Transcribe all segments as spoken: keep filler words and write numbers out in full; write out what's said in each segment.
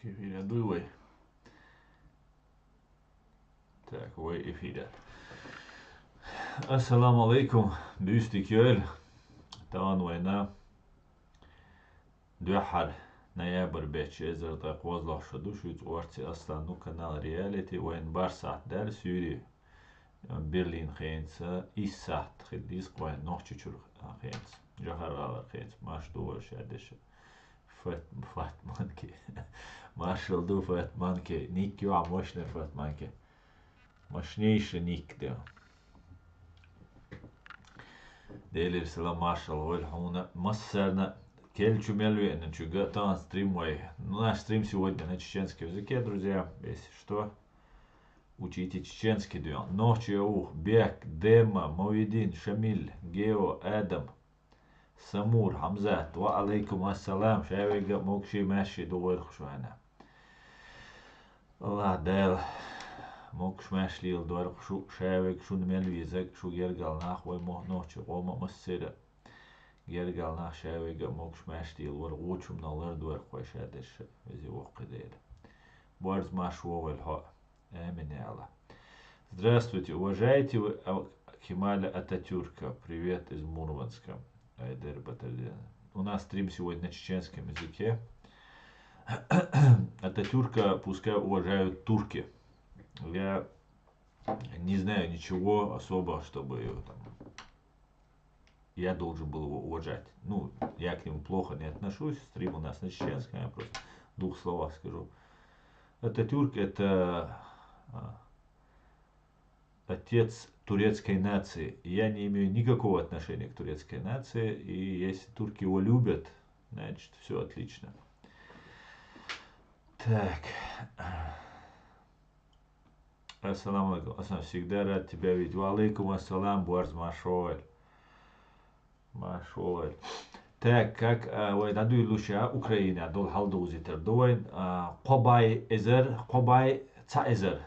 Эфире дуй вай. Так, вай эфират. Ассаламу алейкум, буьйса дика йойла. Тахана вайна дуьххьара ноябрь бетта, эзар ткъаь кхозлагӀа шу ду, шуьца орци Аслан ду, канал Реалити, вайна бархӀ сахьат даьлла суьйре. Берлин хенца, исс сахьат хила деза-кх вайна Нохчийчуьра хенца, Жохар-ГӀалара хенца, марша догӀийла шадерш. Фат-, Фатманке. Маршал ду, Фатманке. Ник ю хьа мощный, Фатманке. Мощнейший ник да. Делера салам, маршал хилда хьуна. Массарна, кхел чу мел веанначуьнга, тахана стрим вай. Ну, наш стрим сегодня на чеченском языке, друзья, если что. Учите чеченский, дуьйна. Нохчий ух, Бек, Дема, Мовидин, Шамиль, Гео, Адам, Самур, Хьамзат. Ва алейкум ассалам. Шаверг а могаши-маьрши ду вайх шуна. АллахӀ Дала могаш-маьрша леладойла шу, шаверг, шуна мел везарг, шу гергара нах, вай мо-, нохчий къоман массеран гергара нах, шаверг а могаш-маьрша лелавойла, гӀулакхаш а лардойла вай шадерш, веза-воккха Дала. Боарза марша вогӀийла хьо. Амин, я АллахӀ. Здравствуйте. Уважаете вы Ал-, Кемаля Ататюрка? Привет из Мурманска. Айдер Батырдин. У нас стрим сегодня на чеченском языке. Ататюрка пускай уважают турки. Я не знаю ничего особо, чтобы его там, я должен был его уважать. Ну, я к нему плохо не отношусь, стрим у нас на чеченском, я просто в двух словах скажу. Ататюрк — это, а, отец турецкой нации. Я не имею никакого отношения к турецкой нации, и если турки его любят, значит, все отлично. Так. Ассаламу алейкум. Аслан, всегда рад тебя видеть. Ва алейкум ассалам, боарза марша вогӀийла. Марша вогӀийла. Так, как, а, вай дӀадуьйлалуш я Украине долу хьал довзийтар ду вайн, а, кхо бӀаь эзар, кхо бӀаь цхьа эзар.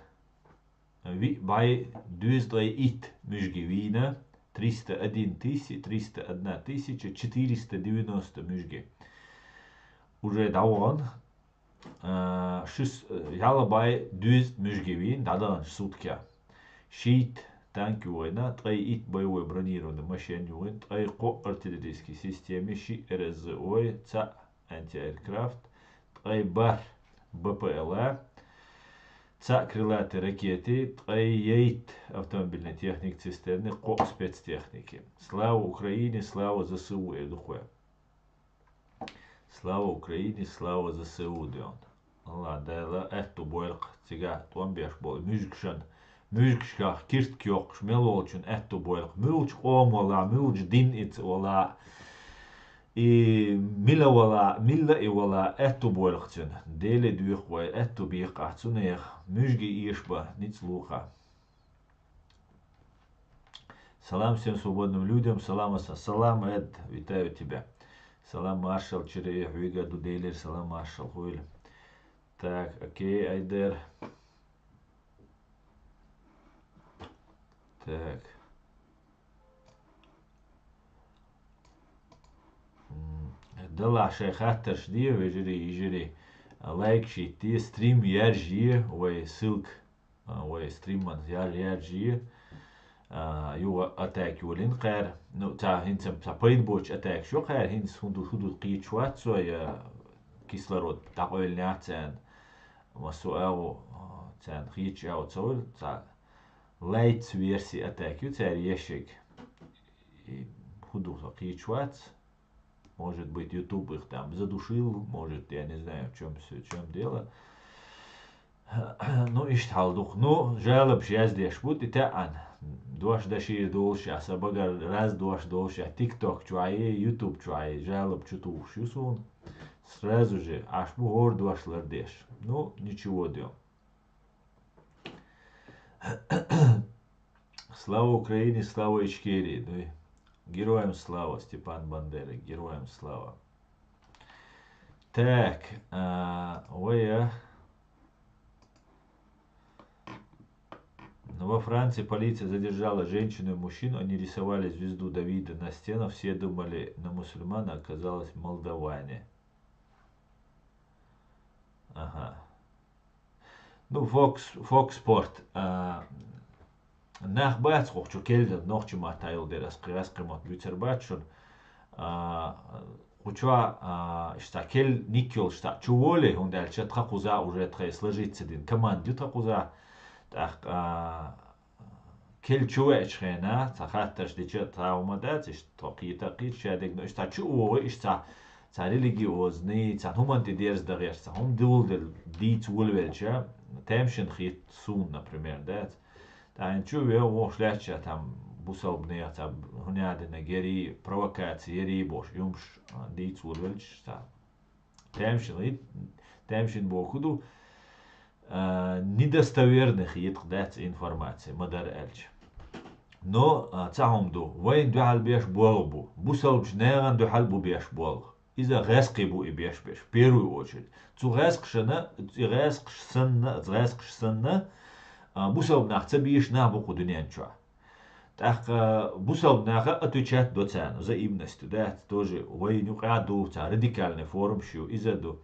Виъ бӀаь дезткъе итт муьжги вийна, триста один тысяча, триста одна тысяча четыреста девяносто муьжги. Уже дӀавахана, а, шуьс-, ялх бӀаь дезткъа муьжги вийна дӀадаханчу суткех. Шийтта танк ю вайна, ткъе итт боевой бронированный машен ю вайна, ткъе кхо артиллерийский система, шиъ РСЗО, цхьаъ антиаэркрафт, ткъе бархӀ БПЛА, цхьаъ крылатый ракеты, ткъе итт автомобильный техник цистерны, кхо спецтехники. Слава Украине, слава ЗСУ, эр ду-кх вай. Слава Украине, слава ЗСУ, дуьйна. АллахӀ Дала аьтту бойла-кх цигахь тӀом беш болу муьжгашна, муьжгашкахь киртка йоккхуш мел волчунна аьтту бойла-кх. Муьлхачу къоман валахь, муьлхачу динан а валахь, и мила валахь, милла а валахь, аьтту бойла-кх цунна. Деле доьху вай, аьтту бекъахь цунах, муьжги эшабан ницкъ ло-кх. Салам всем свободным людям. Салам, аса-, салам, Эд, витаю тебя. Салам, маршал, чуьра хьоьга а ду, Делера салам, маршал хуьйла. Так, окей, Айдер. Так. М, Делахь шайн хаттарш де, вежарий, йижарий, лайк шийтте, стрим яржае, вай ссылка, а, вай стриман яр-, яржае. А, юха атака йолийна кхара. Ну, цхьа хӀинца цхьа пайда боцуш атакаш ю кхара, хӀинца хӀун ду, хӀун ду кхеташ вац со, я кислород дӀакъевлинехь царна. Массо а агӀо, а, царна хеташ агӀо ца хуьлу, цхьа лайтс верси атака ю цара ешшиг. И хӀун ду со кхеташ вац. Может быть, YouTube их там задушил, может, я не знаю, в чём всё, в чём дело. Ну, иштта хьал ду-кх. Ну, жалобаш яздеш бу тӀетаьӀна. Дош дашийр долуш а, сан багара раз дош долуш а, TikTok чохь а, YouTube чохь а жалоба чу тухуш ю суна. Сразу же, Ӏаш бу хӀора дош лардеш. Ну, ничего, дуьйна. Слава Украине, слава Ичкерии. Ну и героям слава, Степан Бандера, героям слава. Так, а, вай, а. Во Франции полиция задержала женщину и мужчину. Они рисовали звезду Давида на стенах. Все думали на мусульман, а оказалось молдаване. Аха. Ну, Фокс, Фокс Спорт. А, нах бац хӀокху чу келла, нохчийн маттахь йолу дера, ас кхин, ас кхин мотт буьйцур бац шуна. А, кху чохь, а, иштта кел-, ник йолуш цхьаъ чу волий, хӀунда аьлча тхан кхузахь уже тхайн сложиться дина команда ю тхан кхузахь. ТӀаккха, а, кел чу веачу хенахь, цхьа хаттарш дича, цхьа хӀума дац, иштта тхо кхета а кхета шадерг, но иштта чу а вогӀий, иштта цхьа, цхьа религиозный, цхьа хӀуманна тӀе дерза дан гӀерташ, цхьа хӀума дуьйладелла дийца волавелча, тамашийна хета суна, например, дац. ТӀаккха чу веа вохуш лаьттача, там бусалбанех цхьа хӀунда дина герий, провокаци ярий бохуш, юмаш дийца волавелча, цхьа тамашийна, тамашийна боху ду, а, недостоверный хеташ дац информация, ма-дарра аьлча. Но, а, цхьа хӀума ду, вайна дуьхьал беш болх бу, бусалбачу нахана дуьхьал бу беш болх. Иза гӀаьскхий бу и беш берш, в первую очередь. Цу гӀаьскхашна, и гӀаьскхаш санна, гӀаьскхаш санна, а, бусалба нах ца бийш нах бу кху дуьнен чохь. ТӀаккха бусалба наха отвечать до царна, взаимность, да, тоже вайна юкъа ду, цхьа радикальный формаш ю, иза ду.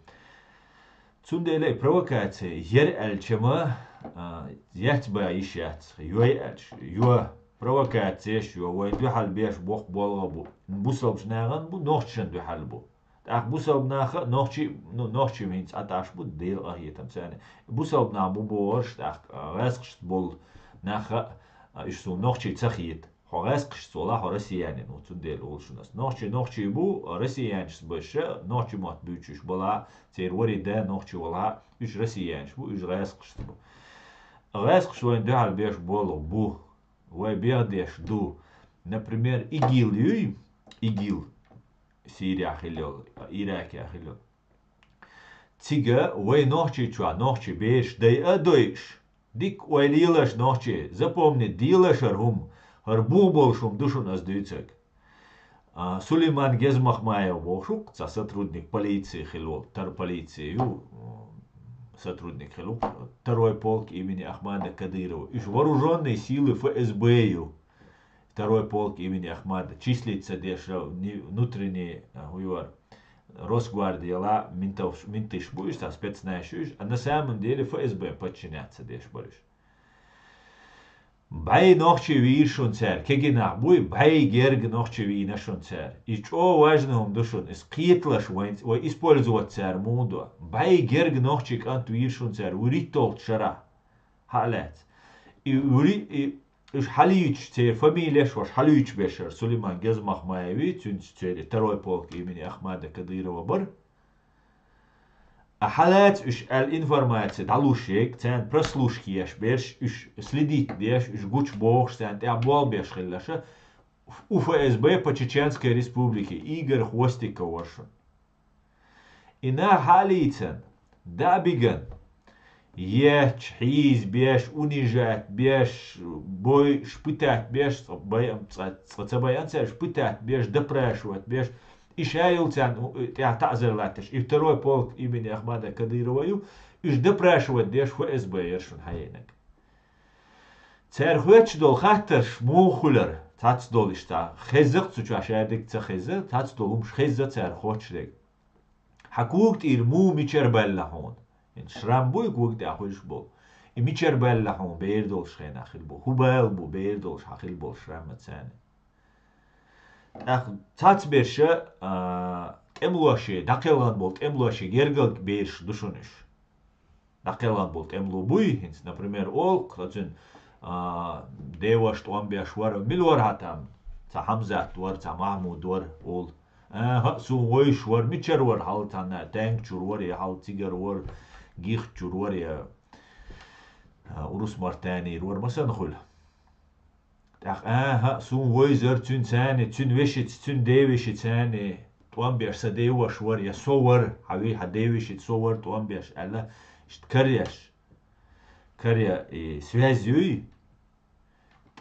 Цундела и провокация яра аьлча ма, а, яц бан йиш яц, йой аьлча, йо, провокацеш йо, вай дуьхьал беш боху болх бу, бусалбачу нахана бу, нохчашна дуьхьал бу. ТӀаккха бусалба наха а нохчий, ну, нохчий хӀинца Ӏаташ бу, Делан къахетам царна. Бусалба нах бу бохурш, тӀаккха, а, гӀаьскхашца болу наха а, а, уьш суна нохчий ца хета. Хьо гӀаьскхашца вала, хьо россиянин ву, цундела олу шуна ас. Нохчий нохчий бу, россиянашца баша, нохчийн мотт буьйцуш бала, церан вари да нохчий вала, уьш россиянаш бу, уьш гӀаьскхашца бу. ГӀаьскхаш вайна дуьхьал беш болу бу, вай бехдеш ду. Например, ИГИЛ юй, ИГИЛ, Сирия хилла йолу, Иракехь хилла йолу. Цига вай нохчий чохь нохчий бераш дайа а дойуш, дикка ойла елаш нохчий, запомнить делаш хӀара хӀума, хӀара бух болуш хӀума ду шуна ас дуьйцург. А, Сулейман Гезмахмаев бохуш ву-кх, цхьа сотрудник полиции хилла волу, тар полиции ю, м, сотрудник хилла ву-кх, второй полк имени Ахмада Кадырова. Уьш вооружённые силы ФСБ ю. Второй полк имени Ахмада числиться деш, внутренний, а, хӀу ю вара, Росгвардия яла, ментов-, менташ бу уьш, цхьа спецназ ю уьш, а на самом деле ФСБ подчиняться деш бара уьш. БӀей нохчий вийра шуна цара, кегий нах буй, бӀей герга нохчий вийна шуна цара. Иза чӀогӀа важный хӀума ду шуна, иза кхеталаш вайн, вай использовать цара муха до. БӀей герга нохчий кӀант вийра шуна цара, вуьрхӀитталгӀачу шарахь. Хьа а лаьцна. И вуьрхӀи-, и Уьш хьалийча, церан фамилеш, уьш хьалийча бешара Сулейман Гезмахмаеви, цуьнца церан второй полк имени Ахмада Кадырова бара. А хьалаца уьш аьлла информация дӀалуш ерг, царна прослушки еш берш, уьш следить деш, уьш гучу бохуш, царна тӀехь болх беш хилалаша, у ФСБ по Чеченской Республике Игорь Хвостиков вара шуна. И нах хьалийцан, дӀа а биган, етташ, хьийзабеш, унижать беш, бой, шпытать беш, цкъа байам, цкъа, цкъа ца байан цаьрга шпытать беш, допрашивать беш, и ша йолу царна, у, тӀехь таӀзар латташ, и второй полк имени Ахмада Кадырова ю, уьш допрашивать деш ФСБ яра шуна хьаенаг. Цара хоьттуш долу хаттарш муха хуьлура, цхьацца долу иштта, хезза-кх цу чохь шадерг ца хезза, цхьацца долу хӀумаш хезза цара хоьттуш дерг. Хьан кога тӀера муха мичара баьлла хьуна? ХӀинца шрам буй кога тӀехь хуьлуш болу? И мичара баьлла хьуна бер долуш хенахь хир бу? ХӀун бала бу бер долуш хьан хир болу шрам а царна? ТӀаккха цхьацца берша, а, тӀемалоши, дӀакхелхина болу тӀемалоши гергарг бераш ду шуна уьш. ДӀакхелхина болу тӀемало буй, хӀинца, например, олу-кх, цуьнан, а, деваш тӀом беш вара, мила вара хьан там, цхьа Хьамзат вара, цхьа Махьмуд вара, олу. АхӀа, суна вевзаш вара, мичара вара хьал, цхьана танк чуьра вара, я хьал цигара вара, гихт чуьра вара, я, а, урус мартанера вара, ма санна хуьлу. ТӀаккха, аха, суна вевзара цуьнан царна, цуьнан вешица, цуьнан девешица царна тӀом беш, сан деваш вара, я со вара, хьан ви-, хьан девешица со вара тӀом беш, аьлла, иштта каръеш. Каръя, и, связь юй.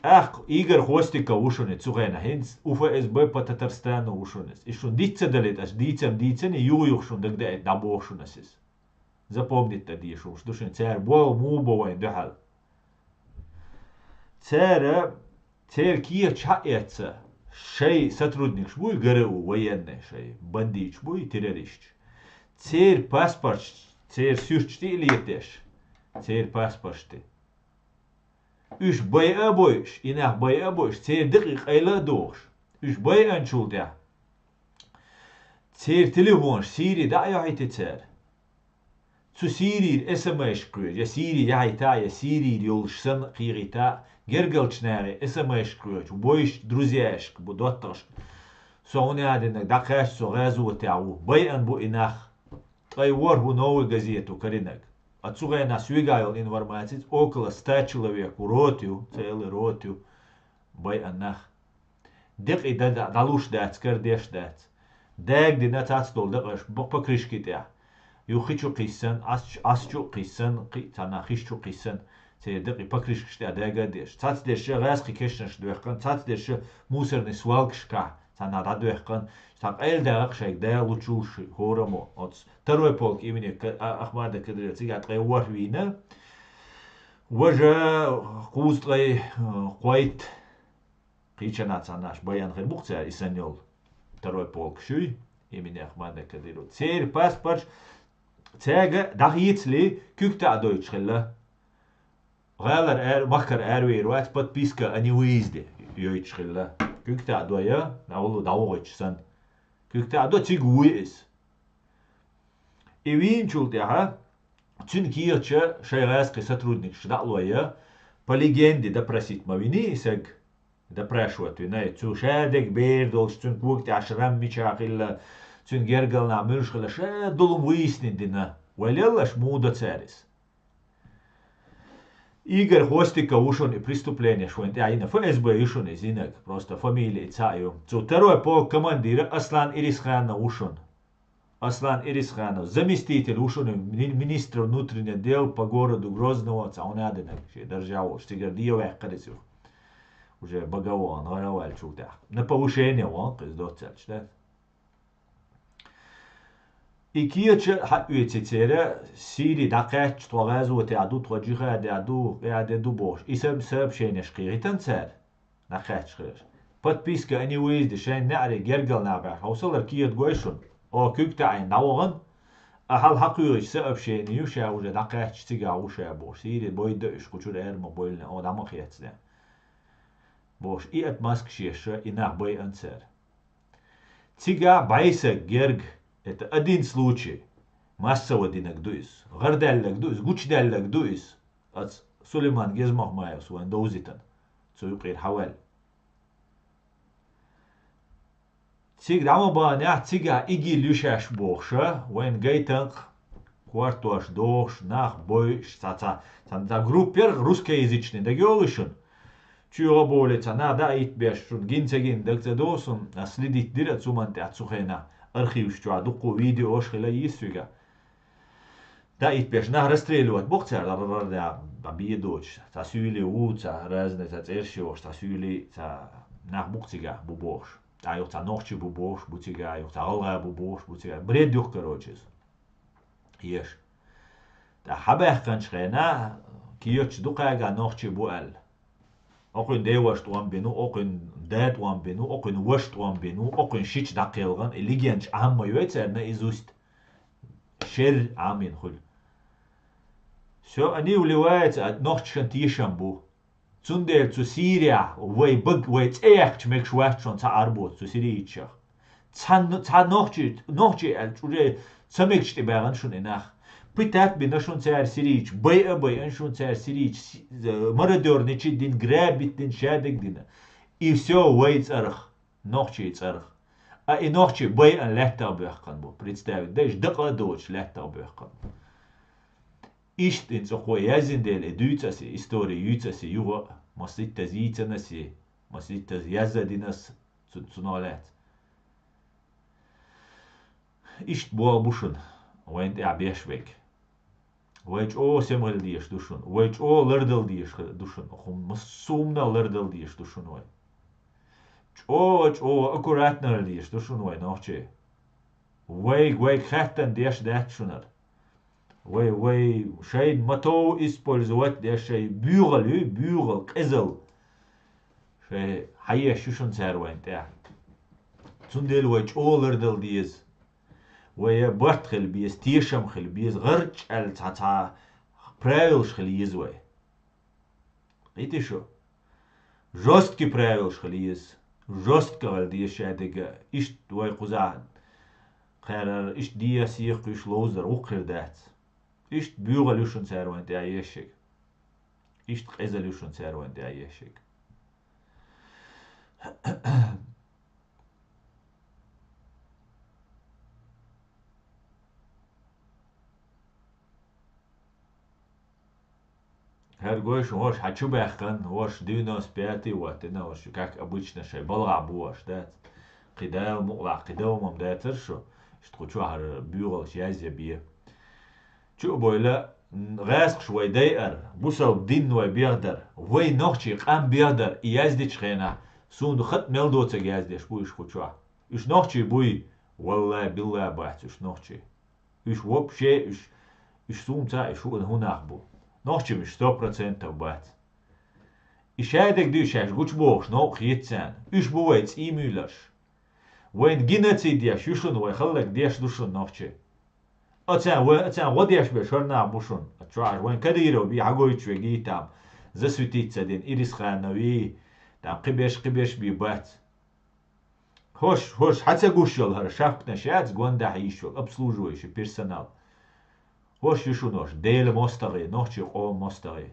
ТӀаккха Игорь Хвостиков ву шуна цу хенахь, хӀинца УФСБ по Татарстану ву шуна иза. И шуна диц ца далийта, аш дийцам дийцина, юха-юха шуна дагадеийта дӀабоху шуна ас иза. Запомнить дан дезаш хӀумаш ду шуна, цара болх муха бо вайн дуьхьал. Цара, церан кехаташ хьаэцна, шайн сотрудникаш буй, ГРУ военный шайн, бандиташ буй, террористаш. Церан паспорташ, церан суьрташ тӀе а летадеш, церан паспорташ тӀе. Уьш байа а бойуш, и нах байа а бойуш, церан декъий къайла а дохуш, уьш байанчул тӀаьхьа церан телефонаш Сири дӀа а йохьийтина цара. Цу Сирийра эс эм эс-каш кхоьжу, я Сири яхьийта, я Сирийра йолуш санна кхийгӀийта, гергарчу нахе эс эм эс-каш кхоьжу, вайшка, друзьяшка бу доттагӀашка. Со хӀун а динарг дӀакхаьчча, со гӀазотехь ву, байан бу и нах. Ткъе ворхӀ ву «Новая газета» каринарг. А цу хенахь соьгахь йолу информацица около ста человек ву, рота ю, целый рота ю, байан нах. Декъий дан дӀалуш дац, кара деш дац. Дага дина цац долу дакъаш бо-, покрышки тӀехь. Юха хи чу кхиссана, Ӏас-, Ӏас чу а кхиссана, кхин а цхьанна хиш чу а кхиссана, церан декъий покрышкаш тӀехь дага а деш. Цац дерш гӀаьскхи кешнаш доьхкана, цац дерш мусорный свалкашкахь цхьанна дӀадоьхкана, цхьа къайла дагӀа шайга дала лучул ши хӀораммо оцу второй полк имени Ка-, а-, Ахмада Кадырова цигахь ткъе ворхӀ вийна. Важа кхузткъе, э, кхойтта. Кхечанхьа цхьанна аш баян хир бу-кх цара, и санна йолу второй полк шуьй, имени Ахмада Кадырова. Церан паспорташ цаьрга дӀахецале, куьг таӀа дойтуш хилла. ГӀалара ар-, махкара аравер вац, подписка о невыезде йойтуш хилла. Куьг таӀа дой, дӀавуллу дӀавогӀуьйтуш санна. Куьг таӀа до, цига вуй иза. И вийначул тӀаьхьа цуьнан кехаташ шайн гӀаьскхи сотрудникашка дӀа а лой, по легенде допросить ма виний и саг, допрашивать вина, цу шадерг бер долуш, цуьнан кога тӀехь шрам мичахь хилла, цуьнан гергарчу нахе муьлш хилла, ша долу выяснить дина. Вай леллаш муха до цара иза? Игорь Хвостиков ву шуна и преступлениеш вайна тӀехь йина, ФСБ ю шуна иза йинарг, просто фамилия и цхьаъ ю. Цу второй полк командира Аслан Ирисханов ву шуна. Аслан Ирисханов, заместитель ву шуна мини-, министра внутренних дел по городу Грозного, цхьа хӀун а динарг, шен даржехь волуш, цигара дӀаваьккхира иза юха. Уже бага вахана, гӀара ваьллачул тӀаьхьа. На повышение вахана-кх иза, доццаьлча, да? И кехаташ хьаоьций церан, Сири дӀакхаьчча, тхо гӀазотехь ду, тхо джихадехь ду, къаьхьа де ду бохуш. И са-, сообщенеш кхийхийтина цара. ДӀакхаьчча хиларш. Подписка о невыезде шайн неӀаре гергал нах баьхьа хьовсалара кехат гой шуна. Оха куьг таӀийна дӀавахана, а хьал хьакхоьхьуьйту сообщение ю, ша уже дӀакхаьчча цигахь ву ша бохуш. Сири бойда уьш, кху чуьра ара ма бойлина, оха дӀа ма хецна, бохуш. И отмазкаш еш и нах байан цара. Цигахь бӀе саг герга, это один случай, массово динарг ду иза, гӀардаьлларг ду иза, гучудаьлларг ду иза. Аца Сулейман Гезмахмаевс вайн довзийтина, цу юкъера хьаваьлла. Цига дӀа ма баханехь, цигахь ИГИЛ ю шаьш бохуша, вайна гайтанкъ кортош дохуш, нах бойуш, цхьа, цхьа, цхьа, цхьа группа яра русскоязычный, дагайогӀий шуна? ЧуьйгӀа боле цхьа нах дӀа а итбеш, шуна гина ца гина дага ца догӀу суна, ас следить дира цу ман тӀехь цу хенахь, архиваш чохь дуккха видеош хила йийсвига. ДӀа итбеш нах расстреливать боккху цара, ра-ра-ра-ра, дӀа бе доцуш. Цхьа суьйли ву, цхьа разный, цхьа цӀерш йохуш, цхьа суьйли, цхьа нах бу-кх цигахь бу бохуш. ТӀаккха юха цхьа нохчий бу бохуш, бу цигахь, юха цхьа гӀалгӀа бу бохуш, бу цигахь. Бред ю-кх, короче, иза. Еш. ТӀаккха хьабаьхканчу хенахь, кхечу дукхаьга нохчий бу аьлла. Окхуьнан деваша тӀом бина ву, окхуьнан да тӀом бина ву, окхуьнан ваша тӀом бина ву, окхуьнан шича дӀакхелхана, и легендаш Ӏамма йой цара наизусть. Шер Ӏамийна хуьлу. Всё, они вливаются, а нохчашна тешам бу. Цундела цу Сирехь вай баг, вай цӀе яьккхича мегаш вац шуна цхьа Ӏарбоца цу сирийцех. Цхьа, цхьа нохчий, нохчий аьлча, уже ца мегаш тӀебаьгӀна шуна и нах. Пытать бина шуна цара сирийцаш, байа а байина шуна цара сирийцаш, си-, э, мародёрничать дина, грабить дина, шадерг дина. И всё вай цӀарах, нохчий цӀарах. А и нохчий байина лаьттах боьхкан бу. Представить дайша, дакъа а доцуш лаьттах боьхкан бу. Иштта и цӀа кхо яздина дела, и дуьйцу аса, и истори юьйцу аса юха а, маситтаза йийцина аса, маситтаза яза дина аса цу-, цунах лаьцна. Иштта болх бу шуна, вайна тӀехь беш верг. Вай чӀогӀа сема хила дезаш ду шуна, вай чӀогӀа лардала дезаш ду шуна, хӀума массо а хӀуманах лардала дезаш ду шуна вай. ЧӀогӀа, чӀогӀа аккуратно хила дезаш ду шуна вай, нохчий. Вайга, вайга хаьттина деш дац шунара. Вай, вай шайна ма-тов использовать деш шай буьйгӀал юй, буьйгӀал, къизал. Шай хьаеш ю шуна цара вайна тӀехь. Цундела вай чӀогӀа лардала деза. Вай барт хила беза, тешам хила беза, гӀарч аьлла цхьа-цхьа правилаш хила еза вай. Кхийтий шу? Жёсткий правилаш хила еза. Жёстко хила деза шадерг. Иштта вай кхузахь кхерар, иштта дехьа-сехьа кхуьйсуш ловзар вукху хир дац. Иштта буьйцур ю шуна цара вайна тӀехь ешшерг. Иштта къизалла ю шуна цара вайна тӀехь ешшерг. ХӀара гой шуна, хӀорш хьан чу баьккхина, хӀорш девяносто пятый ваттина, хӀорш, как обычно, шайн балгӀахь бу хӀорш, дац? Кхин Дала мукъалахь, кхин дов-м дацара шу, иштта кху чохь хӀара буьйцуш язъе бен. Чу а бовла, гӀаскхаша вай дайар, бусалба дин вай бегӀдар, вай нохчий къам бегӀдар, и яздечу хенахь, суна хатӀ мел доцург яздеш бу уьш кху чохь. Уьш нохчий буй? Валлай, биллай бац уьш нохчий. Уьш вообще, уьш, уьш суна ца, уьш хӀу-, хӀун нах бу? Нохчий уьш сто процентов бац. И шадерг дуй шаьш гучубохуш, новкъа хета царна. Уьш бу вай цӀий муьйларш. Вайна геноцид еш ю шуна, вай хӀаллакдеш ду шуна нохчий. Оцарна, вай, оцарна гӀо деш берш хӀара нах бу шуна. Оцу чохь вайн Кадыровы хьагойтуш вегий там, засветиться дина, Ирисхановы, там кхиберш, кхиберш бен бац. ХӀорш, хӀорш хьан ца гуш йолу хӀара шапканаш яц, гондахь йиш йолу обслуживающий персонал. ХӀорш ю шуна хӀорш, Делан мостагӀий, нохчийн къоман мостагӀий.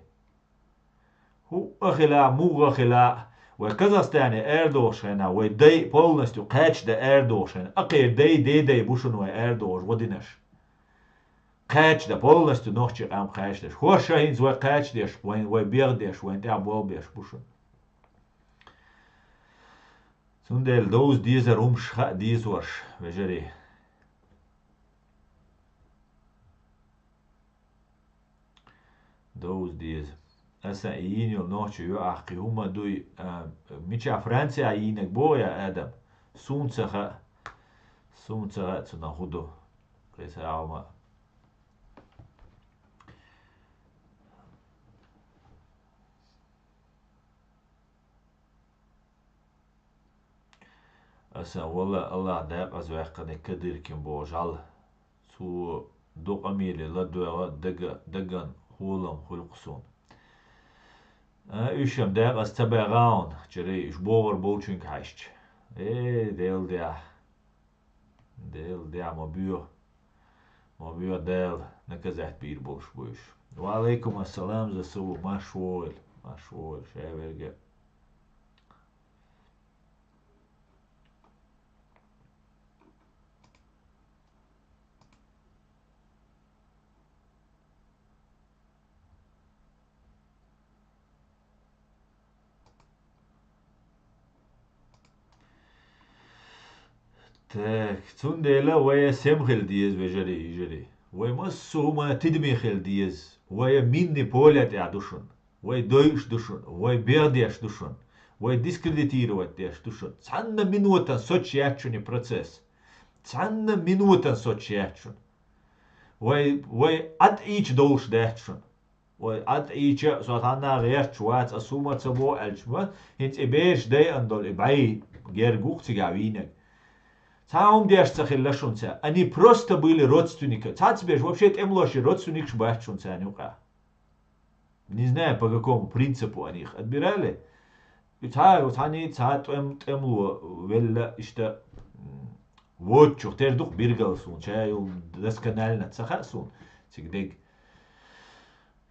ХӀуъа хила, мугӀа хила, вай Казахстане арадохуш хенахь, вай дай полностью кхача дан арадохуш хенахь, акхеран дай, дедай бу шуна вай арадохуш гӀо динарш. Кхача дан, полностью нохчийн къам кхача деш. ХӀорш а хӀинца вай кхача деш, вайн, вай бегӀ деш, вайн тӀехь болх беш бу шуна. Цундела довза дезара хӀумаш хаа деза хӀорш, вежарий. Довза деза. Аса и йина йолу нохчо йоӀах кхин хӀума дуй, а, мичахь Францехь йийнарг боху я, Адам? Суна ца хаьа. Суна ца хаьа цунах хӀун ду. Кхин ца хьалма. Аса вала Аллах декъаза ваьккхина Кадыркин боху жӀаьла. Цо дукъа меле ладоьгӀа дага, даган хьолам хуьлу-кх суна. А, уьш-м декъаза ца баьгӀа хьуна, чарий, уьш богӀур болчуьнга хьаьжча. Э, Делан дуьхьа. Делан дуьхьа ма боьху. Ма боьху, Дала наказать бийр болуш бу уьш. Ва алейкум ассалам, за сов, марш вогӀийла, марш вогӀийла, ша верг а. Так, цундела вай сема хила деза, вежарий, йижарий. Вай массо а хӀума тидаме хила деза. Вай минное поле тӀехь ду шуна. Вай дойуш ду шуна, вай бегӀ деш ду шуна, вай дискредитировать деш ду шуна. Цхьанна минутан соцуш яц шуна и процесс. Цхьанна минутан соцуш яц шуна. Вай, вай ӀатӀийча долуш дац шуна. Вай ӀатӀийча, со цхьанна гӀерташ вац, ас хӀума ца боху аьлча ма, хӀинца и бераш дайъан долу и бӀе герга ву-кх цигахь вийнарг. Цхьа хӀума деш ца хилла шуна цара. Они просто были родственниками. Цхьацца берш вообще тӀемалошийн родственникаш бац шуна царна юкъахь. Не знаю, по какому принципу они их отбирали. И цхьа, цхьаьний цхьа тӀем-, тӀемало велла иштта, м, воцучух тера ду-кх биргал суна, ша йолу досконально ца хаьа суна, цига дега.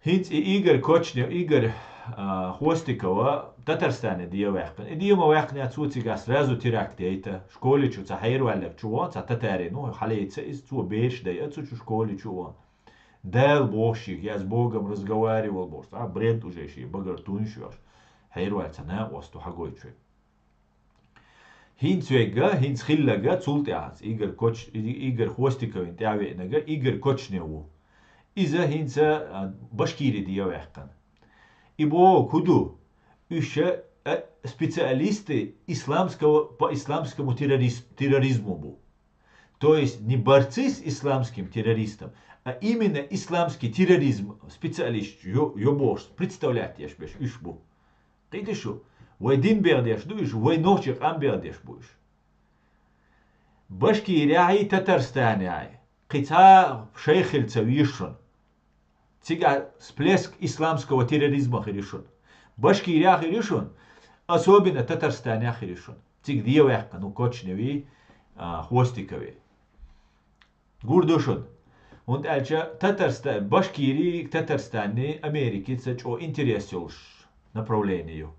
ХӀинца и Игорь Кочнев, Игорь, а, Хвостикова Татарстане дегӀан ваьккхина. И дегӀан ма ваьккхинехь, цо цигахь сразу теракт яйта. Школе чу цхьа хьерваьлларг чу вон, цхьа татари, ну, хьалаца иза, цо бераш дайа, цу чу школе чу вон. Дала боху шех, я с Богом разговаривал бохуш, а, бред уже шен багара туьйсуш йолуш. Хьерваьлла цхьа накъост ву хьагойтуш верг. ХӀинца вегга, хӀинца хилларг, цул тӀаьхьа Игорь Коч-, Игорь Хвостиковин тӀаьхьа веанарг Игорь Кочнев ву. Иза хӀинца, а, Башкире дегӀан ваьккхина. И бохург хӀун ду? Уьш, а, специалисты исламского, по исламскому террорис-, терроризму бу. То есть не борцы с исламским террористом, а именно исламский терроризм специалист, йо-, йо бохуш, представлять еш берш уьш бу. Кхийтий шу, вай дин бегӀ деш ду уьш, вай нохчийн къам бегӀ деш бу уьш. Башкирияхьи Татарстаняхьи кхин цхьа шайх хила ца веза шуна. Цигахь всплеск исламского терроризма хир ю шуна. Башкирияхь хир ю шуна, особенно Татарстанехь хир ю шуна. Цига де ваьккхина ву Кочневи, а, Хвостикови. Гур ду шуна. ХӀунда аьлча Татарста-, Башкири, Татарстанни Америкица чӀо интерес йолуш направление ю.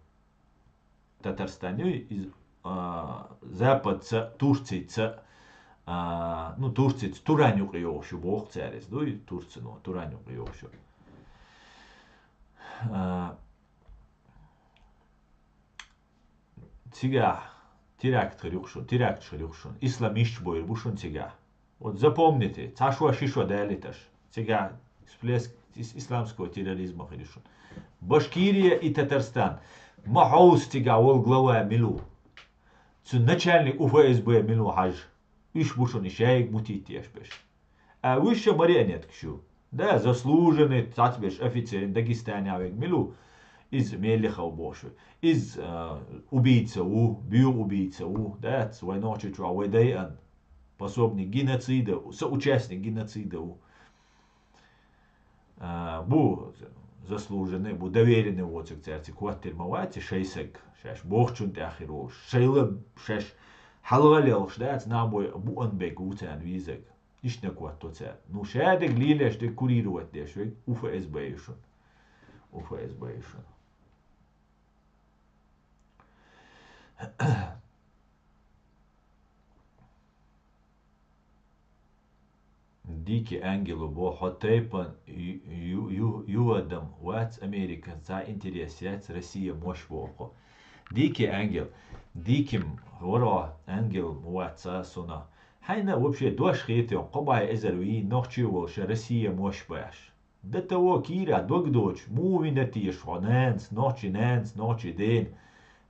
Татарстан ю, из, а, Западца, Турцица, а, ну, Турцица, Туран юкъе йогӀуш ю боху цара иза, дуй, Турцино, Туран юкъе йогӀуш ю. А, цигахь теракт хир ю шуна, теракташ хир ю шуна, исламисташ бойр бу шуна цигахь. Вот запомните, цхьа шо, ши шо далийташ. Цигахь всплеск ис-, исламского терроризма хир ю шуна. Башкирия и Татарстан. Ма хьовса цигахь волу глава мила ву. Цу начальник У Ф С Б мила ву хьажа. Уьш бу шуна и шайга мутийттеш берш. А уьш ша марионеткаш ю. Да, заслуженный цхьацберш офицерин Дагестанехь верг мила ву. Иза меллиха ву бохуш. Иза, а, убийца ву, буьйху убийца ву. Да, вай нохчи чохь вай дайан. Пособник геноцида, соучастник геноцида ву. А, бу заслуженный, бу доверенный воцург цаьрца хӀоттийр ма вац и шайн саг, шаьш бохучун тӀехь хир волуш. Шайла шаьш хьалха лелхаш дац, набой бу анбег ву царна вийзаг. Ишнак хӀотто цара. Ну, шадерг лелаш дерг, курировать деш верг У Ф С Б ю шуна. У Ф С Б ю шуна. Дикий ангел бо, хьо тайпан ю-, ю-, ю-, юадам вац, Американ цхьа интерес яц, Россия мош боху. Дикий ангел, диким вара ангел вац ца суна. Хьайна вообще дош хетийон, кхо бӀе эзар вийна нохчий волуш Россия мош баш. Дан таво кийра дог доцуш, муха вина теша хьо нанас, нохчи нанас, нохчи дена?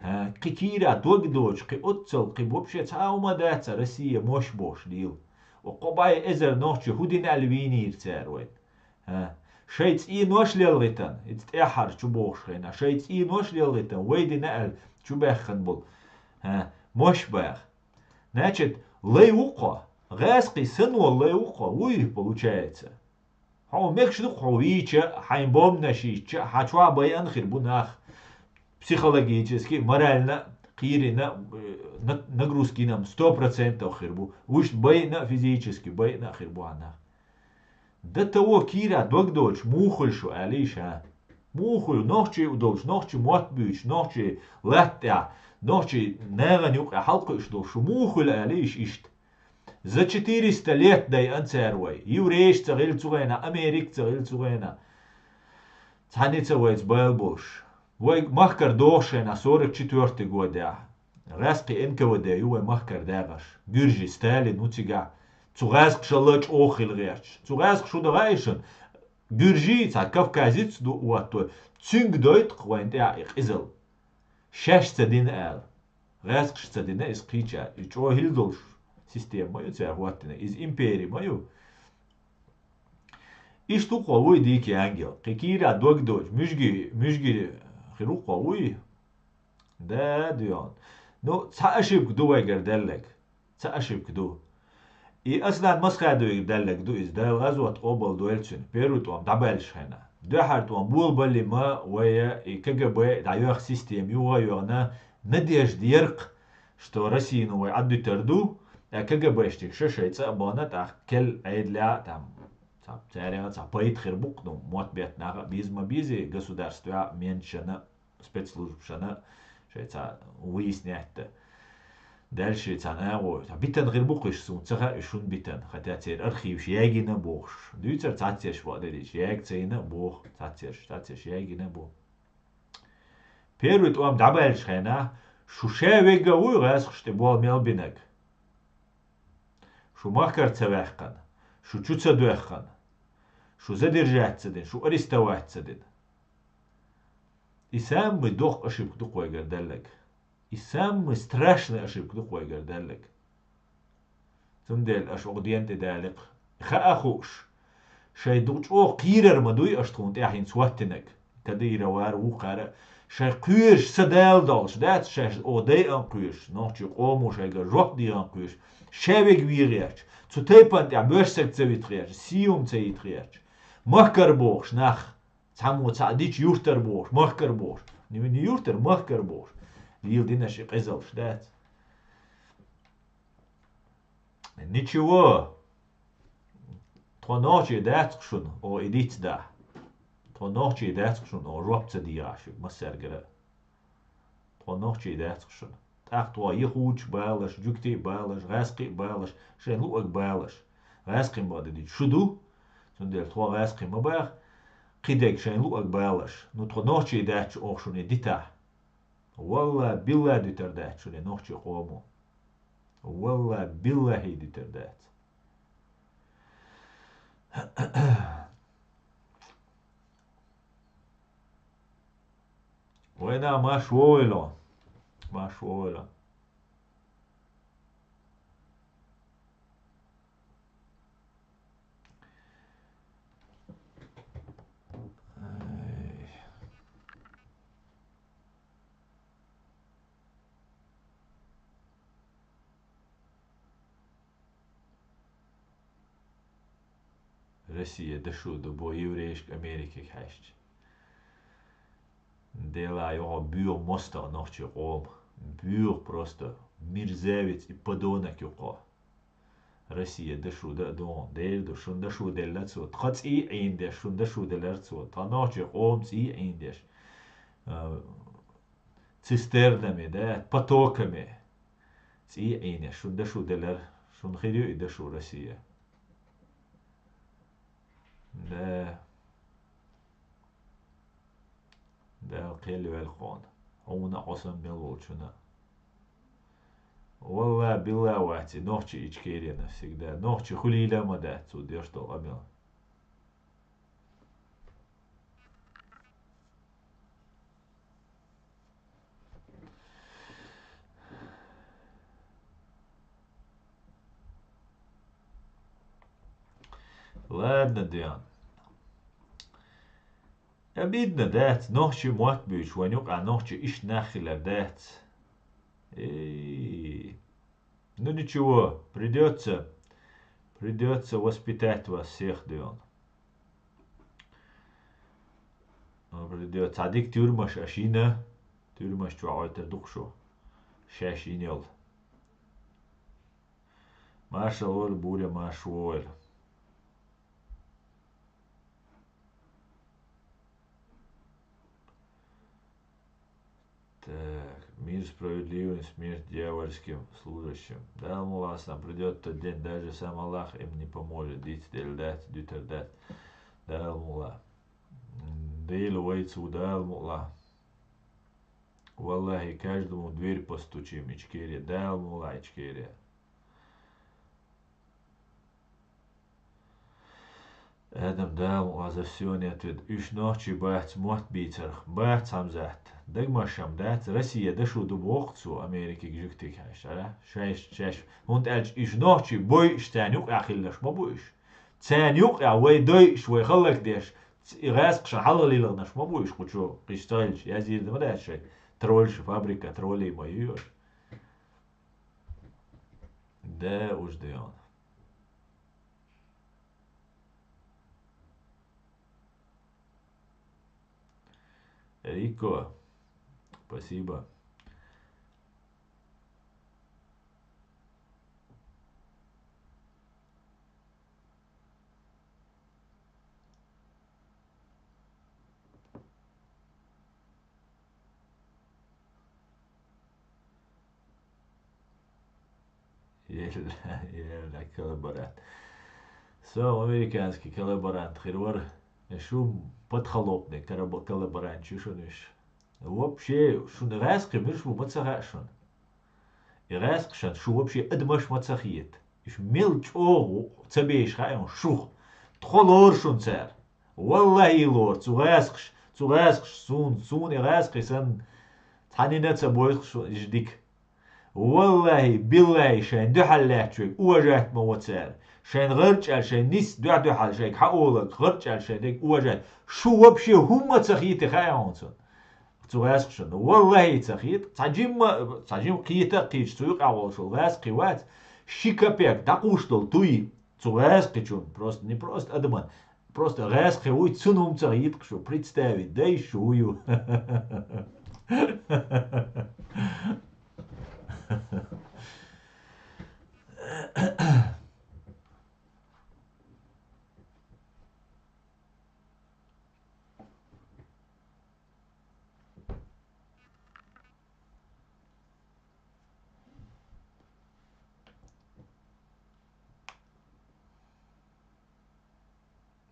ХӀа, кхин кийра дог доцуш, кхин оццал, кхин вообще цхьа а хӀума дац, Россия мош бохуш дийла. Ва кхо бӀе эзар нохчи хӀун дина аьлла вийнийра цара вайн? ХӀа, шайн цӀийнош лелгӀитан, иза тӀаьххьара чу бохуш хенахь, шайн цӀийнош лелгӀитан, вай дина аьлла чу баьххина болу. ХӀа, мош баха. Значит, лай ву кхо, гӀаьскхий санна волу лай ву кхо, вуй, получается. Хьо мегаш ду-кх хьо вийча, хьайн бомбанаш йичча, хьан чохь байъан хир бу нах. Психологически, морально кхийрина, э, на-, нагрузка йина сто процентов хир бу. Вуьшта байъина, физически байъина хир бу хьан нах. Дан таво кийра дог доцуш, муха хуьлу шу, аьлла йиш, хӀа? Муха хуьлу, нохчий а долуш, нохчий мотт буьйцуш, нохчий латта тӀехь, нохчий нахана юкъахь хьалакхуьуш долуш шу, муха хуьлу, аьлла йиш иштта? За четыреста лет дайъан цара вай. Еврейш ца хилла цу хенахь, Америка ца хилла цу хенахь. Цхьаьнца вайца бала болуш. Вай махкара дохуш хенахь, сорок четвёртый годехь. ГӀаьскхи Н К В Д ю вай махкара дагӀаш. Гуьржи Сталин ву цигахь. Цу гӀаьскхашалла чӀогӀа хила гӀерташ. Цу гӀаьскхаша ду хаийшина? Гуьржи цхьа кавказец ду хӀотто. Цуьнга дойту-кх вайн тӀехь и къизал. Шаьш ца дина аьлла. ГӀаьскхаша ца дина иза кхеча, и чӀогӀа хила долуш система ма ю цара хӀоттина, иза импери ма ю. Иштта ву кхо вуй, дикий ангел, кхин кийра дог доцуш, муьжги, муьжги хир ву кхо вуй? Да, дуьйхьун. Ну, цхьа ошибка ду вайгара даьлларг. Цхьа ошибка ду. И Аслан Масхадовигара даьлларг ду иза, Дала гӀазот къобал дойла цуьнан. Первый тӀом дӀабаьллачу хенахь. Дуьххьара тӀом болабаллий ма вай и К Г Б дӀайоьху система юха а йоьхна, надежда яра-кх, что Россияно вай Ӏаддуьтур ду, ткъа К Г Б-шниг ша шайн цӀа а бахана, тӀаккха кел Ӏедалехь а там, цхьа, царех а цхьа пайда хир бу-кх, ну, мотт беттан наха а беза ма безий государствехь а, менчана а, спецслужбашна а шайн цхьа выяснять дан. Дальше цхьана агӀо, цхьа битан хир бу-кх уьш, суна ца хаьа уьш хӀунда битан, хотя церан архиваш ягийна а бохуш. Дуьйцура цхьаццерш бакъдерг, яга ца йина а боху, цхьаццерш, цхьаццерш ягийна а боху. Первый тӀом дӀабаьллачу хенахь, шу ша вега а вуй гӀаьскхаш тӀе болу мел бинарг? Шу махкара ца ваьккхина, шу чу ца доьхкина, шу задержать ца дина, шу арестовать ца дина. И самый доккха ошибка ду-кх вайгара даьлларг. И самый страшный ошибка ду-кх вайгара даьлларг. Цундела аша оха ден тӀе даликъ. Хаа хууш, шайн ду чӀогӀа кхийрар ма дуй аша тхуна тӀехь хӀинца хӀоттинарг. Кадыровара, вукхара, Шайн кхоьруш са Дала долуш дац, шаьш оха дайан кхоьруш, нохчийн къомо шайга жоп дийгӀан кхоьруш, шаьвега вийгӀерча, цу тайпана тӀехь боьрша саг ца витхерча, сиюм ца йитхерча, махкара бохуш нах, цхьаммо цхьаъ дича юртара бохуш, махкара бохуш, не юртара, махкара бохуш, лийла динарш и къизалш дац. Ничего. Тхо нохчий дац-кх шуна, оха и диц дахь. Тхо нохчий дац-кх шуна, оха жоп ца дийгӀахь шуьга массаьргара. Тхо нохчий дац-кх шуна. ТӀаккха тхо йихучу балаш, жуьгтий балаш, гӀаьскхий балаш, шайн луъаг балаш. ГӀаьскхин бакъдерг шу ду, цундела тхо гӀаьскхий ма баха, кхидерг шайн луъаг балаш. Ну, тхо нохчий дац оха шуна и дитахь. Валла, билла дуьтар дац шуна нохчийн къомо. Валла, биллахӀи дуьтар дац. Вайна марш вогӀийла. Марш вогӀийла. Россия дашо ду бо еврейшка Америкега хьаьжча. Дела йохо буьйгӀу мостагӀа нохчи къома. БуьйгӀу просто мерзавец и подонок юкъо. Россия дашо да а догӀу. Дера ду, шун дашо делла цо. Тха цӀий Ӏийна деш, шун дашо делар цо. Тха нохчи къома цӀий Ӏийна деш. А, цистернами, да, потоками. ЦӀий Ӏийна деш, шун дашо делар. Шун хир ю и дашо Россия. Да. Дала кхел велла хьуна. Хьуна а, хьо санна мел волчунна а. Валла, билла вац и нохчи Ичкерина всегда. Нохчи хуьлийла а ма дац цо деш долу къамел. Ладно, Диана. Обидно дац, нохчи мотт буьйцуш, вайн юкъахь нохчи иштта нах хилар дац. Эй. Ну ничего, придётся, придётся воспитать вас всех, Диона. Ну, придётся. Цхьа дика тюрьмаш аша йина, тюрьмаш чохь гӀойтар ду-кх шу. Шаьш йина йолу. Маршалла вара, буре марша вогӀийла. Так, мир справедливым, смерть дьявольским служащим. Дала мукъалахь, придёт тот день, даже сам Аллах им не поможет. Диц делла дац, дуьтар дац. Дала мукъалахь. Дела вайца ву, Дала мукъалахь. Валлахи, каждому в дверь постучим, Ичкерия. Дала мукъалахь, Ичкерия. Адам, Дала мукъалахь, за всё не ответ. Уьш нохчий бац мотт бийцарх. Бац, Хьамзат. Дагмашам дац, Россия дашо ду боху цо, Америкиг жуьгтиг хьаьжча, а? Шаьш, шаьш. ХӀунда аьлча уьш нохчий бойуш царна юкъахь хилларш ма бу уьш. Царна юкъахь вай дойуш, вай хӀаллакдеш, и гӀаьскхашна хьалха лилгӀанаш ма бу уьш кхучу, кхиш ца хилча, язйийр ма дац шайн. Тролльш, фабрика троллей ма ю уьш. Да уж, Диона. Рико, спасибо. Елла, елла коллаборант. Со американский коллаборант хир вара. Шу подхалопный коллабо-, коллаборант ю шуна уьш. Вообще, шуна гӀаьскхи муьлш бу ма ца хаьа шуна. И гӀаьскхашна шу вообще адамаш ма ца хета. Уьш мел чӀогӀа ца беш хаьа шуна шух. Тхо лору шуна цара. Валлахи, лору цу гӀаьскхаш, цу гӀаьскхаш суна, суна и гӀаьскхи санна, цхьаннина а ца бойла шу иза дика. Валлахи, биллахи, шайн дуьхьал лаьтташ верг уважать ма во цара. Шайн гӀарчӀаьлла, шайн нис дуьхь-дуьхьал шайга хьаолаг, гӀарчӀаьлла шайн дерг уважать. Шу вообще хӀумма а ца хийти хаьа хьуна цунна. цу гӀаьскхачунна. Валлахьи, ца хета. Цхьа жимма, цхьа жимма кхета а кхийтча, цу юкъахь волуш волу гӀаьскхи вац, ши капек дӀакхуьйсуш долу туй цу гӀаьскхичунна. Просто, не просто адаман. Просто гӀаьскхи вуй, цунна хӀума ца хета шу. Представить дай шу вуй ю.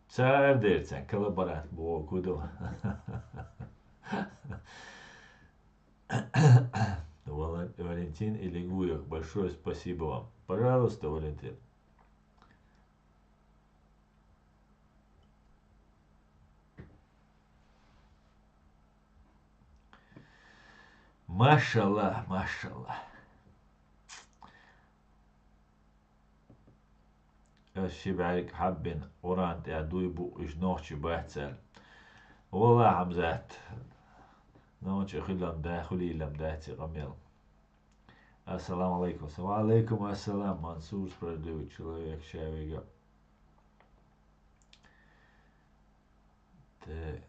Цара дерцан коллаборант боху гудо. Вален-, Валентин Илигуев, большое спасибо вам. Пожалуйста, Валентин. Машалла, машалла. Ас ши бӀаьрг хьаббина Къуръан тӀехь дуй бу, уьш нохчий бац аьлла. Валла, Хьамзат, нохчий хилам да, хуьлийла-м дац и къамел. Ассаламу алайкум. Ва алайкум ассалам, Мансур, справедливый человек, шавига. Тэ-,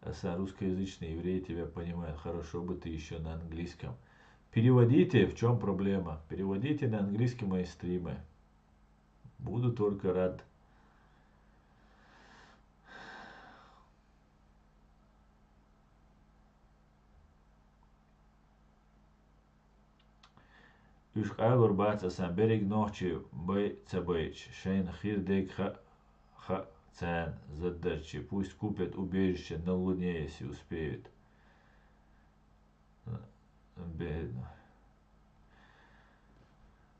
Аса русскоязычный еврей тебя понимает. Хорошо бы ты ещё на английском. Переводите, в чём проблема? Переводите на английский мои стримы. Буду только рад. Уьш къайлур бац асан, берриг нохчий бай ца байча, шайна хир дерг хаа, хаа царна, задарчий, пусть купят убежище на Луне, если успеют. Бе-,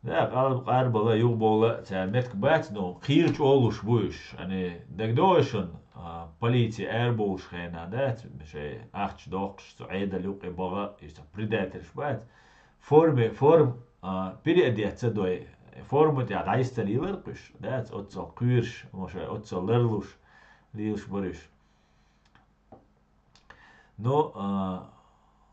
Да, къал-, къарбала, юхабовла, цара меттиг бац, ну, кхийрачу олуш бу уьш. Ани, дагадогӀий шуна, а, полици арабовлуш хенахь, дац, шайн ахча доккхуш, цу Ӏедал юккъе баха, иштта предательш бац. Форме, форм, а, переодеться дой, форма тӀехь дӀайиста лелар кхуьш, дац, оццал кхоьруш, ма шай, оццал ларлуш, лелаш бара уьш. Ну, а,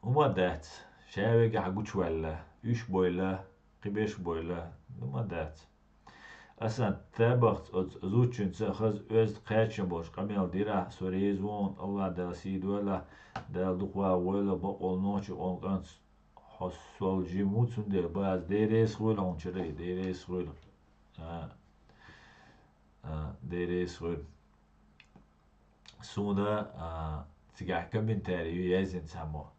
хӀума дац, шаьвегахь гучуваьлла, уьш бойла, кхиберш бойла, ну, ма дац. Асан табахца оцу зудчуьнца хаза оьзда кхачам болуш къамел дира, со реза ву хьуна, Аллах Дала сий дойла, Дала дукха ван войла, бакъволу нохчи къоман кӀант, хьо сол жима ву, цундела база деррес хуьйла хьуна чуьра, деррес хуьйла. А, а, деррес хуьйла. Суна, а, цигахь комментарий ю яздина цхьаммо.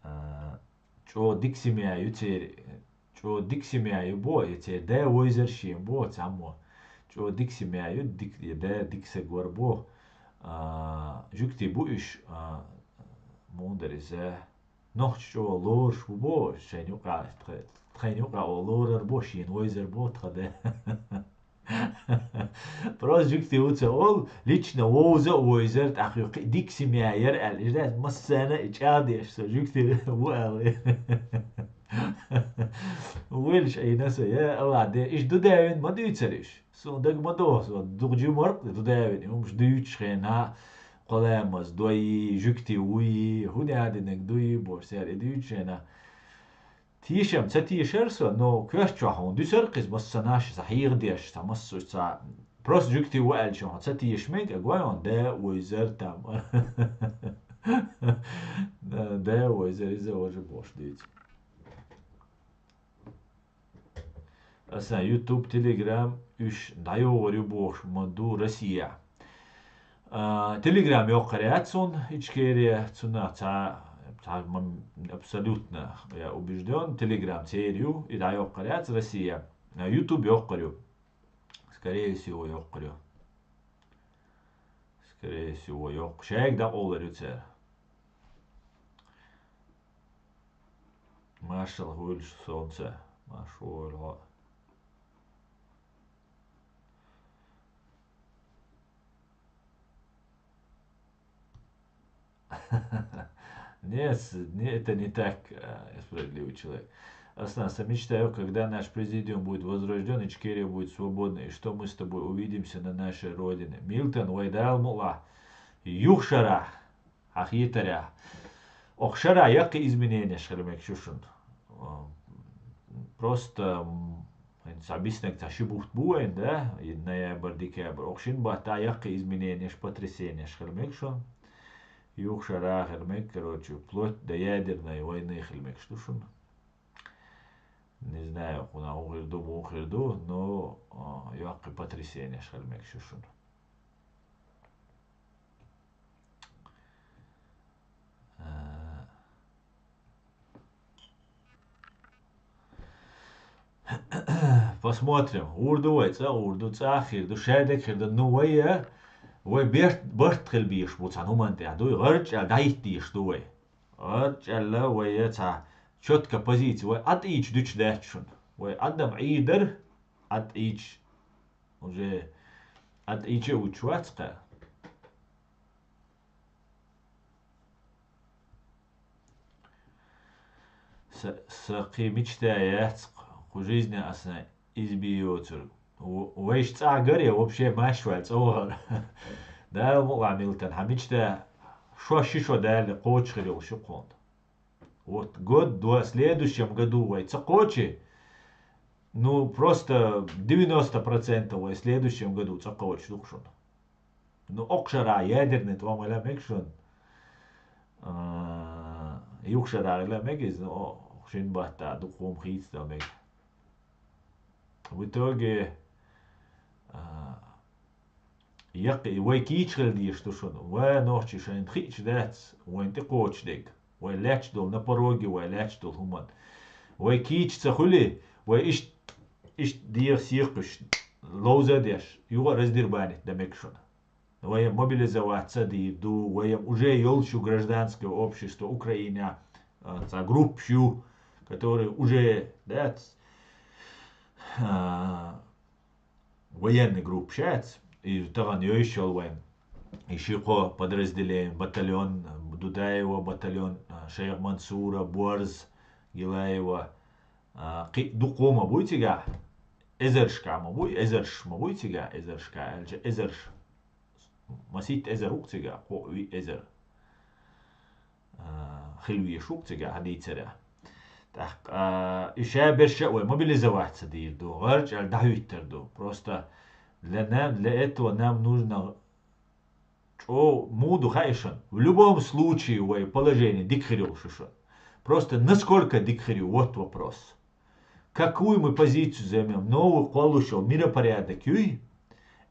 А, чӀогӀа дика семья ю церан, чӀогӀа дика семья ю бо, я церан да вайзар шен бо цхьаммо. ЧӀогӀа дика семья ю, дик-, я да дика саг вар бо. А, жуьгти бу уьш, а, муха дара иза. Нохча чӀогӀа лоруш бу бо, шайна юкъа, тха-, тхайна юкъа о лорар бо, шена вайзар бо тхан да. Просто жуьгти ву ца олу, лично вовза а вайзар, тӀаккха кхин дика семья яра аьлла, иза массарна а и чӀагӀдеш со жуьгти ву аьлла. Вуьйлаш Ӏийна со, я Аллах де, иш ду даьвина ма дуьйцара иш. Суна дага ма доху, со дукха жимаркъ ду даьвина, и хӀумаш дуьйцуш хенахь, кхо ламаз дойий, жуьгти вуйий, хӀун яа динарг дуйий бохуш, цара и дуьйцуш хенахь. Тешам ца тешара со, но коьрта чохь хьуна дуьсура кхиза массанаш, сан хьехадеш, сан массо ца. Просто жуьгти ву аьлча хьуна ца теша мега, гой хьуна, да, вайзар там. Да, вайзар, иза важа бохуш дуьйцу. Аса YouTube, Telegram уьш дӀайогӀур ю бохуш ма ду Россия. А, Telegram йоккхур яц суна, Ичкерия, цунах цхьа, цхьа ма-, абсолютно, я убеждён, Telegram церан ю, и дӀайоккхур яц Россия. А, YouTube йоккхур ю. Скорее всего, йоккхур ю. Скорее всего, йоккху. Шайга дӀакъовлар ю цара. Маршалла хуьлуш сонца. Марш войла хьо. Нет, с-, не, это не так, э, справедливый человек. Аслан, са мечта я, когда наш президиум будет возрождён, Ичкерия будет свободна, и что мы с тобой увидимся на нашей родине. Милтон, вай Дала мукъалахь, юха шарахь, хьан хетарехь, оха шарахь яккхий измененеш хила мегаш ю шуна. Просто, м, хӀинца биснарг цхьа ши бутт бу вайн, да, и ноябрь, декабрь. Оха шин баттахь яккхий измененеш, потрясенеш хила мегаш шуна. Юха шарахь хила мег, короче, вплоть до ядерной войны хила мегаш ду шуна. Не знаю, кхунах хӀун хир ду, муха хир ду, но, а, йоккхий потрясенеш хила мегаш ю шуна. А. Посмотрим. ГӀур ду вай, цӀа гӀур ду, цӀа хир ду, шадерг хир ду. Ну, вай, а, вай берт-, барт хила безаш бу цхьана хӀуманна тӀехь, дуй, гӀарчӀ а дӀахӀитта дезаш ду вай. ГӀарчӀ аьлла, вай цхьа чётка позиция, вай Ӏад ийча дуьтуш дац шуна. Вай Ӏадам Ӏийр дара, Ӏад ийча, уже Ӏад ийча а вуьтуш вац кхаъ. Са, са кхин мечта яц кху жизни аса изби йоцург. В-, вайша цӀа гар я, вообще, маьш ваьлла цӀа вахар. Дала мукъалахь, Милтон, хьан мечта шо ши шо дале кхочуш хир йолуш ю кхунна. Вот год, два, следующем году вай ца кхочий, ну, просто девяносто процентов вай следующем году цӀа кхочуш ду-кх шуна. Ну, окху шарахь ядерный тӀом хила мега шуна. А, юха шарахь хила мега иза, ну, о, шин баттахь дукха хӀума хийцадала мега. В итоге, а, яккхий, вай кийча хила дезаш ду шуна. Ва нохчий, шайна хиъча дац вайна тӀекхочуш дерг. Вай лаьтташ долу на пороге, вай лаьтташ долу хӀуманна. Вай кийча ца хуьлий, вай иштта, иштта дегӀа сехкхуьш, ловза а деш, юха а раздербанить дан мега шуна. Вай мобилизоваться дийр ду, вай уже йолчу гражданское общество Украина, а, цхьа группаш ю, которые уже, да, а, военный группаш яц, и тахана йойуш йолу вайн, и ши-кхо подразделение, батальон, Дудаева батальон, а, Шайх Мансура, Борз, Гилаева, а, кхин дукха ма буй цигахь, эзаршка ма буй, эзарш ма буй цигахь, эзаршка аьлча, эзарш. Масийтта эзар ву-кх цигахь, кхо-виъ эзар. А, хила везаш ву-кх цигахь, хьан дийцарехь. ТӀаккха, а, и шаберш а вай мобилизоваться дийр ду, гӀарчӀ аьлла дӀахӀуьттур ду. Просто для нам, для этого нам нужно чӀо-, муха ду хаьий шуна? В любом случае вай положение дика хир йолуш ю шуна. Просто насколько дика хир ю, вот вопрос. Какую мы позицию займём? Новый кхоллуш йолу миропорядок юй?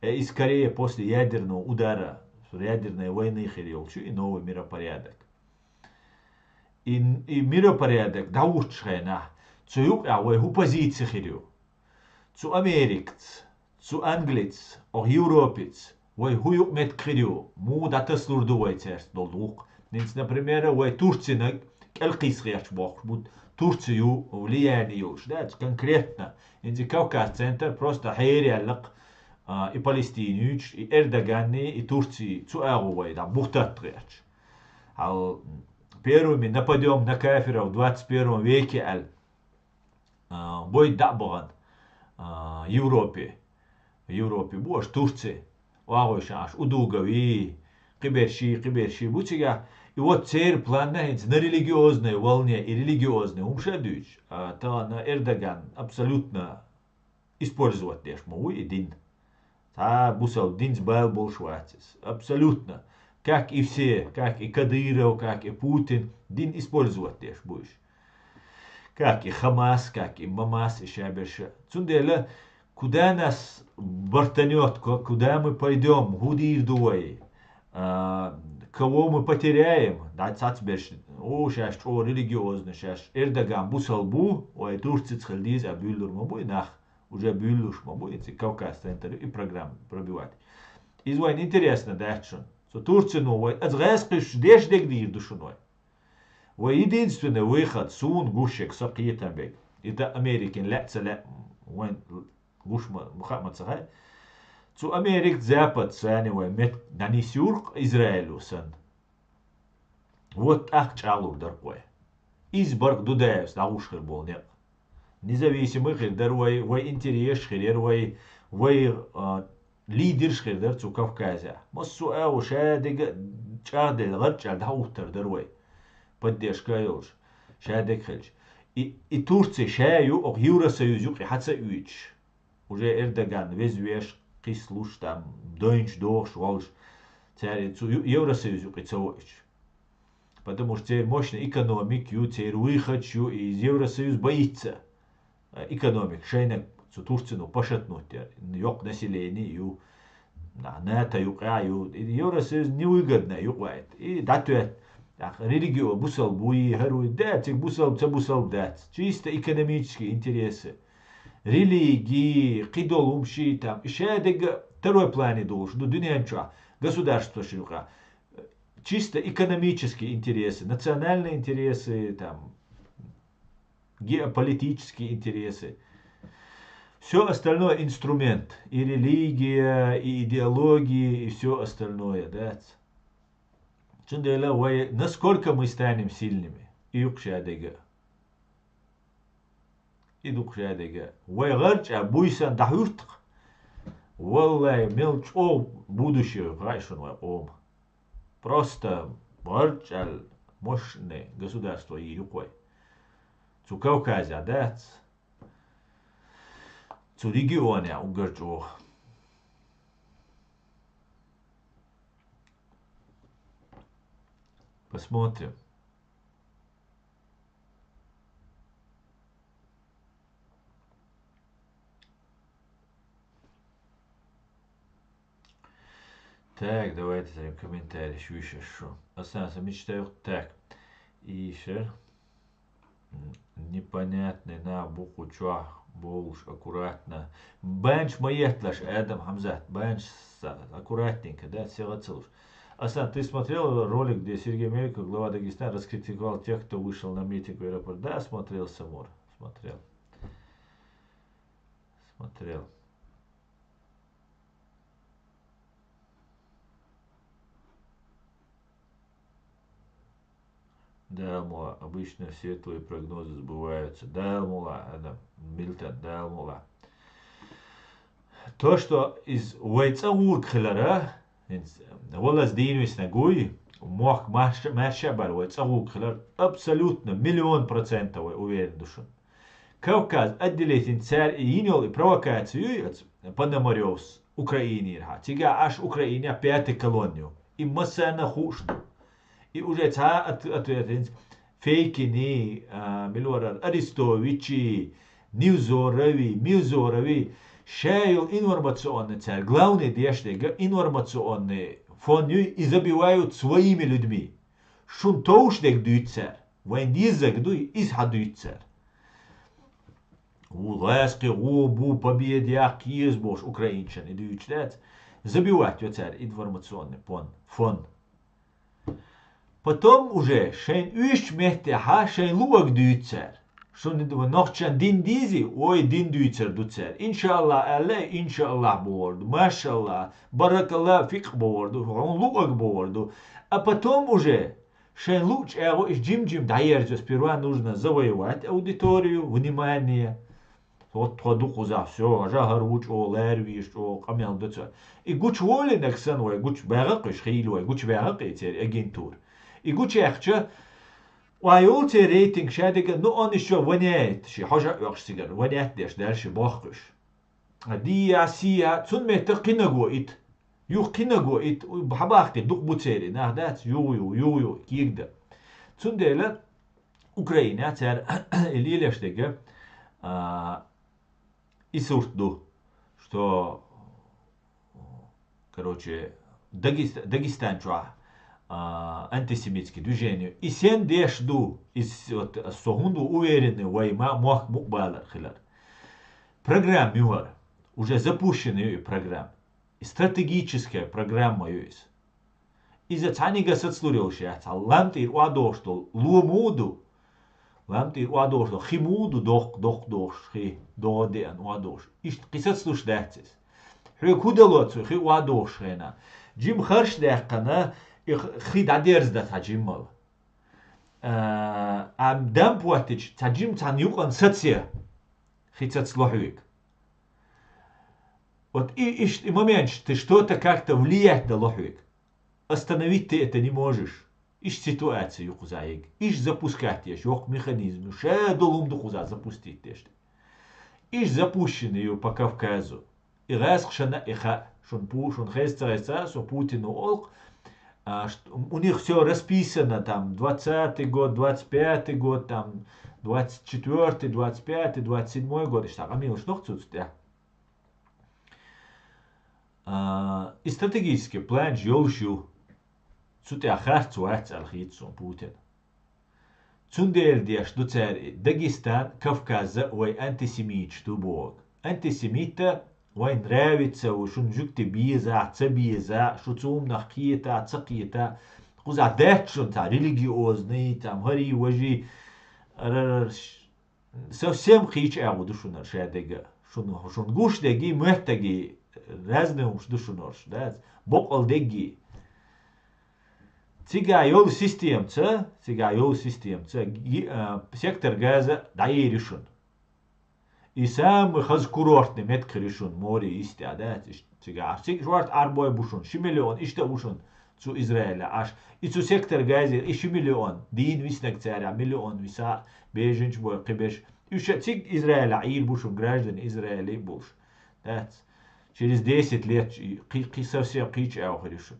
Э, и скорее после ядерного удара, ядерной войны хир йолчу и новый миропорядок. И, и миропорядок дӀахӀуттучу хенахь, цу юкъахь вай хӀун позиция хир ю? Цу Америкаца, цу Англица, оха Европица, вай хӀун юкъаметтиг хир ю, муха дӀатасалур ду вай цаьрца долу гӀуллакх? ХӀинца, например, вай Турцинаг кӀелхийса гӀерташ бохкуш бу, Турци ю влияние йолуш, да, конкретно. ХӀинца и Кавказ центр просто хьераяллакх, а, и Палестинуьйчу, и Эрдоганни, и Турци цу агӀо вай дӀа бухтатта гӀерташ. Хьал первыми нападём на кафиров в двадцать первом веке аьлла, а, бой дӀа а бахана, а, Европе. Европе бу аша Турци, оагӀуьйша аша удугави, кхиберши, кхиберши бу цигахь. И вот церан планна хӀинца на религиозной волне и религиозной хӀумаш а дуьйцуш, а, тахана Эрдоган абсолютно использовать деш ма ву и дин. Цхьа бусалба динца бала болуш вац иза. Абсолютно. Как и все, как и Кадыров, как и Путин, дин использовать деш бу уьш. Как и Хамас, как и Мамас, и шаберш а. Цундела, куда нас бортанёт, ку-, куда мы пойдём, хӀун дийр ду вай? А, кого мы потеряем? ДӀа цхьацберш, о, шаьш чӀогӀа религиозный, шаьш Эрдоган бусалба бу, вай Турцица хила деза а буьйлур ма бу и нах. Уже буьйлуш ма бу и цига Кавказ центр и программа пробивать. Иза вайна интересно дац шуна. Цу Турцино вай аса гӀаьс кхуьссуш деш дерг дийр ду шуна вай. Вай единственный выход, суна гуш ерг, со кхетам берг. И тӀа Америкин лаьа ца лаьа, вайн гуш ма, ма хаа ма ца хаьа. Цу Америка, Запад санна вай мет дӀанисйур-кх Израило санна. Вот тӀаккха чӀагӀлур дара-кх вай. Иза бара-кх Дудаевс дӀагӀуш хир болу некъ. Независимый хир дара вай, вай интересаш хир яра вай, вай, а, лидераш хир дара цу Кавказехь. Массо а агӀо шадерг а чӀагӀделла, гӀарчӀ аьлла дӀахӀуттар дара вай. Поддержка а йолуш, шадерг а хилча. И, и Турци ша ю, оха Евросоюз юкъе хьа ца оьцуш. Уже Эрдоган веза-веш, кхийсалуш, там, дойнаш дохуш волуш, цара цу Ю-, Евросоюз юкъе ца воуьйтуш. Потому что церан мощный экономика ю, церан вуй хадаш ю, и Евросоюз боится, э, экономика шайнаг цу Турцино пошатнуть яр, йоккха население ю, на-, НАТО юкъахь ю, и Евросоюз невыгодно юкъа ваийта. И дӀатоьтту, тӀаккха религио бусалба вуй, хӀара вуй, да, цига бусалба, ца бусалба дац. Чисто экономические интересы. Религии, кхидолу хӀумаший там, и шадерг а второй плане долуш ду дуьнен чохь, государствашна юкъахь. Чисто экономические интересы, национальные интересы, там, геополитические интересы. Всё остальное инструмент. И религия, и идеология, и всё остальное, да. Цундела вай, насколько мы станем сильными, и ю-кх шадерг а. И ду-кх шадерг а. Вай гӀарчӀа буьйсан дӀахьуьрту-кх. Валлай, мел чӀогӀа будущее хаьа шуна вай къоман. Просто гӀарчӀ аьлла мощный государство йийр ю-кх вай. Цу Кавказехь дац, цу регионехь уггар чӀогӀа. Посмотрим. Так, давайте зайдем комментарий, ещё, ещё что. Остался мечтаю. Так, и ещё. М, непонятный на букву чохь болуш, аккуратно. Банч ма етталаш, Адам Хамзат, банч са-, аккуратненько, да, сига ца луш. Асан, ты смотрел ролик, где Сергей Меликов, глава Дагестана, раскритиковал тех, кто вышел на митинг в аэропорт? Да, смотрел, Самур, смотрел. Смотрел. Да, мула, обычно все твои прогнозы сбываются. Да, мула, Адам, Милтон, да, мула. То, что из вай цӀа гӀуллакх хилара, хӀинца валаз дийна виснаг вуй, мохк маьрша-, маьрша а бара вай цӀа гӀуллакх хилар, абсолютно миллион процентов вай уверен ду шуна. Кавказ отделить йина цара и йина йолу и провокаци юй оцу Пономарёвс Украинера хьа. Цигахь Ӏаш Украинехь пятый колонн ю. И массарна хууш ду. И уже цхьа а от-, ответ хӀинца Фейкини, а, мила варара, Арестовичи, Невзорови, Милзорови, ша йолу информационный цара главный деш дерг информационный фон юй, и забивают своими людьми. Шун товш дерг дуьйцу цара. Вайн дезаг дуй, иза хьан дуьйцу цара? Ву лаьцкхи гӀо бу, победа яккха еза бохуш украинчан и дуьйцуш дац. Забивать йо цара информационный пон-, фон. Потом уже шайн уьш меттехьа шайн луъаг дуьйцу цара. Шуна нохчан дин дийзи, ой, дин дуьйцар ду цара. Иншаллах аьлла, иншаллах бохур ду. Машаллах, баракалла, фикъ бохур ду. Хьуна луъаг бохур ду. А потом уже шайн луъучу агӀо иштта жим-жим дӀаерзо, сперва нужно завоевать аудиторию, внимание. Вот тхо ду кхузахь, всё, хьажа хӀара ву чӀогӀа, лара веза чӀогӀа, къамел до цо. И гучуволийнарг санна вай гучубаьгӀа кхуьш хийлла вай, гучубаьгӀа кхийцера агентура. И гучуяьккхича, ой, йолу церан рейтинг шадерг а, ну, он ещё воняет, ши хьожа а оьхуш цигара, вонять деш даьлла ши бохкуьш. Дия, сия, цунна метта кхинаго ит. Юха кхинаго ит, хьабахти дукха бу церан, нах дац, югӀу-югӀу, югӀу-югӀу, кегда. Цундела Украина цара и лелаш дерг, а, и сурт ду, что, короче, Дагест-, Дагестан чохь, а, антисемитский движение. И сен деш ду, и с-, вот, со хӀунда ву уверенный вай ма-, мохк мукъабалар хилар. Программа ю хӀара. Уже запущена ю и программа. И стратегическая программа ю иза. Иза цхьаьнниг а сацалур йолуш яц, хьан лам тӀера охьадохуш долу ло муха ду? Лам тӀера охьадохуш долу хи муха ду, доккха, доккха дохуш хи, догӀа деана охьадохуш? Иштта кхин сацалуш дац иза. Хьоьга хӀун дало цу хи охьадохуш хенахь? Жима харш даьккхина, и х-, хи дӀадерзадан цхьа жиммал. А, а дам поттича, цхьа жима цхьана юкъана сацае. хи цац ло хьоьга. Вот и, ишт, и момент, ты что-то как-то влиять дало хьоьга. Остановить ты это не можешь. Ишт ситуация ю кхуза ег. Ишт запускать еш, йоккха механизм ю, ша долум ду кхуза запустить еш. Ишт запущенный ю по Кавказу. И гӀаскхашана и ха, шун пу, шун хеза ца гӀеца, со Путину олк. А, шт-, у них все расписано, там, двадцатый год, двадцать пятый год, там, двадцать четвёртый, двадцать пятый, двадцать седьмой год, ишта къамелаш нох цуц тӀе. А, и стратегический план йолуш ю. Цу тӀехь харц вац аьлла хийца суна Путина. Цундела деш ду цара и Дагестан, Кавказа вай антисемиташ ду боху. Антисемита вайн нравится, шун жуьгти беза, ца беза, шу цумнах кхета, ца кхета. Кхуза даьтта шун цхьа религиозный, там, хӀарий, важий, арарарш. Совсем кхечу агӀо ду шуна ша дега. Шун, шун гуш деги, моьттаги, разный хӀумаш ду шуна орш, да? Бокъал деги. Цигахь йолу системаца, цигахь йолу системаца, ги-, а, сектор Газа дӀаер ю шуна. И самый хаза курортный меттиг хир ю шуна, море йистехь, да? Цигахь, цига шорта Ӏарбой бу шуна, ши миллион иштта а ву шуна цу Израилехь Ӏаш. И цу сектор Газера, и ши миллион, дийна виснаг цара, миллион виса, беженцаш бой кхиберш. Уьш цига Израилехь Ӏийр бу шуна, граждане Израиле а болуш. Дац. Через десять лет кхи-, кхи-, совсем кхечу агӀо хир ю шуна.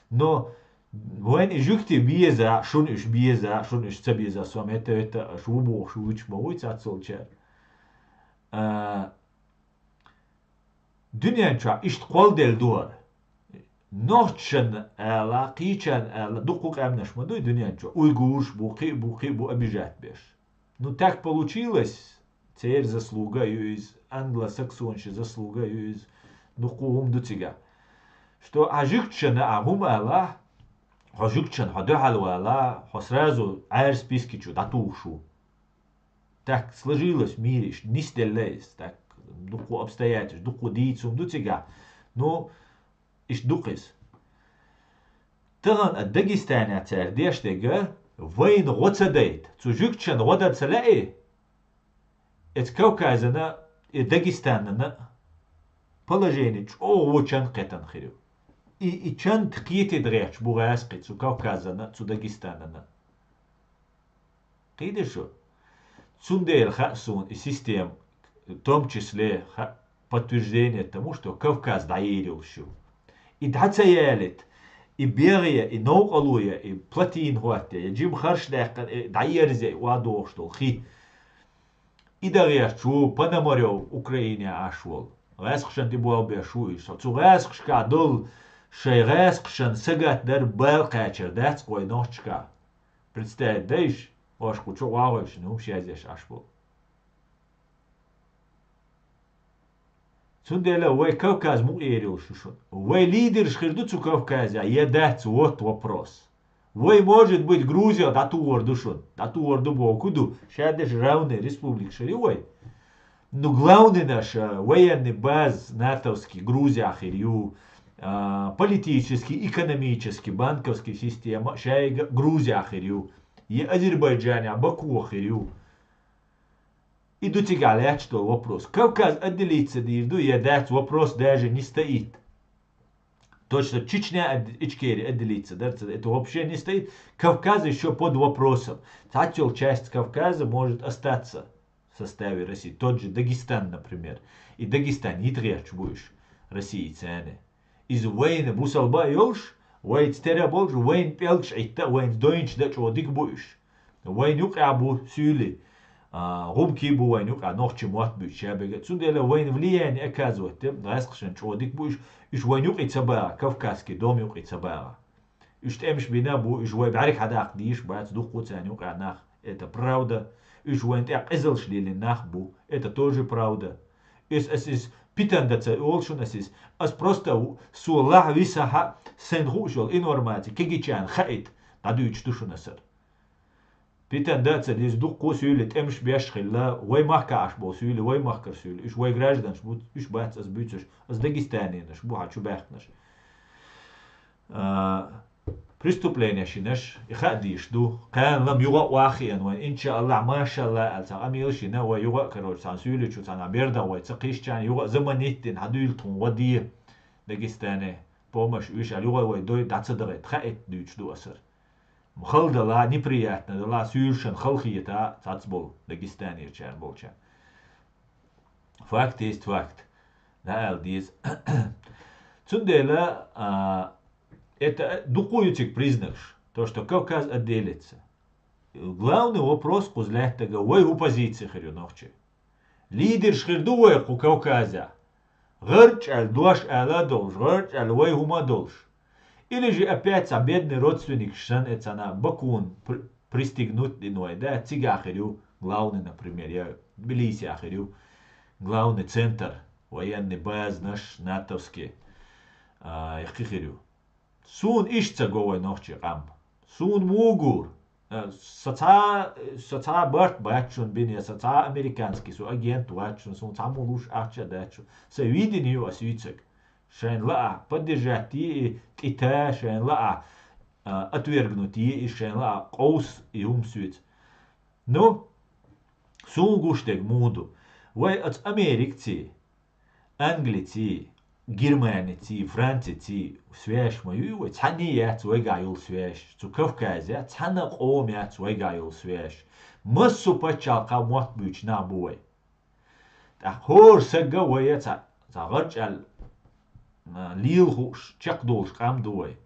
Но вайн и жуьгти беза, шуна уьш беза, шуна уьш ца беза, со мета-вета, аша ву бохуш вуьйцуш ма вуй цаццолчара. А, дуьнен чохь иштта кхолладелла ду хӀара. Нохчашна ала, кхечарна ала, дуккха къаьмнаш ма дуй дуьнен чохь. Уйгураш бу, кхин а бу, кхин а бу обижать беш. Ну, так получилось, церан заслуга ю иза, англосаксонийн заслуга ю иза, дуккха хӀума ду цигахь. Что а жуьгташна а хӀума ала, хьо жуьгташна хьо дуьхьал вала, хьо сразу Ӏаьржа списки чу дӀатухуш ву. Так сложилось в мире, иштта нисделла иза, так дуккха обстоятельств, дуккха дийца хӀума ду цигахь. Ну, иштта ду-кх иза. Тахана а Дагестанехь цара деш дерг, вайна гӀо ца дайта, цу жуьгташна гӀо дан ца лаьий, эца Кавказана и Дагестанана положение чӀогӀа ву чан кхетан хир ю. И, и чан кхетийта гӀерташ бу гӀаьскхи цу Кавказана, цу Дагестанана. Кхийдий шу? Цундела хаьа суна и система, в том числе, хаьа подтверждение тому, что Кавказ дӀаер йолуш ю. И дӀа ца ялийта, и бегӀе, и новкъалло я, и плотина хӀотта, я жима харш даьккхина, и дӀаерзе, и охьадогӀуш долу хи. И дан гӀерташ ву Пономарёв, Украине Ӏаш волу. ГӀаьскхашна тӀе болх беш ву иза. Цу гӀаьскхашкахь долу шайн гӀаьскхашна сагатдар бала кхачар дац вай нохчашкахь. Представить дайша, ош кху чу охьагӀойшна хӀумаш язъеш Ӏаш болу. Цундела вай Кавказ мукъа эр йолуш ю шуна. Вай лидерш хир ду цу Кавказехь, я дац, вот вопрос. Вай, может быть, Грузия дӀатухур ду шуна. ДӀатухур ду боху ду, ша дерш равный республикаш хир ю вай. Ну, главный наш, а, военный база натовский Грузия хир ю, а, политический, экономический, банковский система шайга Грузия хир ю. Я Азербайджане, Баку хир ю. И ду цигахь лаьтташ долу вопрос. Кавказ отделиться дийр ду, я дац, вопрос даже не стоит. Точно Чечня отд-, Ичкерия отделиться дар, это вообще не стоит. Кавказ ещё под вопросом. Цхьацца йолу часть Кавказа может остаться в составе России. Тот же Дагестан, например. И Дагестан йита гӀерташ бу уьш Российца цхьаьна. Иза вайна бусалба а йолуш, вайца тера а болуш, вайна пӀелгаш Ӏитта, вайна дойнча дан чӀогӀа дика бу уьш. Вайна юкъахь бу суьйли, а, гӀумкий бу вайна юкъахь, нохчий мотт буьйцу шаберга. Цундела вайна влияние оказывать де, гӀаьскхашна чӀогӀа дика бу уьш, уьш вайна юкъе ца багӀа, Кавказский дом юкъе ца багӀа. Уьш тӀемаш бина бу, уьш вай бӀаьрг хьадаккха дийш бац, дуккха царна юкъахь нах. Это правда. Уьш вайна тӀе къизалш лелийна нах бу. Это тоже правда. Эс, эс, эс питан дан ца олу шуна ас иза. Ас просто в-, со лахь висахьа, сайн хууш йолу информаци кегийчарна хаийта, дӀадуьйцуш ду шуна ас хӀара. Питан дан а ца деза, дуккха суьйли тӀемаш беш хилла, вай махкахь Ӏаш болу суьйли, вай махкара суьйли. Уьш вай гражданаш бу, уьш бац ас буьйцуш, ас дагестанец бу хьан чу баьхкинарш. А, преступлени шинаш, и хаа дийш ду, кхаьнлам югӀа а вахиен вайн, иншааллахь, машалла, аьлла, цхьа къамелаш йина, вай югӀа а, короче, цхьан суьйличу, цхьан бердагӀ вай ца кхишчани, югӀа а заманитдин хьадуьйла тхун гӀо де, Дагестане, помощь уьш, аьлла, югӀа вай дой, дӀа ца дагӀайт, хаийт дуьйцу ду асар. Хала дала, неприятно дала, суьйлишан халхета, цац бол, Дагестанерчар болча. Факт есть факт. Да, аьлла деза. Цундела, а, это дукху ю цига признакаш, то, что Кавказ отделится. Главный вопрос кхуза лаьттага вай хӀу позиция хир ю нохчи. Лидерш хир ду вай кху Кавказа. ГӀарчӀал дош ала долуш, гӀарчӀал вай хӀума долуш. Или же опять цхьа бедный родственник шан э цхьана Бакун пр-, пристегнуть дина вай, да, цига хир ю, главный, например, я Тбилиси хир ю, главный центр, военный базанаш натовский, а, яхкхи хир ю. Суна иштта ца го вай нохчи къам. Суна мугур. Э, со цхьа, со цхьа барт бац шун бина, я со цхьа американский, со агент вац шун, суна цхьа мулуш ахча дац шун. Са видение ю ас юьйцаг. Шайн лаа поддержать е и тӀита, шайн лаа, а, отвергнуть е и, шайн лаа къовс и хӀума суьйца. Ну, суна гуш дерг муха ду. Вай аца Америкций, Англиций, Германиций, Франциций связь ма юй вай, цхьанний яц вайгахь йолу связь, цу Кавказе цхьана къоман яц вайгахь йолу связь. Массо пачхьалкха мотт буьйцу нах бу вай. ТӀаккха хӀора сагга вай цхьа, цхьа гӀарчӀал, а, лела хууш, чекхдолуш къам ду вай.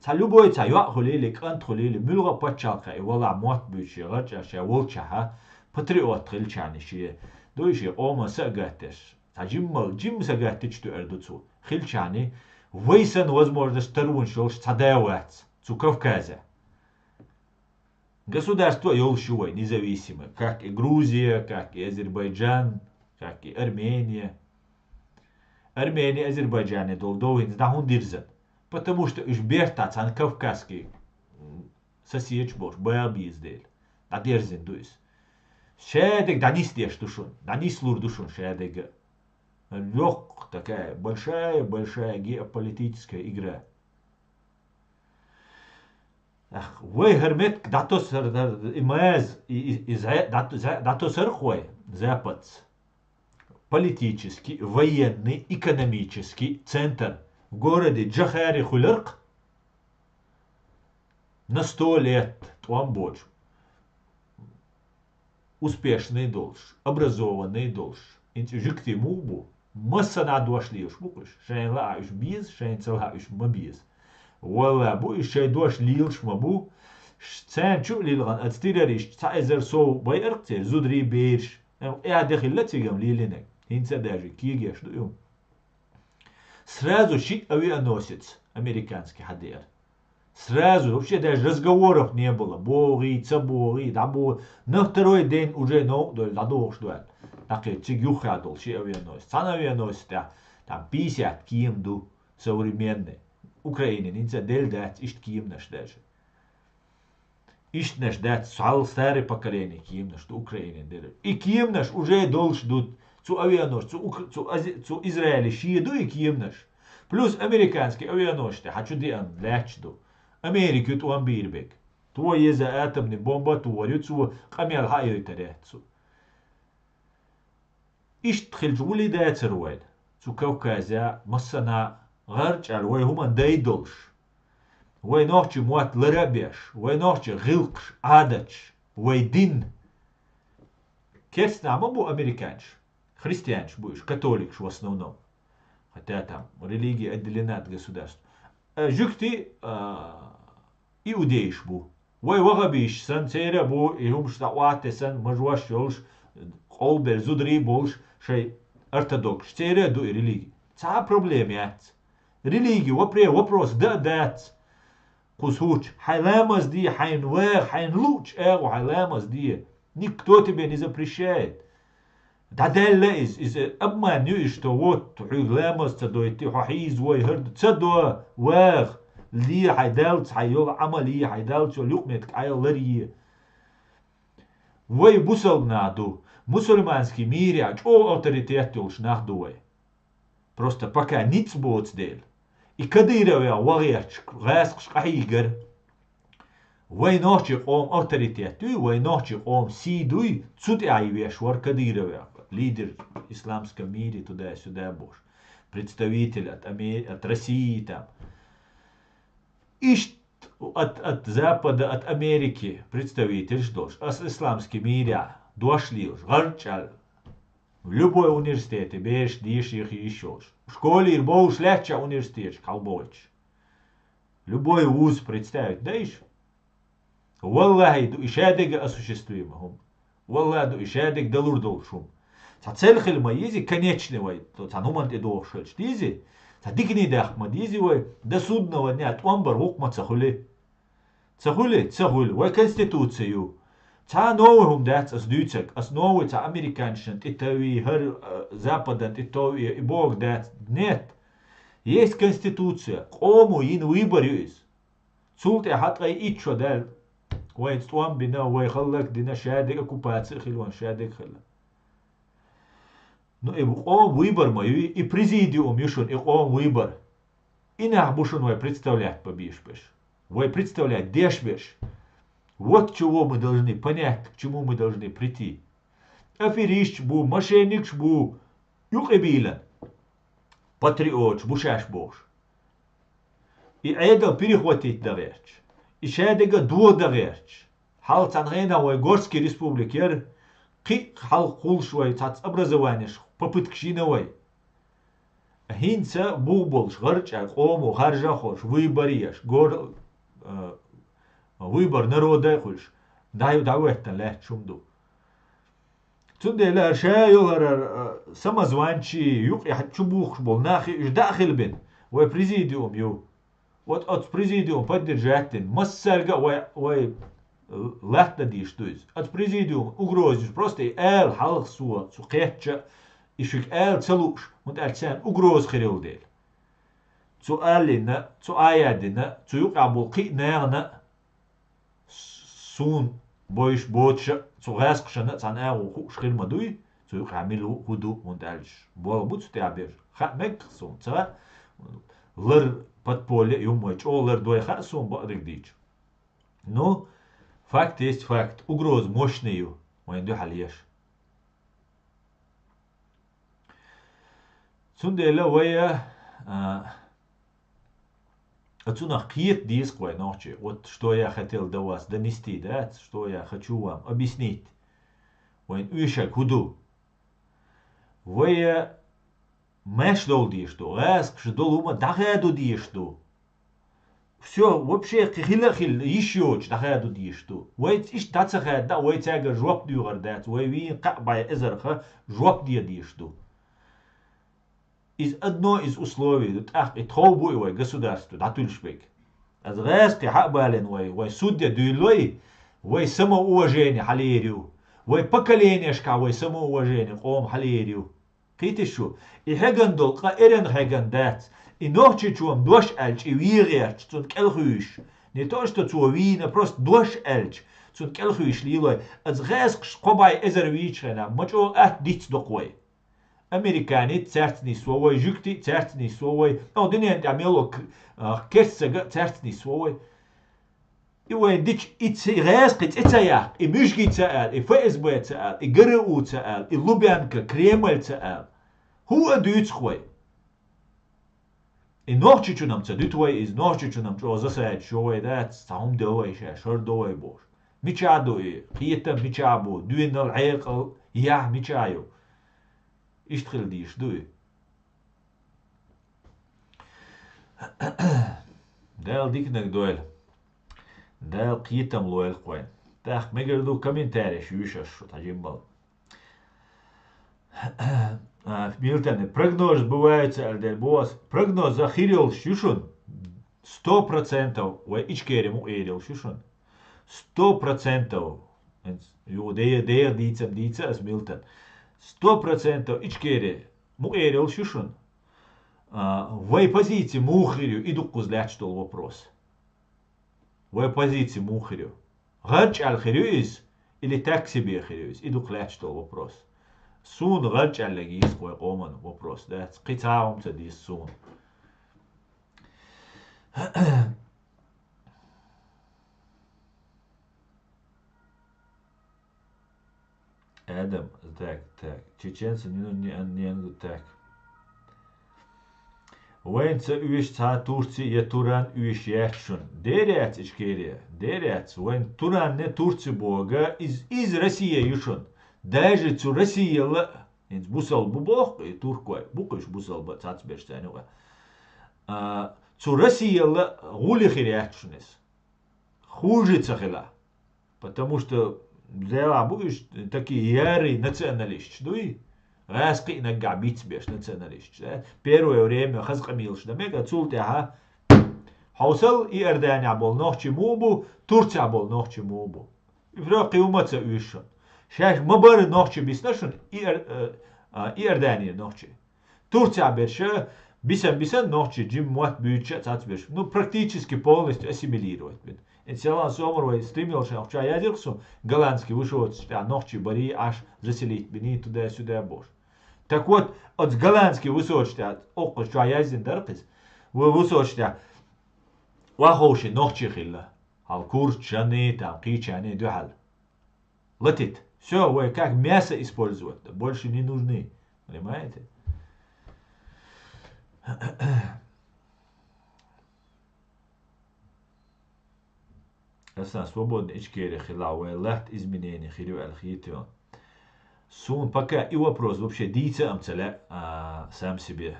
Цхьа любой цхьа йоӀ хуьлийла, кӀант хуьлийла, муьлхха пачхьалкха и валахь мотт буьйцу шен гӀарчӀал шен волчахьа, патриот хилчахьана шен, дуй шен къоман са а гатдеш. Цхьа жимма, жимма са гатдича туьар ду цо. Хилчахьана, вай санна возможность таронаш йолуш цхьа да вац цу Кавказе. Государство йолуш ю вай независимое, как и Грузия, как и Азербайджан, как и Армения. Армения, Азербайджане долу дов хӀинца дӀа хӀунда дирзина? Потому что уьш бертахь цхьана кавказский, м, соседаш болуш, бан беза дела. ДӀадерзина ду иза. Шадерг дӀанисдеш ду шуна, дӀанислур ду шуна шадерг. Лёгк такая большая, большая геополитическая игра. Ах, вай хӀара меттиг дӀатосар дар, и маз, и, и, и зӀе-, дӀа-, зӀе-, дӀатосарх вай, Западца. Политический, военный, экономический центр в городе Джохаре хуьларх на сто лет тӀом боцу. Успешный долуш, образованный долуш, инца жуьгти муха бу, массанхьа дош лелаш бу-кх уьш, шайна лаа уьш беза, шайна ца лаа уьш ма беза. Валла бу уьш шайн дош лелаш ма бу, ш-, царна чу а лилгӀан аца террорист цхьа эзар сов байарх церан зударий, бераш, амма къаьхьа де хилла цигам лелинарг, хӀинца а даже кегеш ду ю. Сразу шиъ авианосец американский хьадеара. Сразу, вообще даже разговоров не было. БогӀий, ца богӀий, дӀабо-, на второй день уже новкъа долу дӀадохуш ду аьлла. ДӀакхета цига юххехь долу ши авианосец. Цхьана авианосец тӀехь, там пятьдесят кема ду современный. Украинин хӀинца делла дац иштта кеманаш даже. Иштанаш дац, цхьал старый поколение кеманаш ду Украинин делла. И кеманаш уже долуш ду цу авианосец, цу Укра-, цу Ази-, цу Израиле шен ду и кеманаш. Плюс американский авианосец тӀе хьан чу деана лаьтташ ду. Америка ю тӀом бийр бег. Тхо еза атомный бомба а тухур ю, цо къамел хьа а йойтар яц цо. Иштта хилча гӀули дацара вайна, цу Кавказе массана гӀарчӀал вай хӀуманна дай долуш. Вай нохчи мотт лара а беш, вай нохчи гӀиллакхаш, Ӏадаташ, вай дин. Керстанаш ма бу американцаш, христианцаш бу уьш, католикаш в основном. Хотя там религия отделена от государства. Э, жуьгти, а, иудейш бу. Вай вахабиш санна, церан а бу, и хӀумаш дӀакъоттаде санна, мажош йолуш, къовлабер зударий а болуш, шайн ортодоксаш. Церан а ду и религи. Цхьа а проблема яц. Религи вопре-, вопрос да а дац. Кхуза хӀуч, хьайн ламаз де, хьайна ваха, хьайна луучу агӀо хьайн ламаз де. Никто тебе не запрещает. ДӀадаьлла иза, иза обман ю, иштта вот, хьуьга ламаз ца дойтий, хьо хьийза вой хӀара ду, ца до, ваха, ле хьайн Даллаца хьайн йолу Ӏамал, е хьайн Даллаца йолу юкъаметтиг Ӏайла лар е. Вай бусалба нах ду, мусульманский мире чӀогӀа авторитет йолуш нах ду вай. Просто пока ницкъ боцу дела. И Кадырове вахеташ гӀаскхаш къахьийгара, Вай нохчий къоман авторитет дуй, вай нохчий къоман сий дуй, цу тӀехь веш вара Кадырове, лидер исламском мире туда-сюда бохуш, представитель от Аме-, от России там. Иштта от, от Запада, от Америки представительш долуш, ас исламский мирехь дош лелаш, гӀарчӀ аьлла, любой университете бераш деша йиш йолуш, школера бовлуш лаьттачу университеташка хьалабовлуш. Любой вуз представить дайша. Валлахьи, ду и шадерг а осуществимо хӀума. Валлахьи, ду и шадерг далур долуш хӀума. Цхьа цель хила ма езий, конечный вай, цхьана хӀуманна тӀедогӀуш хилча дезий, цхьа дикане даккха ма дезий вай, до судного дня тӀом бар гӀуллакх ма ца хуьлий. Ца хуьлий? Ца хуьлу. Вай конституция ю. Цхьа а новый хӀума дац ас дуьйцург, ас новый цхьа американчашна тӀетовий, хӀара, а, западна тӀетовий, и бохург дац. Нет. Есть конституция, къомо йина выбор ю иза. Цул тӀаьхьа ткъе итт шо даьлла, вайца тӀом бина, вай хӀаллак дина, шадерг оккупаци а хилла, шадерг а хилла. Ну, и къоман выбор ма ю, и президиум ю шуна, и къоман выбор. И нах бу шуна вай представлять бан безаш берш. Вай представлять деш берш. Вот чего мы должны понять, к чему мы должны прийти. Аферисташ бу, мошенникаш бу, юкъебийлан. Патриоташ бу шаьш бохуш. И Ӏедал перехватить дан гӀерташ. И шадерг а доха дан гӀерташ. Хьалха цхьана хенахь вай Горский республика яра, кхин а хьалха кхуллуш вай цхьацца образованеш, попыткаш йина вай. ХӀинца бух болуш, гӀарчӀа къомо харжа а ховш, выбор еш, гор-, а, выбор народа а хуьлуш, дӀа-, дӀахӀоьттина лаьтташ хӀума ду. Цундела ша йолу хӀара, а, самозванчий, юкъе чубухуш болу нах, уьш дӀа а хилбина, вай президиум ю. Вот оцу президиум поддержать дина, массаьрга а вай, вай латта дийш ду иза. Оцу президиум угроза ю, просто и ала хьалха со, цу кхетча, и шуьга ала ца лууш, хӀунда аьлча царна угроза хир йолу дела. Цу аллина, цу аядина, цу юкъахь болу кхин а нахана, суна бойуш боцуша, цу гӀаскхашана а цхьана агӀо хууш хир ма дуй, цу юкъахь мила ву, хӀун ду, хӀунда аьлча болу бу цу тӀехь берш. Хаа мега суна, ца лар подполье а ю вай, чӀогӀа лар дой хаьа суна бакъдерг дийча. Ну, факт есть факт, угроза мощный ю, вайна дуьхьал еш. Цундела вай, а, а, цунах кхета деза-кх вай нохчий. Вот что я хотел до вас донести, да, что я хочу вам объяснить. Вайн уьйшаг хӀун ду? Вай, а, маьш довла дезаш ду, гӀаскхаша долу хӀума дӀахаду дезаш ду. Всё, вообще кхин хила а хилла, йиш йоцуш дӀахаду дезаш ду. Вайца иштта дӀа ца хаьдда, вай цаьргара жоп доьхур дац, вай вийна кхаа бӀе эзарха жоп де дезаш ду. Иза одно из условий ду, тӀаккха и тхов бу и вай государство дӀатуьллуш берг. Аса гӀаьскхи хьа а балийна вай, вай суд а дуьйллой, вай самоуважение хьалаер ю. Вай поколенешкахь вай самоуважение къоман хьалаер ю. Кхетий шу, и хьегна долу къа эрна хьегна дац. И нохчичо-м дош аьлча, и вен гӀерташ, цунна кӀелхуьйсуш. Не то, что цо вийна, просто дош аьлча, цунна кӀелхуьйсуш лелой. Аса гӀаьскхаш кхо бӀе эзар вийчу хенахь, ма чӀогӀа атта дицдо-кх вай. Американец цаьрца нисво вай, жуьгти цаьрца нисво вай, о, дуьнен тӀехь мел ву к-, а, керстсаг а цаьрца нисво вай. И вайн дича, и ц-, и гӀаьскхи цӀе ца яккха, и муьжги ца аьлла, и ФСБ ца аьлла, и ГРУ ца аьлла, и Лубянка, Кремль ца аьлла. ХӀун а дуьйцу-кх вай? И нохчичунна-м ца дуьту вай иза, нохчичунна-м чӀогӀа засадаш йо вай дац, цхьа хӀума до вай ша, шар до вай бохуш. Мичахь ду и? Кхетам мичахь бу? Доьналла, хьекъал, яхь мичахь ю? Иштта хила дийш ду и? Дала диканиг дойла. Дала кхетам лойла-кх вайн. ТӀаккха мегар ду комментареш юьйш аш шу тхьа жиммал. А, Милтане, прогноз бывается, аьлла дерг бу ас. Прогноз а хир йолуш ю шуна. Сто процентов вай Ичкери мукъа эр йолуш ю шуна. Сто процентов. Ю, де-, де-, дийца, дийца ас, Милтан. Сто процентов Ичкери мукъа эр йолуш ю шуна. А, вай позици муха хир ю, и дуккхуза лаьтташ долу вопрос. Вай позици муха хир ю? ГӀарчӀ аьлла хир ю иза, или так себе хир ю иза? И дукха лаьтташ долу вопрос. Суна гӀарчӀ аьлларг йийца вай къоман вопрос дац. Кхин цхьа а хӀума ца дийца суна. Адам, так, так. Чеченцы не, не, не, так. Вайн ца уьш цхьа Турци я Туран уьш яц шун. Дера яц Ичкери, дера яц. Вайн Туран не Турци бога, из, из Россия ю шун. Даже цу Россияла, инц бусал бу бох, и туркой, букуш бусал ба, цац берш цани ва. А, цу Россияла гули хир яц шун из. Хуже ца хила. Потому что дела бу уьш такие ярые националистчи дуй. Газ кхи нагга биц беш националистчи, да? Первое время хаз къамилш да мега, цул тяха. Хьовсал Иордания бол нохчи му бу, Турция бол нохчи му бу. Ибра къиумаца уьш шун. Шаш ма бары нохчи бисна шун, Иор-, э, а, Иордания нохчи. Турция берша, бисан-бисан нохчи, жим мотт буьйча цац берш. Ну, практически полностью ассимилировать бит. Инселан сомар вай стримил шан хча язирх су, голландский вышивоцча нохчи бари аш заселить бини туда-сюда бош. Так вот, от голландский высочта, окко ча язин даркис, вы высочта, ваховши нохчи хилла. Хал курчани, там, кичани, духал. Латит. Все, вы как мясо использовать, больше не нужны. Понимаете? Асан свободный Ичкери хила, вай лат изменение хирю алхитион. Сун пока и вопрос вообще дийца ам цаля, а, сам себе.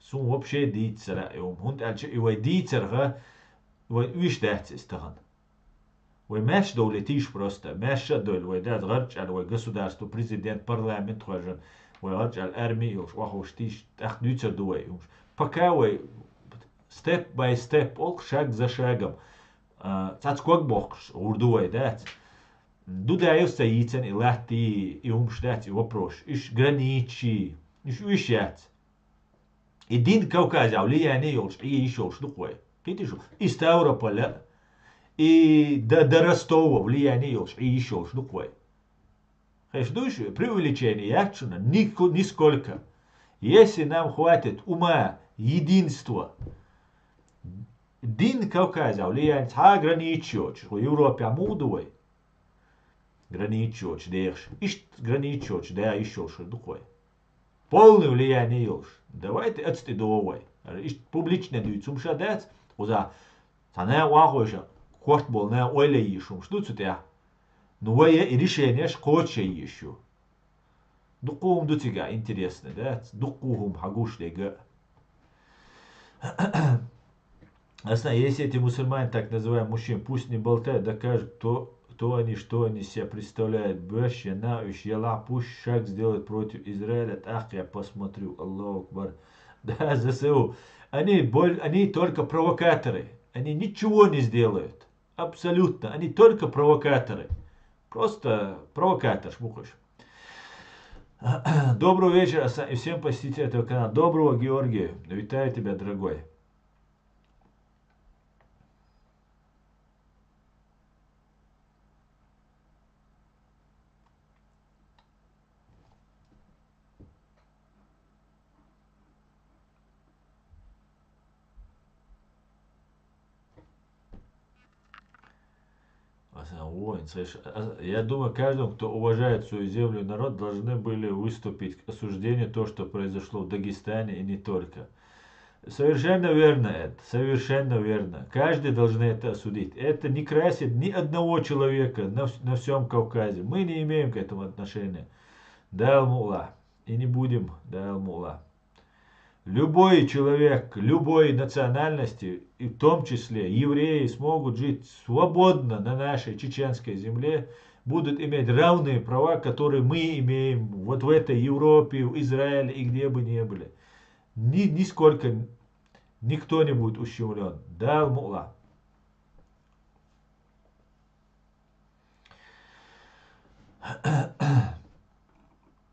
Сун вообще дийцара, и ум хунт алча, и вай дийцарга, вай уьш дац истахан. Вай мяч довле тиш просто. Мяч ша доль, вай да гъарчал, вай государство, президент, парламент хожан, вай гъарчал армия юш, вахуш тиш, так дюцер ду вай. Пока вай step by step, олк шаг за шагом. А, цац ког бохш, урду вай дац. Дудаев са яйцан и латти, и умш дац, и вопрос. Иш граничи, иш уьш яц. И дин Кавказа влияние йолш, и йиш йолш дукъ вай. Кити шу? И Ставрополя, и до, до Ростова влияние йолш, и йиш йолш дукъ вай. Хеш душ, преувеличение яц шуна, нико-, нисколько. Если нам хватит ума, единства, дин Кавказа влияние цхьа граничи йоч, Европе муду вай. Граничи йоч дехш. Ишт граничи йоч, да, йиш йолш дукъ вай. Полный влияние йолш. Давайте ацти довай. Ишт публичный дуй цумша дац. Уза цана вахойша, корт бол на ойле йишумш ду цутя. Ну вай и решение ш коче йишу. Дукъу хум ду цига интересный, да? Дукъу хум хагуш дега. Аса, если эти мусульмане, так называемые мужчины, пусть не болтают, докажут, кто, кто они, что они себя представляют. Бэш, я на уж, я ла, пусть шаг сделают против Израиля, так я посмотрю. Аллаху Акбар. Да, ЗСУ. Они, боль, они только провокаторы. Они ничего не сделают. Абсолютно. Они только провокаторы. Просто провокатор, шмухаш. Доброго вечера, Аса, и всем посетителям этого канала. Доброго, Георгий. Витаю тебя, дорогой. Аса, воин, слышь, а, я думаю, каждому, кто уважает свою землю и народ, должны были выступить к осуждению то, что произошло в Дагестане и не только. Совершенно верно это, совершенно верно. Каждый должен это осудить. Это не красит ни одного человека на, вс- на всем Кавказе. Мы не имеем к этому отношения. Да, Алла, и не будем, да, Алла. Любой человек, любой национальности, и в том числе евреи, смогут жить свободно на нашей чеченской земле, будут иметь равные права, которые мы имеем вот в этой Европе, в Израиле и где бы ни были. Ни, нисколько никто не будет ущемлен. Да, Алла.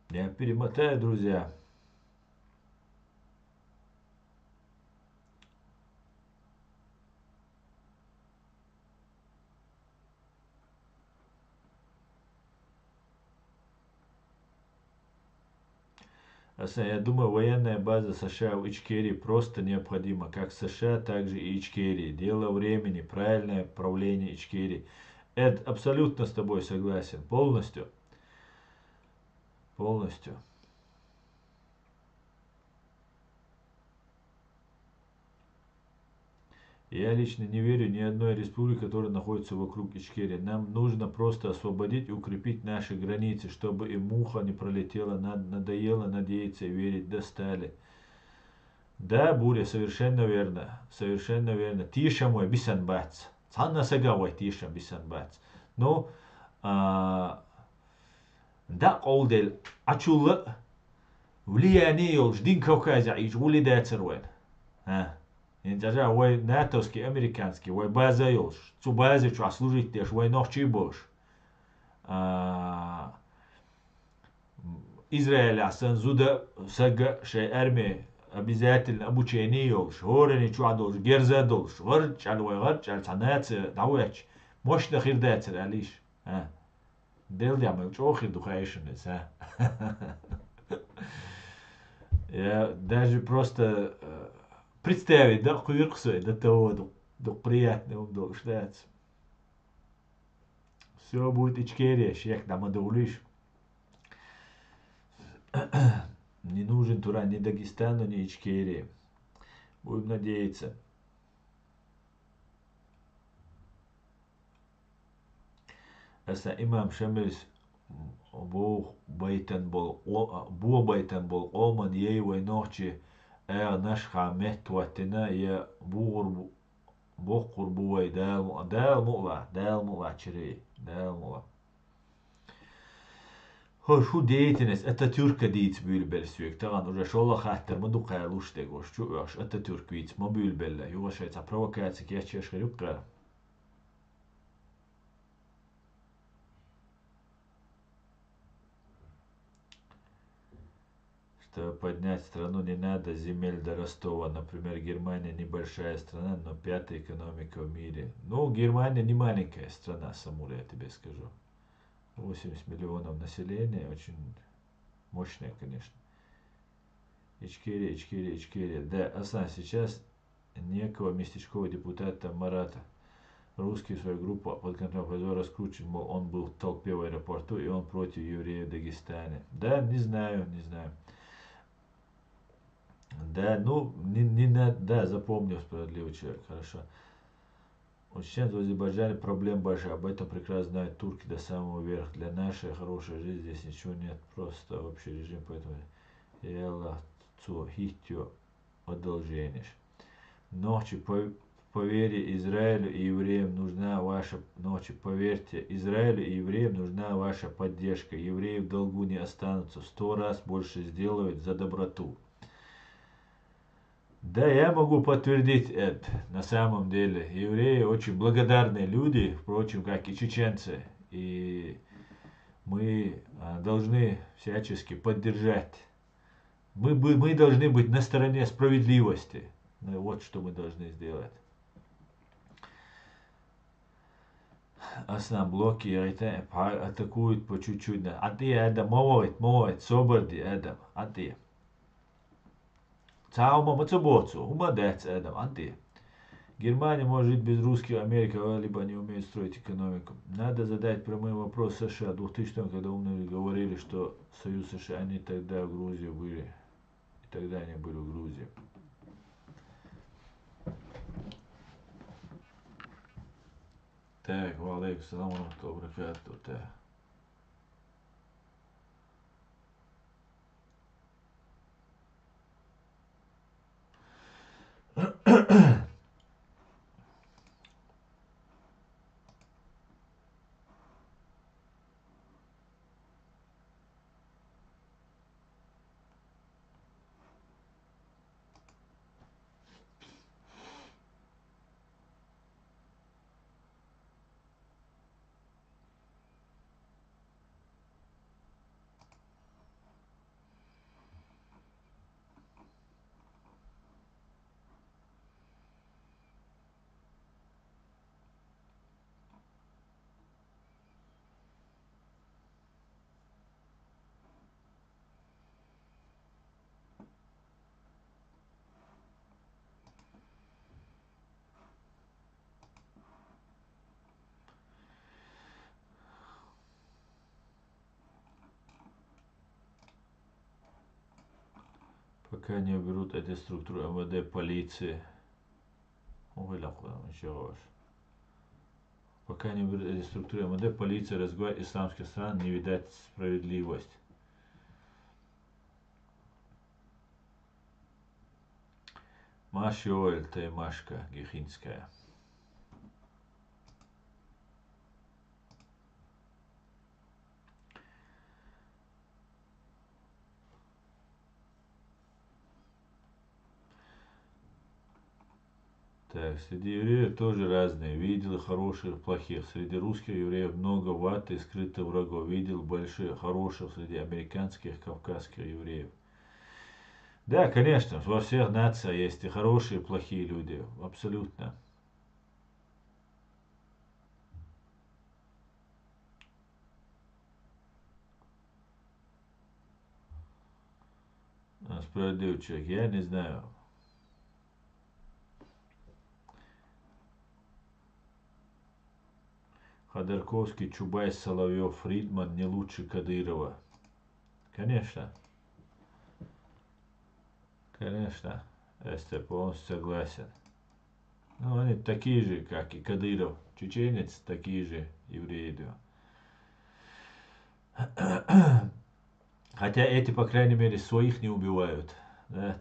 Я перемотаю, друзья. Аса, я думаю, военная база США в Ичкерии просто необходима, как США, так же и Ичкерии. Дело времени, правильное правление Ичкерии. Эд, абсолютно с тобой согласен, полностью. Полностью. Я лично не верю ни одной республике, которая находится вокруг Ичкерии. Нам нужно просто освободить и укрепить наши границы, чтобы и муха не пролетела. Над-, надоело надеяться и верить. Достали. Да, Буря, совершенно верно. Совершенно верно. Тешам вай бисан бац. Цхьанна сага вай тешам бисан бац. Ну, а, да, къолдел, а чулла влияние йолуш дин Кавказе Ӏийча гули дацар вайн. А, ин цӀажа вай натовский, американский, вай база йолуш, цу базе чохь служить деш вай нохчий болуш. А, Израилехь санна зуда сага шайн арме обязательно обучение йолуш, хӀорани чохь долуш, герза долуш, гӀарчӀал вай гӀарчӀал цхьа нация дӀавоьттуш, мощна хир дацара аьллийша. А? Делла мел чӀогӀа хир ду хаийша иза, а? Я даже просто, э, представить дан кхоьру-кх со, до того ду, ду приятный хӀума долуш дац. Всё будет Ичкерия, шек дӀа ма довлийша. Не нужен Туран ни Дагестану, ни Ичкерии. Будем надеяться. Аса имам Шамилс бо байтан болу къо-, бо байтан болу къоман ей вай нохчий агӀанаш хьан меттахӀоттина, я бугӀур бу-, боккхур бу вай, Дала му-, Дала мукълахь, Дала мукълахь чирий, Дала мукълахь. ХӀорш хӀун дейтинес Ататюрка дийца буьйлабелла соьга, тахана уже шолгӀа хаттар ма ду кхалуш дерг, уьш чу оьхуш Ататюрк вийца ма буьйлабелла, юха шайн цхьа провокаци кечъеш хир ю-кх кхара. Чтобы поднять страну, не надо земель до Ростова. Например, Германия небольшая страна, но пятая экономика в мире. Ну, Германия не маленькая страна, Самур, я тебе скажу. Восемьдесят миллионов населения, очень мощная, конечно. Ичкерия, Ичкерия, Ичкерия. Да, Асан, сейчас некого местечкового депутата Марата. Русский свою группу под контролем Файзо раскручен, мол, он был в толпе в аэропорту, и он против евреев в Дагестане. Да, не знаю, не знаю. Да, ну, не, не на-, да, запомнил, справедливый человек, хорошо. У чеченцев в Азербайджане проблема большая, об этом прекрасно знают турки до самого верха. Для нашей хорошей жизни здесь ничего нет, просто общий режим, поэтому я Аллах цо хитё одолженеш. Нохчи, по, поверьте, Израилю и евреям нужна ваша, нохчи, поверьте, Израилю и евреям нужна ваша поддержка. Евреи в долгу не останутся, в сто раз больше сделают за доброту. Да, я могу подтвердить это. На самом деле, евреи очень благодарные люди, впрочем, как и чеченцы. И мы, а, должны всячески поддержать. Мы, бы- мы должны быть на стороне справедливости. Ну, вот что мы должны сделать. Асан, блоки яйта, пхьа-, атакуют по чуть-чуть. Антия, Адам, мовит, мовит, собарди, Адам, Антия. Цхьа хӀума ма ца боцу, хӀума дац, Адам, Антия. Германия может жить без русских, Америка, либо они умеют строить экономику. Надо задать прямой вопрос США двухтысячного, когда умные говорили, что Союз США, они тогда в Грузии были. И тогда они были в Грузии. Так, ва алейкум салам ва рахматуллахи ва баракатуху. Так. Пока не уберут эти структуры МВД, полиции. Ой, ла хуа, ничего уж. Пока не уберут эти структуры МВД, полиция, разгвардия исламских стран, не видать справедливость. Маш Йоэль, ты Машка Гехинская. Так, среди евреев тоже разные. Видел хороших, плохих. Среди русских евреев много ваты и скрытых врагов. Видел больших, хороших среди американских, кавказских евреев. Да, конечно, во всех нациях есть и хорошие, и плохие люди. Абсолютно. А, справедливый человек, я не знаю. Ходорковский, Чубайс, Соловьев, Фридман не лучше Кадырова. Конечно. Конечно, Эстер, полностью согласен. Ну, они такие же, как и Кадыров. Чеченец, такие же евреи. Да. Хотя эти, по крайней мере, своих не убивают. Да.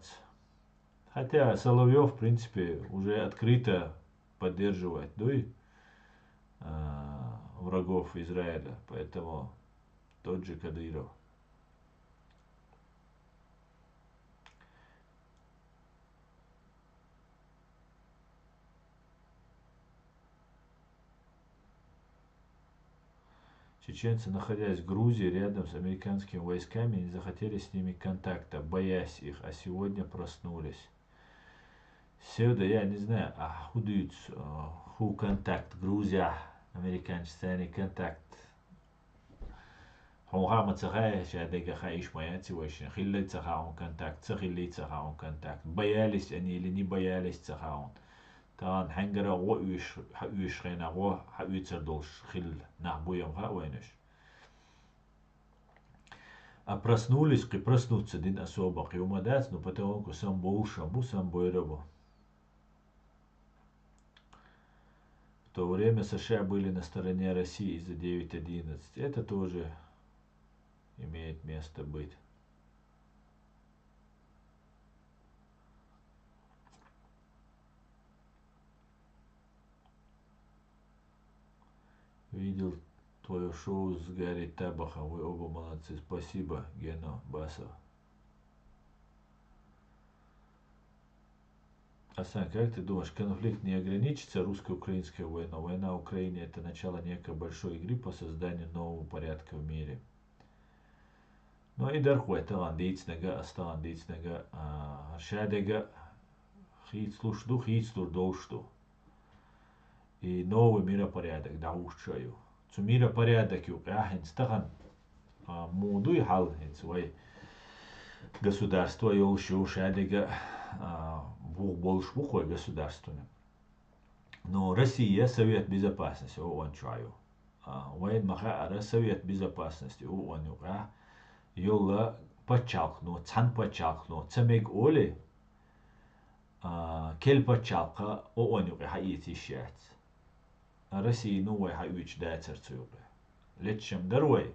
Хотя Соловьев, в принципе, уже открыто поддерживает, ну и, а, врагов Израиля. Поэтому тот же Кадыров. Чеченцы, находясь в Грузии, рядом с американскими войсками, не захотели с ними контакта, боясь их, а сегодня проснулись. Севда, я не знаю, а худуц, ху контакт, Грузия, американцы, контакт. Хьуна хаа ма ца хаьа, ша дега хаиш ма яц вайшин. Хиллай ца хаун контакт, ца хиллай ца хаун контакт. Боялись они или не боялись ца хаун. Тахан хьангара гӀо уьш, хьа уьш хена гӀо, хьа уьцар долш хилла нах буем хаа вайнаш. А проснулись, кхы проснуться дин особо кхы ума дац, ну потому ка сам болшам бу, сам бойра бу. В то время США были на стороне России из-за девять одиннадцать. Это тоже имеет место быть. Видел твое шоу с Гарри Табахом. Вы оба молодцы. Спасибо, Гено Басов. Асан, как ты думаешь, конфликт не ограничится русско-украинской войной? Война в Украине — это начало некой большой игры по созданию нового порядка в мире. Но и дархой тахан дийцнага, ас тахан дийцнага, а, шадега хийцлуш ду, хийцлур долш ду. И новый миропорядок дӀахьуш ю. Цу миропорядок юкъа хӀинца тахан, а, муха дуй хьал хӀинца вай государство йолуш ю, шадега, а, бух болуш бу кхой государствоне. Но Россия Совет Безопасности ООН чохь ю. А, вайн ма хаара Совет Безопасности ООН юкъа йолла пачхьалкхано, цхьана пачхьалкхано ца мега оле, а, кел пачхьалкха ООН юкъе хьаэца йиш яц. Россия, ну, вай хьаоьцуш дацара цу юкъе. Леччам дара вай,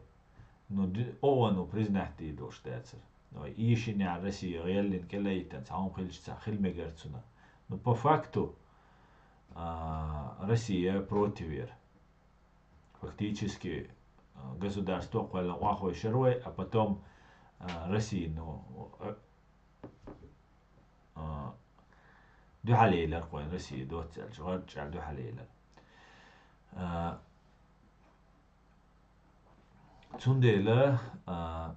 ну, ди-, ООН-у признать дийр долуш дацара. Ну, вай ийшинехь Россия гӀеллина кӀелайитан цхьа хӀума хилча цхьа хила мегара цунах. Ну, по факту, а, Россия против яра. Фактически, а, государство кхоьллина охьахойшар вай, а потом, а, Россия, ну, а, а, дуьхьал елар кхойн Россия доццаьлча, гӀарчӀа дуьхьал елар. А, цундела, а,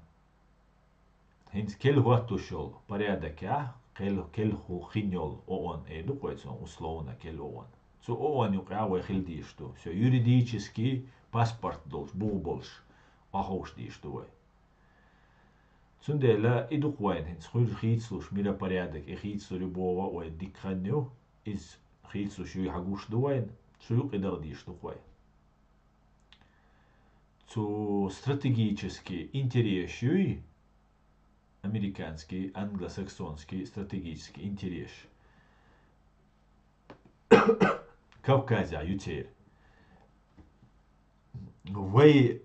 хӀинца кел хӀоттуш йолу порядокехь, кел, кел хӀу хин йолу ООН, э, ду кхой цунах условно кел ООН. Цу ООН юкъа вай хила дийш ду. Всё, юридически паспорт долуш, бух болуш, охьаховш дийш ду вай. Цундела и ду-кх вайн хӀинца хуьлу хийцалуш миропорядок, и хийцалур ю боху вай дика хан ю, иза хийцалуш юй хьан гуш ду вайн, цу юкъа и даха дийш ду-кх вай. Цу стратегически интерес юй, американский, англосаксонский стратегический интерес Кавказе ю церан. Вай,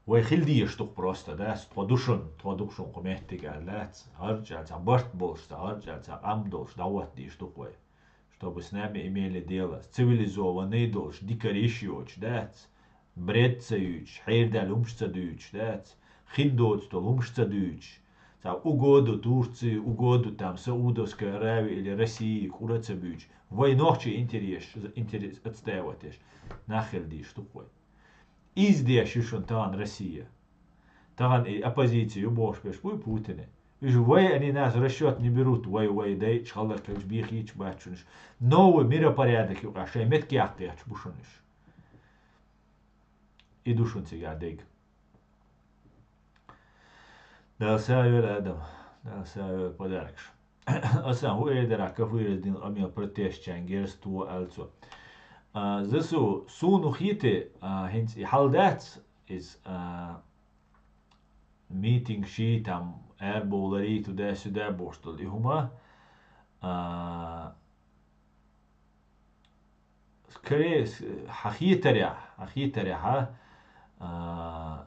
вай хила дезаш ду-кх просто, да, тхо ду шун, тхо ду-кх шун кху меттиг аьлла дац, гӀарчӀ аьлла цхьа барт болуш, цхьа гӀарчӀ аьлла цхьа къам долуш, дӀахӀотта дезаш ду-кх вай. Чтобы с нами имели дело, цивилизованный долуш, дикариш йоцуш дац, бред ца юьйцуш, хьердаьлла хӀумаш ца дуьйцуш дац, хин доцу долу хӀумаш ца дуьйцуш, цхьа угоду Турции, угоду там Саудовской Аравии или России кӀура ца буьйцуш, вай нохчийн интерес, интерес отстаивать еш, нах хила дезаш ду-кх вай. Иза деш ю шуна тахана Россия. Тахана и оппозиция ю бохуш берш буй Путине. Уьш вай, они нас в расчёт не берут, вай, вай дайчу хьаллакьхилча бехийча бац шуна уьш. Новый миропорядок юкъахь шайн меттигехь кхеташ бу шуна уьш. И ду шуна цигахь дерг. Дала сагӀа йойла, Адам. Дала сагӀа йойла, подаркаш. Асан хӀу эр дара, кафирас дина къамел протестчан герз тхо аьлла цо. А, Засу, суна хете, а, хӀинца и хьал дац, иза, а, митинг ший там, аьрбовларий, туда-сюда бохуш долу и хӀума, а, скорее, с-, хьан хетарехь, хьан хетарехь, а,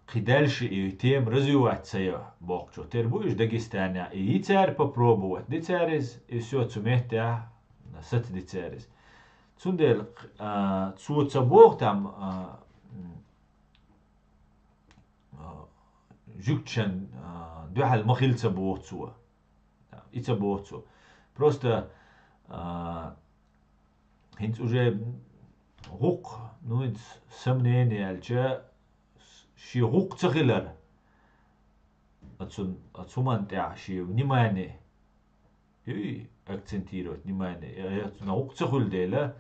кхин дальше и тема развивать ца йо бохучух тера бу уьш Дагестанехь. И йицара попробовать, дицара иза, и всё, цу меттехь саца дицара иза. Цундела, а, цо ца боху там, а, м, а, жуьгташан, а, дуьхьал ма хила ца боху цо. И ца боху цо. Просто, а, хӀинца уже гӀуккха, ну, хӀинца сомнение аьлча, шен гӀуккха ца хилар, оцун, оцу хӀуманна тӀехь шен внимание, юй, акцентировать внимание, я, я оцунна гӀуккха ца хуьлу дела,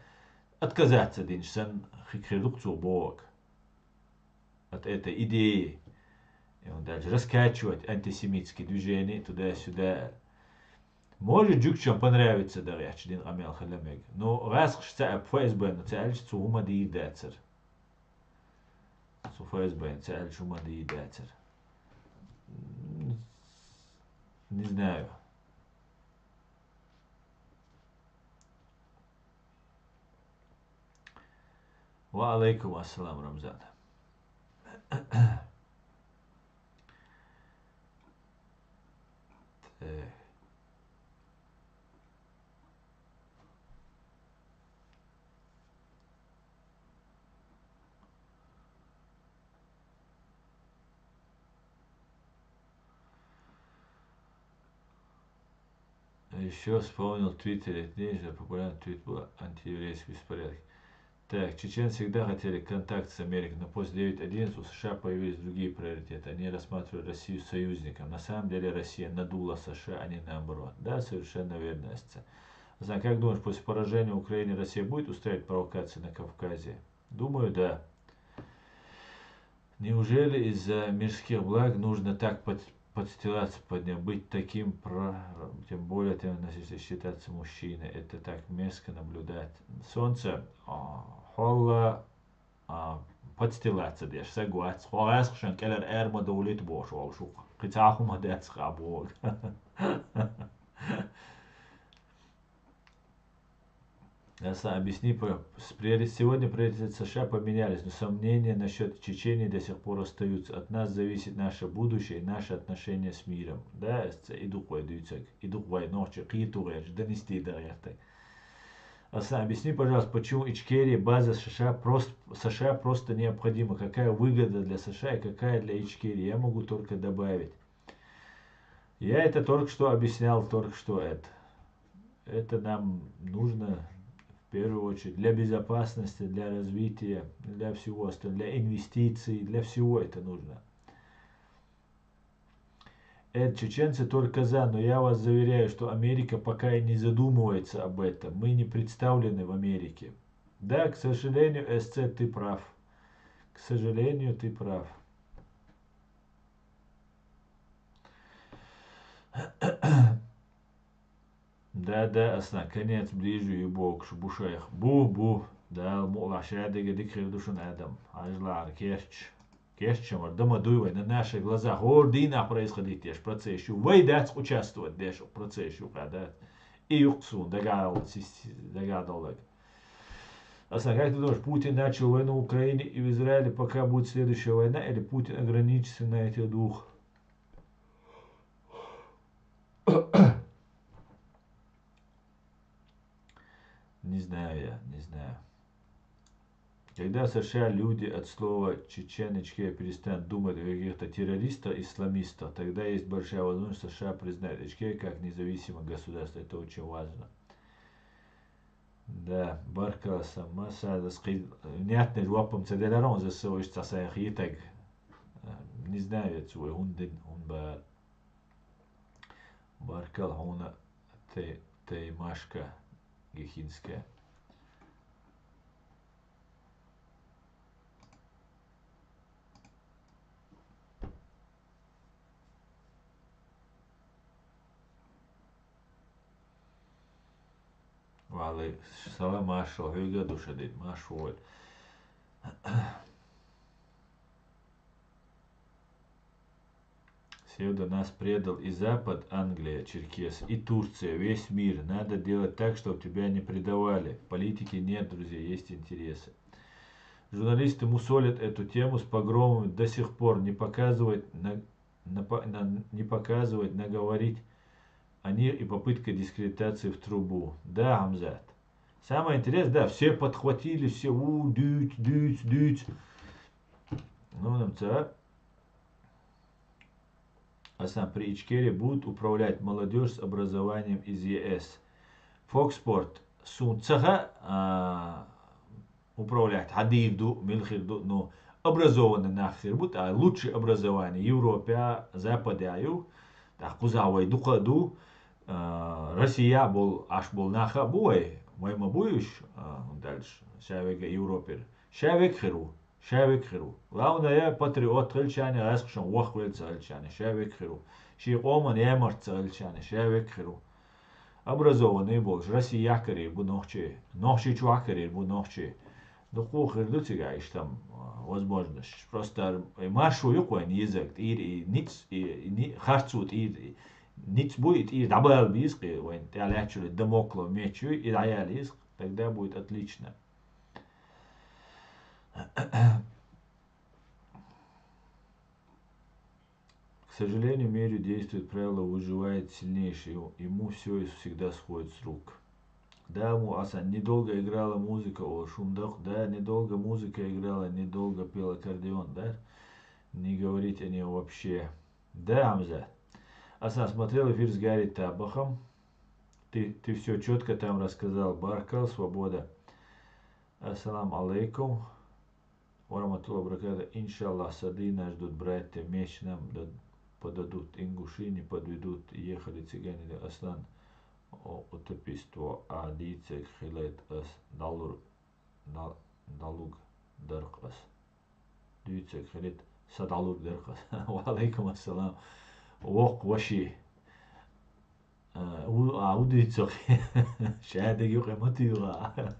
отказаться динчу санна, хи-, хир ду-кх цо бохург. От этой идеи. И он дальше раскачивать антисемитские движения туда-сюда. Может, жуьгташна понравится дагӀа яхча дина къамел хила мега. Но гӀаскхаша ца а, ФСБ-на ца аьлча, цо хӀума дийр дацара. Цо ФСБ-на ца аьлча, хӀума дийр дацара. М, не знаю. Ва алайкум ассалам, Рамзан. Так. Ещё вспомнил в Твиттере, это не же популярный твит был, антиеврейский беспорядок. Так, чеченцы всегда хотели контакт с Америкой, но после девять одиннадцать у США появились другие приоритеты. Они рассматривали Россию союзником. На самом деле Россия надула США, а не наоборот. Да, совершенно верно, Эсце. Зан, как думаешь, после поражения Украины Россия будет устраивать провокации на Кавказе? Думаю, да. Неужели из-за мирских благ нужно так под-, подстилаться под него, быть таким, про-, тем более ты носишь, считаться мужчиной? Это так мерзко наблюдать. Солнце, а, хьолла, а, подстилаться деш, саг вац, хьо гӀаскхашан кӀелара ара ма довлийта бохуш волу шух. Кхин цхьа хӀума дац хаа боху. Ясно, объясни, по-, с-, приори-, сегодня приоритеты США поменялись, но сомнения насчёт Чечении до сих пор остаются. От нас зависит наше будущее и наши отношения с миром. Да, Эсце, и ду-кх вай дуьйцург, и ду-кх вай нохчий кхетар гӀерташ, донести дан гӀертарг. Аслан, объясни, пожалуйста, почему Ичкерии база США прост-, США просто необходима? Какая выгода для США и какая для Ичкерии? Я могу только добавить. Я это только что объяснял, только что это. Это нам нужно в первую очередь для безопасности, для развития, для всего остального, для инвестиций, для всего это нужно. Эд, чеченцы только за, но я вас заверяю, что Америка пока и не задумывается об этом. Мы не представлены в Америке. Да, к сожалению, Эсце, ты прав. К сожалению, ты прав. Да, да, Аслан, конец ближе ю бохуш бу шайх. Бу, бу. Дала мукъалахь шадеррига дика хир ду шуна, Адам. Хьажалахьара керча. Керча мара да ма дуй вай, на наших глазах. ХӀора дийнахь происходить деш процесс ю. Вай дац участвовать деш процесс ю, кхаь дац. И юкъ суна дагахь, дагахь доллаг. Асан, как ты думаешь, Путин начал войну в Украине и в Израиле, пока будет следующая война, или Путин ограничится на этих двух? Не знаю я, не знаю. Когда в США люди от слова «чечен» Ичкерия перестанут думать о каких-то террористах, исламистах, тогда есть большая возможность, США признают Ичкерию как независимое государство. Это очень важно. Да, баркалла, Асан, масса, дас кхы-, внятный жоп-м ца делара, он за всё ишта ца сайх йитаг. Не знаю я цу вай хӀун дин, хӀун баар. Баркалла хьуна, Тэ-, Таймашка Гехинская. Ва Ӏалайкум салам, маршалла, хьоьга а ду ша дин, марша вогӀийла. Севда, нас предал и Запад, Англия, Черкес, и Турция, весь мир. Надо делать так, чтобы тебя не предавали. В политике нет друзей, есть интересы. Журналисты мусолят эту тему с погромами до сих пор. Не показывать, на, на по- на- не показывать, наговорить о них и попытка дискредитации в трубу. Да, Хамзат. Самое интересное, да, все подхватили, все, у, дюц, дюц, дюц. Ну, нам ца. Асан, при Ичкерии будут управлять молодёжь с образованием из Е С. Фокспорт, сун ца хаьа, а, управлять хьан дийр ду, мила хир ду, ну, образованный нах хир бу, тӀаккха лучшее образование Европе, Западе ю, тӀаккха кхузахь вай дукха а ду, а, Россия болу, Ӏаш болу нах а бу вай, вай ма бу уьш, а, хӀунда аьлча, ша вега Европера. Ша вега хир ву. Ша вега хир ву. Главное, патриот хилча а, гӀаскхашна воккха велла ца хилча а, ша вега хир ву. Шен къоман ямарта ца хилча а, ша вега хир ву. Образованный болуш, Россия карийр бу нохчий. Нохчийчохь карийр бу нохчий. Дукха хир ду цигахь иштта, а, возможность. Просто, э, маршо ю-кх вайн езарг, тӀера и ницкъ, и, и ни-, харцо тӀера, и ницкъ бу, и тӀера дӀабала беза-кх, вайн тӀехь лаьтташ йолу дамоклов меч ю, и дӀаяла еза-кх. Тогда будет отлично. К сожалению, в мире действует правило «выживает сильнейший», ему всё и всегда сходит с рук. Да, му Асан, недолго играла музыка, о, шундакъ, да, недолго музыка играла, недолго пел аккордеон, да? Не говорить о ней вообще. Да, Хамзат. Асан, смотрел эфир с Гарри Табахом. Ты, ты всё чётко там рассказал. Баркал, свобода. Ассаламу алейкум ва рахматуллахи ва баракатух. Иншаллах, сады нас ждут братья, меч нам дад-, подадут, ингуши не подведут. Ехали цыгане, Аслан, о, утопист во, а дийцарг хилийта ас, дӀалур-, дӀа-, дӀалуг дарх ас. Дуьйцург хилийта, са дӀалур дара-кх ас. Ва Ӏалайкум ассалам. Воккха ваши. А, у-, а, у дуьйцург. Шадерг юкъе ма туьйгӀа.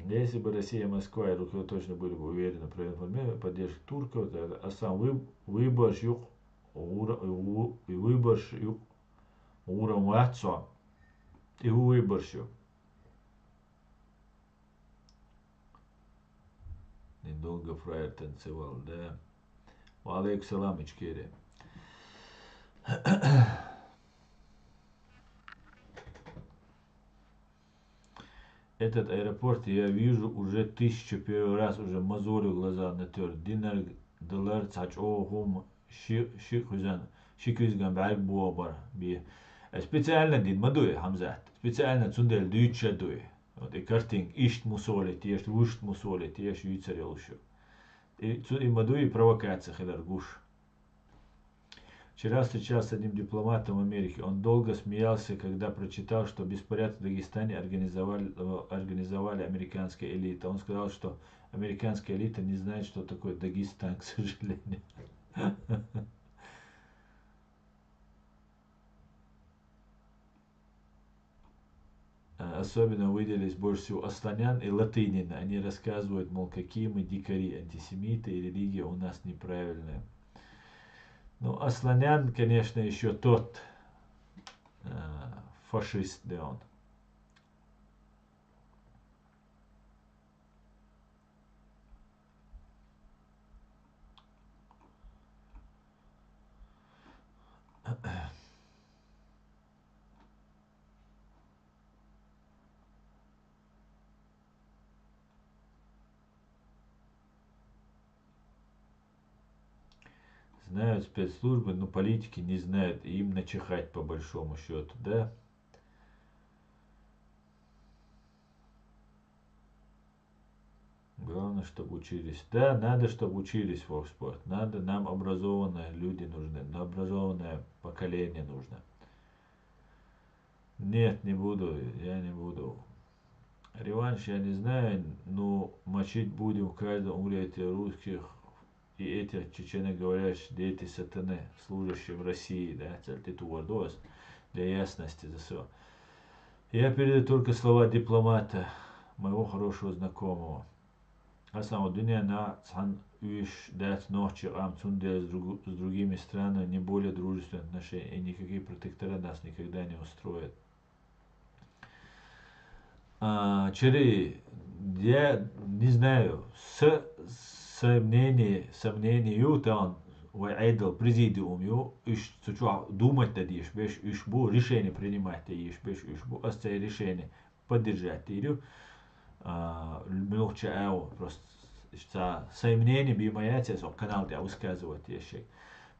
Если бы Россия и Москва и Рухло точно были бы уверены, проинформированы, поддержка турков, то а сам вы-, выборщик, ура-, у-, выборщик, ура, вацо. И у выборщик. Недолго фраер танцевал, да. Ва Ӏалайкум салам, Ичкерия. Этот аэропорт я вижу уже тысячу первый раз, уже мозоль в глаза натёр. Динарг далар цхьа чӀогӀа хӀума ши, ши куьзан, ши куьзган бӀаьрг бохабар бе. Специально дина ма дуй, Хамзат. Специально цундела дуьйцуш а дуй. Вот и картинка, иштта мусоле теша, вуьшта мусоле теша, юьйцар йолуш ю. И цу и ма дуй, и провокация хилар гуш. Вчера встречался с одним дипломатом в Америке. Он долго смеялся, когда прочитал, что беспорядок в Дагестане организовали, э, организовали американская элита. Он сказал, что американская элита не знает, что такое Дагестан, к сожалению. А, Особенно выделились больше всего Асланян и Латынина. Они рассказывают, мол, какие мы дикари, антисемиты, и религия у нас неправильная. Ну, Асланян, конечно, еще тот э, фашист, да он. Знают спецслужбы, но политики не знают, и им начихать по большому счету, да? Главное, чтобы учились. Да, надо, чтобы учились в Оксфорд. Надо, нам образованные люди нужны, образованное поколение нужно. Нет, не буду, я не буду. Реванш я не знаю, но мочить будем в каждом угле этих русских и этих чеченоговорящих дети сатаны, служащих в России, да, цельте ту вордос, для ясности за все. Я передаю только слова дипломата, моего хорошего знакомого. Асан о дунен на цхан уйш дать нохчи ам цундел с, друг, с другими странами не более дружественных отношений, и никакие протектораты нас никогда не устроят. А, чери, я не знаю, с, сомнение, сомнение ю, та он вай айдл президиум ю, уж цу чу думать да диш, беш уж бу, решение принимать да диш, беш уж бу, ас цей решение поддержать да дирю. А, милух ча ау, просто ца сомнение би моя, цес о канал да высказывать ешек.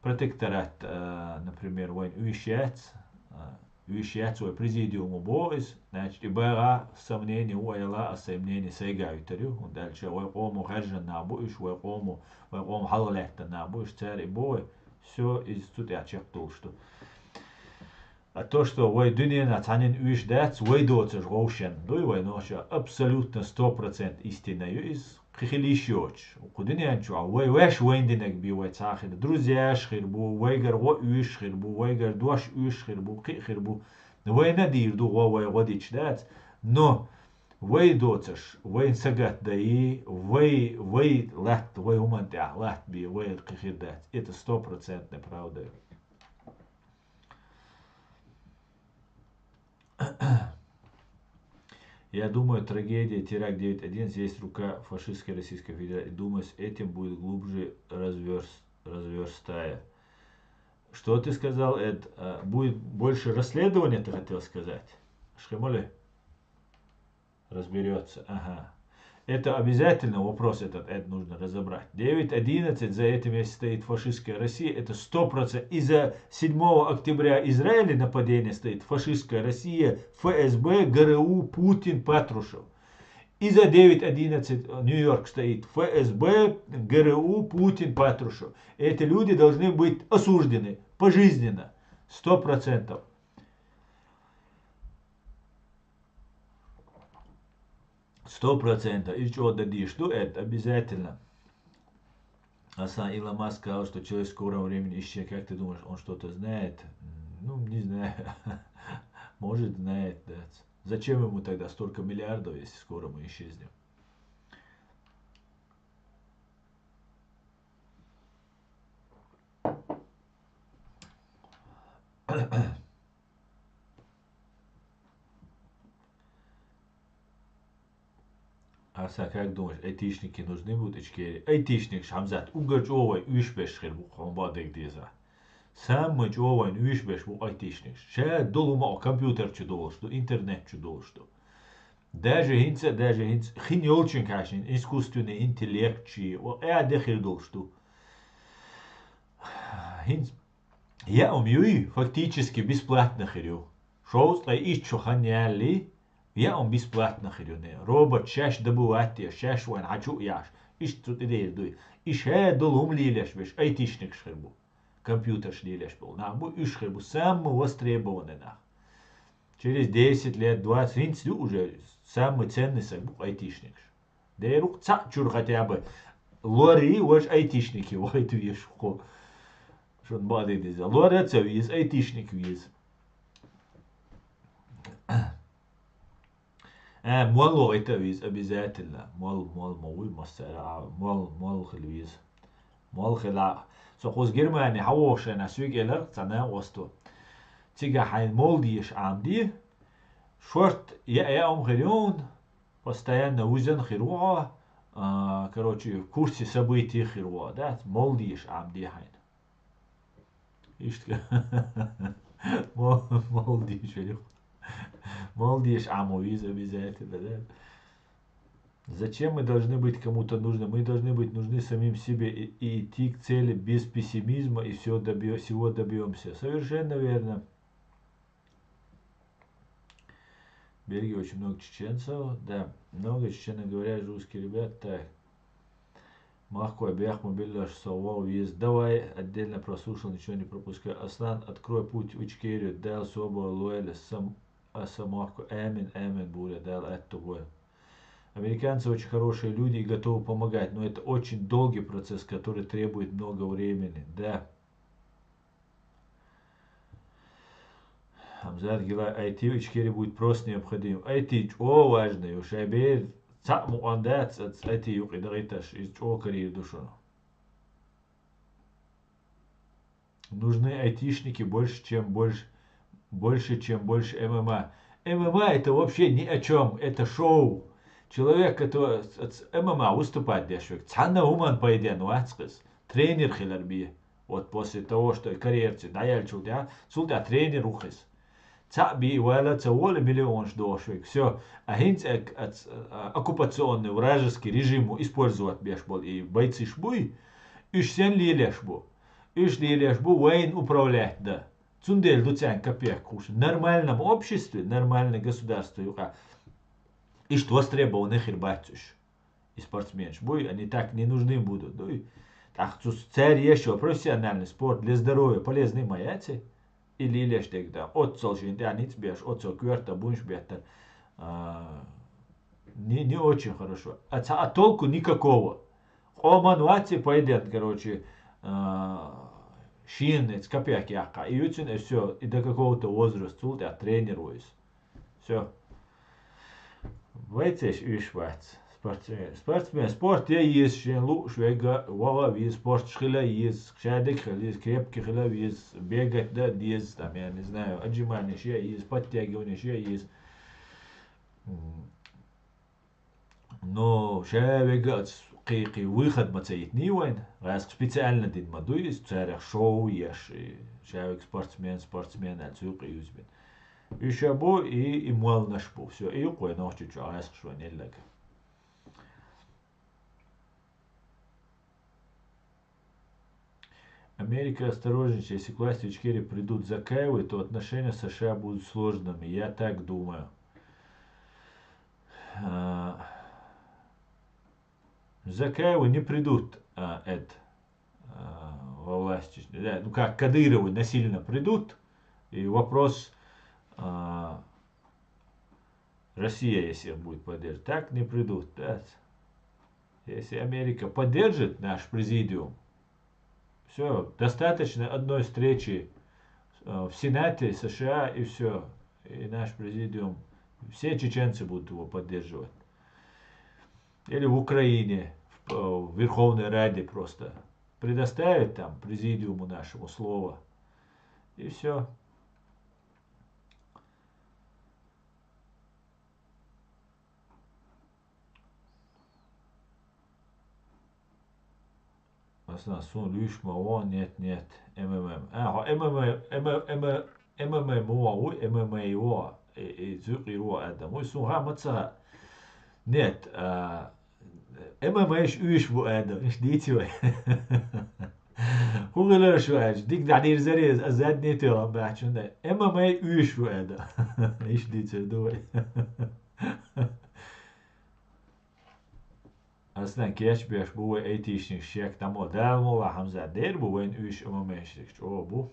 Протекторат, а, например, вайн уйшец, а, уйшец вай президиуму бо из, значит, и бага сомнение вайла, а сомнение сайга витарю, он дальше вай кому хержан на бу, иш вай кому, вай кому халалетта на бу, иш цари бо, все из тут я чек тул, что. А то, что вай дунена цанин уйш дац, вай доцаш гошен, дуй вай ноша абсолютно сто процент истина ю из, кхихилиш йоч. Ку дунен чу, вай ваш вайн динаг би вай цахир, друзьяш хир бу, вайгар го уйш хир бу, вайгар дош уйш хир бу, кхи хир бу. Вайна дир ду го вай годич дац, но вай доцаш, вайн сагат даи, вай, вай лат, вай уман тя лат би, вай кхихир дац. Это стопроцентная правда. Я думаю, трагедия, теракт девять один, здесь рука фашистской Российской Федерации. Думаю, с этим будет глубже разверс, разверстая. Что ты сказал, Эд? А, будет больше расследования, ты хотел сказать? Шхемоле? Разберется, ага. Это обязательно вопрос этот, это нужно разобрать. Девять одиннадцать, за этим, если стоит фашистская Россия, это сто процентов. Из-за седьмого октября Израиля нападение стоит фашистская Россия, ФСБ, ГРУ, Путин, Патрушев. Из-за девять одиннадцать Нью-Йорк стоит ФСБ, ГРУ, Путин, Патрушев. Эти люди должны быть осуждены пожизненно. Сто процентов. Сто процентов. И что да диш, ну, это обязательно. А сам Илон Маск сказал, что человек в скором времени исчез. Как ты думаешь, он что-то знает? Ну, не знаю. Может, знает, да. Зачем ему тогда столько миллиардов, если скоро мы исчезнем? Аса, как думаешь, айтишники нужны будут Ичкерии? Айтишник, Хамзат, угар чӀогӀай уьш беш хир бу, хьон бадег деза. Самый чӀогӀай уьш беш бу айтишник. Ша долу ма компьютер чу долуш ду, интернет чу долуш ду. Даже хинца, даже хинца, хин йолчун кашин, искусственный интеллект чи, о, э, де хир долуш ду. Хинца, я ум юй, фактически бесплатно хир ю. Шоу стай ич чу хан яли, я ум бесплатно хир ю не. Робот шаш добывать я, шаш вайн хачу яш. Иш цу тидер дуй. Иш хэ дол ум лилеш беш, айтишник хир бу. Компьютер ш лилеш бу. Нах бу, уьш хир бу. Самый востребованный нах. Через десять лет, двадцать, хинца ю уже самый ценный саг бу айтишник. Деру цаӀ чуьра хотя бы лори, вож айтишники вахайт веш хо. Шун бади диза. Лора ца виз, айтишник виз. А, молла вахийта веза обязательно. Молла, молла ма вуй массара а, молла, молла хила веза. Молла хила. Со кхуза Германи хьавогӀуш хиннай соьга элира цхьа накъосто. Цига хьайна молла дезаш Ӏамаде, шортта яа-яа хӀума хир ю хьуна, постоянно вузан хир ву хьо, а, короче, в курсе событий хир ву хьо, да? Молла дезаш Ӏамаде хьайна. Иштта. Мол-, молла дезаш верг. Молла дезаш Ӏамо веза обязательно, да? Зачем мы должны быть кому-то нужны? Мы должны быть нужны самим себе и, и идти к цели без пессимизма, и всё добьё-, всего добьёмся. Совершенно верно. В Бельгии очень много чеченцев. Да, много чеченоговорящих русских ребят. Так. Махкой бехму биллаш со вау виз. Давай, отдельно прослушал, ничего не пропускай. Аслан, открой путь в Ичкерию. Дал собо луэле сам, а самохку. Амин, амин, буря, дал атту вуэ. Американцы очень хорошие люди и готовы помогать, но это очень долгий процесс, который требует много времени. Да. Хамзат гила, ай ти в Ичкерии будет просто необходим. Ай ти чӀо важный, уж ай бер цхьаъ мукъан дац, ац ай ти юкъе дагӀийташ, из чӀо карийр ду шуна. Нужны айтишники больше, чем больше, больше, чем больше М М А. М М А это вообще ни о чем, это шоу. Человек, который с, с М М А выступать деш век, цхьанна хӀуман пайден вац кхиз. Тренер хилар бе. Вот после того, что карьерци дӀаяьлчул тӀа, цул тӀа тренер ву кхиз. Цхьаъ бе вала ца вола миллионаш дохуш век. Всё. А хӀинца а, а, а, оккупационный вражеский режиму использовать беш бол и бойциш буй, уьш сен лелеш бу? Уьш лелеш бу вайн управлять да. Цундела ду царна капек хуш. В нормальном обществе, нормальное государство юкъа, иштта востребованный хир бац уьш. И спортсменаш буй, они так не нужны будут, дуй. ТӀаккха цу цаьрга еш йо профессиональный спорт для здоровья полезный ма яц и? Или, или аш дег да. Оццал шин тӀа ниц беш, оццал коьрта бунш беттар. А, не, не очень хорошо. А ца, а толку никакого. Къоман вац и пайден, короче, а, шин эц капек яккха. И юцин, и всё, и до какого-то возраста, цул тӀа тренер ву из. Всё. Вайцеш уьш вац. Спортсмен, спортсмен, спорт я еза, шен лууш вега, вала веза, спорташ хила еза, шадек хила еза, крепкий хила веза, бегать да деза, там, я не знаю, отжиманеш я еза, подтягиванеш я еза. М. Но ша вега ац кхы, кхы выход ма ца йитний вайн, гӀаьскха специально дин ма дуй, из царех шоу еш, и ша вега спортсмен, спортсмен аьлла, цу юкъе юзбин. Уьш а бу, и, и молланаш бу. Всё, и юкъе нохчи чу гӀаьскхаш вайн эллага. Америка осторожничает, если к власти в Ичкерии придут Закаевы, то отношения с С Ш А будут сложными. Я так думаю. А, Закаевы не придут, а, это, а, во власти. Да, ну как, Кадыровы насильно придут, и вопрос, а, Россия, если их будет поддерживать. Так не придут, да. Если Америка поддержит наш президиум, всё, достаточно одной встречи, э, в Сенате С Ш А, и всё. И наш президиум, все чеченцы будут его поддерживать. Или в Украине, в, э, в Верховной Раде просто. Предоставить там президиуму нашему слово. И всё. Масала, сун луьйш ма вон, нет, нет, М М М. А, хьо М М А, М М А, М М А ма вон вуй, М М А вон, э, э, зуькъий вон адам вуй, сун ха ма ца. Нет, а, М М А-ш уьш бу адам, иш дийци вай. ХӀун хилар шу аьлча, дика дӀадирзаре, а задний тылам баьхчун дай. М М А уьш бу адам. Иш дийцар ду вай. Аслан, кечбеш бу вай айтишник шек тамо. Дала мула Хьамзат дер бу вайн уьш М М А-шник чӀо бу.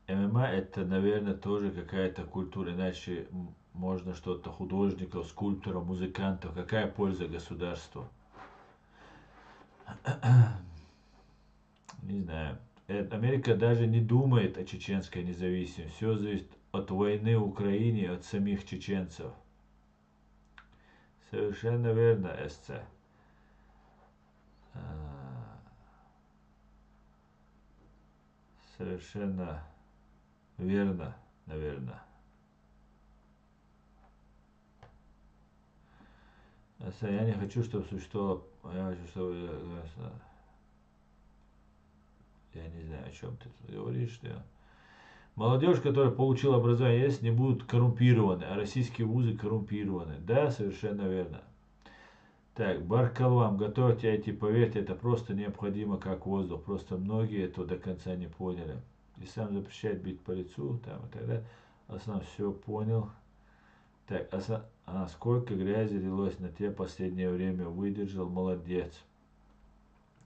М Это, наверное, тоже какая-то культура, иначе м, можно что-то художников, скульпторов, музыкантов. Какая польза государству? Не знаю. Э, Америка даже не думает о чеченской независимости. Все зависит от войны в Украине и от самих чеченцев. Совершенно верно, Эсце. А, Совершенно верно, наверное. Эсце, я не хочу, чтобы существовало... Я хочу, чтобы... Я не знаю, о чем ты тут говоришь. Молодежь, которая получила образование, есть, не будут коррумпированы, а российские вузы коррумпированы. Да, совершенно верно. Так, Баркалвам, готовьте эти, поверьте, это просто необходимо, как воздух. Просто многие этого до конца не поняли. Ислам запрещает бить по лицу, там и так далее. Аслан все понял. Так, Аслан, а сколько грязи лилось на тебя последнее время? Выдержал, молодец.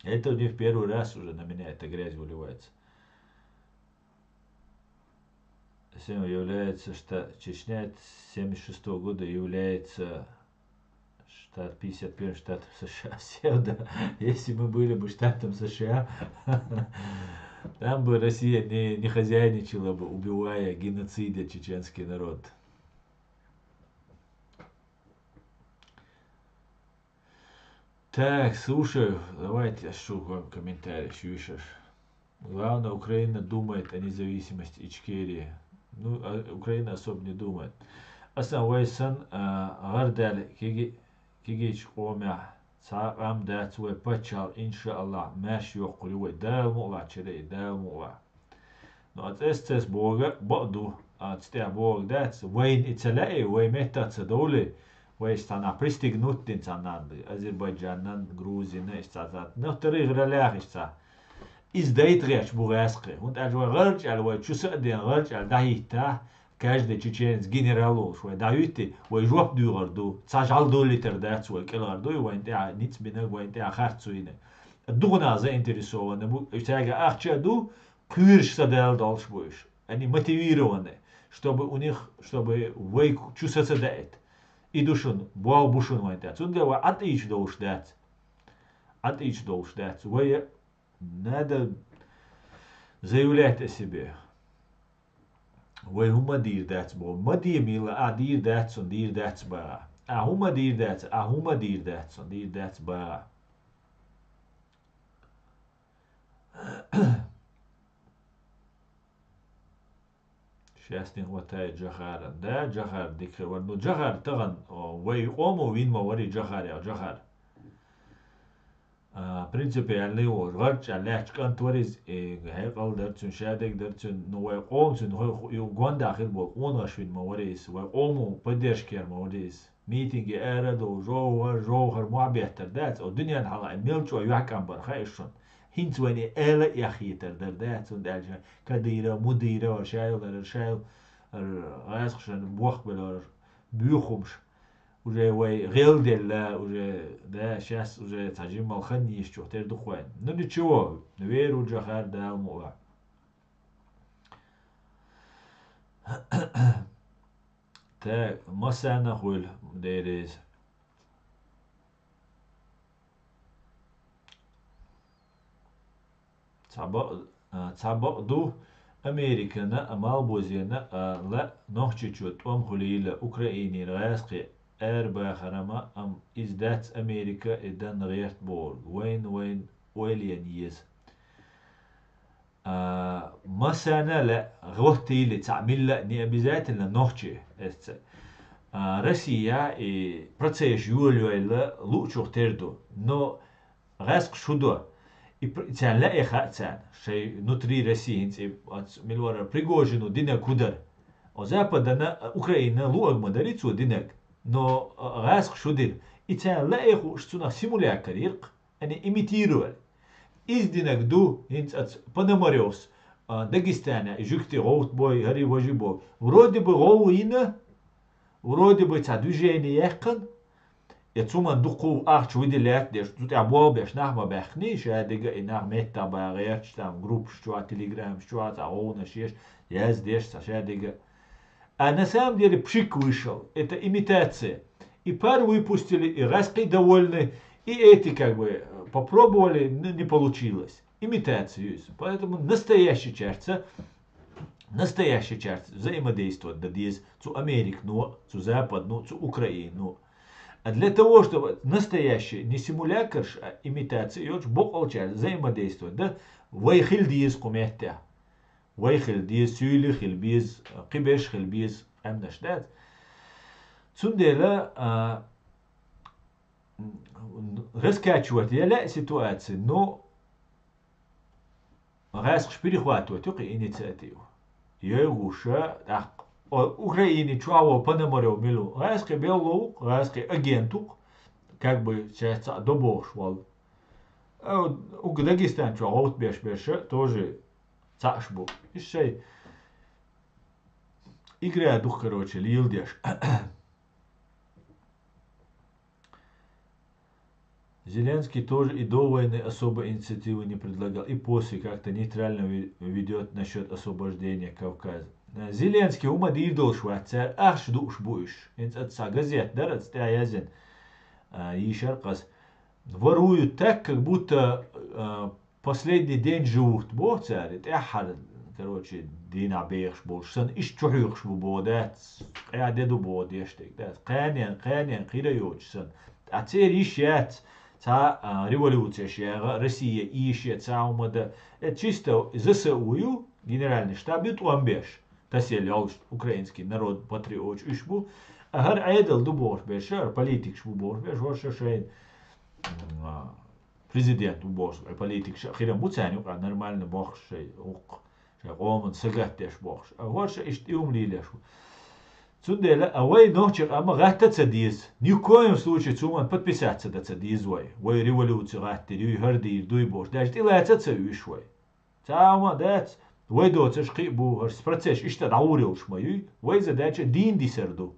Это не в первый раз уже на меня эта грязь выливается. Всем является, что Чечня с семьдесят шестого года является штат пятьдесят первым штатом США. Всем, да. Если мы были бы штатом США, там бы Россия не, не хозяйничала бы, убивая, геноцидя чеченский народ. Так, слушай, давайте я жду вам комментарий, что пишешь. Главное, Украина думает о независимости Ичкерии. Ну, а Украина особо не думает. Аслан, вай сан гӀардал кегийча къомехь цхьа къам дац вай паччахьалкхе, иншааллахӀ, маьрша йоккхур ю вай. Дала мукъалахь, чӀоагӀа, Дала мукъалахь. Ну, а цӀес-цӀес бохург бакъ ду, а цу тӀехь бохург дац, вайна и ца лаьий, вай меттах ца довлий, вай иштта цхьаннахь пристегнуть дина цхьаннахь ду, Азербайджанан, Грузина, иштта цхьа, цхьа, ну, вторых ролях иштта цхьа. Иза дайта гӀерташ бу гӀаьскхи, хӀунда аьлча вай гӀарчӀ аьлла, вай чу са а дена гӀарчӀ аьлла дӀахӀитта, каждый чеченец генерал волуш вай дӀахӀуьттий, вай жоп дуьйгӀур ду, цхьа жӀаьла долуьйтур дац вай, кӀелхьар ду и вайна тӀехь ницкъ бинарг, вайна тӀехь харц ду йинарг. Дукха нах заинтересованный бу, цаьрга ахча а ду, кхоьруш са Дала долуш бу уьш. Они мотивированные, чтобы у них, чтобы вай чу са ца даийта. И ду шуна, болх бу шуна вайн тӀехь. Цундела вай Ӏад ийча долуш дац. Ӏад ийча долуш дац. Вай надо заявлять о себе. Вай хӀума дийр дац боху. Ма де мила, а дийр дац цунна, дийр дац баха. А хӀума дийр дац, а хӀума дийр дац цунна, дийр дац баха. Сейчас не хватает Джохара. Да, Джохар дика хир вара. Ну, Джохар тахана, о, вай къомо вина ма варий Джохар, я Джохар. А, принципиальный волуш, гӀарчӀ аьлла лаьтташ кӀант вара иза, и хьекъал дара цуьнан, шадерг дара цуьнан, ну, вай къомо цуьнан хӀу-, хӀу-, ю гондахь хир болу къонахаш вина ма варий иза, вай къомо поддержкера ма варий иза. Митинге ара а довлу, жовхӀар, жовхӀар мохь беттар дац, о, дуьненна хьалха и мел чӀогӀа юьхькӀам бара хаьа шуна. ХӀинца вайна и ала а эхь хетар дара дац, хӀунда аьлча Кадыров, Мудыров, шайла, шайла, гӀаьскхашна бохбелларш, буьйхамаш. Уже вай гӀелделла, уже, да, сейчас уже цхьа жимма хан йиш чух тера ду-кх вайн. Ну, ничего, вер ву Джохар, Дала мукъалахь. Так, массарна а хуьлу дерриг. Цхьа бакъ-, а, цхьа бакъ ду, Американа а, Малбузена а ла Нохчийчу тӀом хуьлийла Украинера гӀаьскхи арабахарма, амма иза дац Америка и дан гӀерта бохург, вайна, вайна ойла ян еза. А, массарна а лаьа гӀоттийла цхьаъ милла а не обязательно нохчий эццахь. А, Россия и процесс йолайойла луучух тера ду, но гӀаьскхаш хӀун до? И пр-, царна лаьа хаьа царна, шайн внутри России хӀинца и оцу мила вара Пригожину динарг хӀун дара? О, Западана, Украинана луъург ма дарий цо динарг, но, а, гӀаьскхаш хӀун дира? И царна лаьа хууш цунах симулякр йира-кх. Они имитировали. Иза динарг ду, хӀинца аца Пономарёвс, а, Дагестане и жуьгти гӀовттабой, хӀара важа бо. Вроде бы гӀовгӀа йина, вроде бы цхьа движение яьккхина, я цу ман дуккха а ахча вуьдий лаьтта деш, цу тӀехь болх беш нах ма баьхкиний, шадерг а и нах меттахбан гӀерташ, там, группаш чохь, телеграмаш чохь, цхьа гӀовгӀанаш еш, Яздеш цхьа шадига. А на самом деле пшик вышел. Это имитация. И пар выпустили, и раски довольны, и эти как бы попробовали, но не получилось. Имитация есть. Поэтому настоящий чарца, настоящий чарца взаимодействовать да дез цу Америкно, цу Западно, цу Украино. А для того, чтобы настоящий, не симулякр, а имитация, и очень бокъалча взаимодействовать, да, вай хил диз кумеття. Вай хил диз, сюйли хил биз, кибеш хил биз, эмнаш дац. Цундела, а, раскачивать яла ситуация, но гӀаскхаш перехватывать юкъи инициативу. Йойгуша, так, Украине чуаво Пономарев милу. ГӀаскхи беллоу, гӀаскхи агенту, как бы часть добош вал. А уг Дагестан чуа гӀовт беш беша, тоже цаш бу. Ишшай игра дух, короче, лил деш. Зеленский тоже и до войны особо инициативы не предлагал, и после как-то нейтрально ведет насчет освобождения Кавказа. Зеленский ума дирдолш вац, цар ахш душ буш. Инц отца газет дар, отца язен. Ишар кас. Воруют так, как будто последний день живут, бо цар, тӀехьар, короче, дийнахь бехаш болуш санна, иштта чухьуьйхуш бу бо дац, къаьде ду бо деш дерг дац. Кханен, кханен, кхира йоцуш санна. Ткъа церан йиш яц, цхьа, а, революцеш яга, Россия ийше цхьа хӀума да. Э, чисто З С У ю, генеральный штаб ю тӀом беш. Тасел йолуш, украинский народ патриоташ уьш бу. А хӀара Ӏедал ду бохуш беш, хӀара политикаш бу бохуш беш, хӀорша шайн, м, а, президент ву бохуш, вай политикаш а хирам бу царна юкъа нормально бохуш шай, вукх, шай къоман сагатдеш бохуш. А хӀорша иштта и хӀума лелеш ву. Цундела, а вай нохчи къамма гӀатта ца деза. Ни в коем случае цуман подписаться дан ца деза вай. Вай революци гӀаттир юй, хӀара дийр дуй бохуш. Даже тӀелаца ца уьш вай. Цхьа хӀума дац, вай доцуш кхиъ бу, хӀорш процесс иштта дӀагӀур йолуш ма юй. Вай задача дийна дисар ду.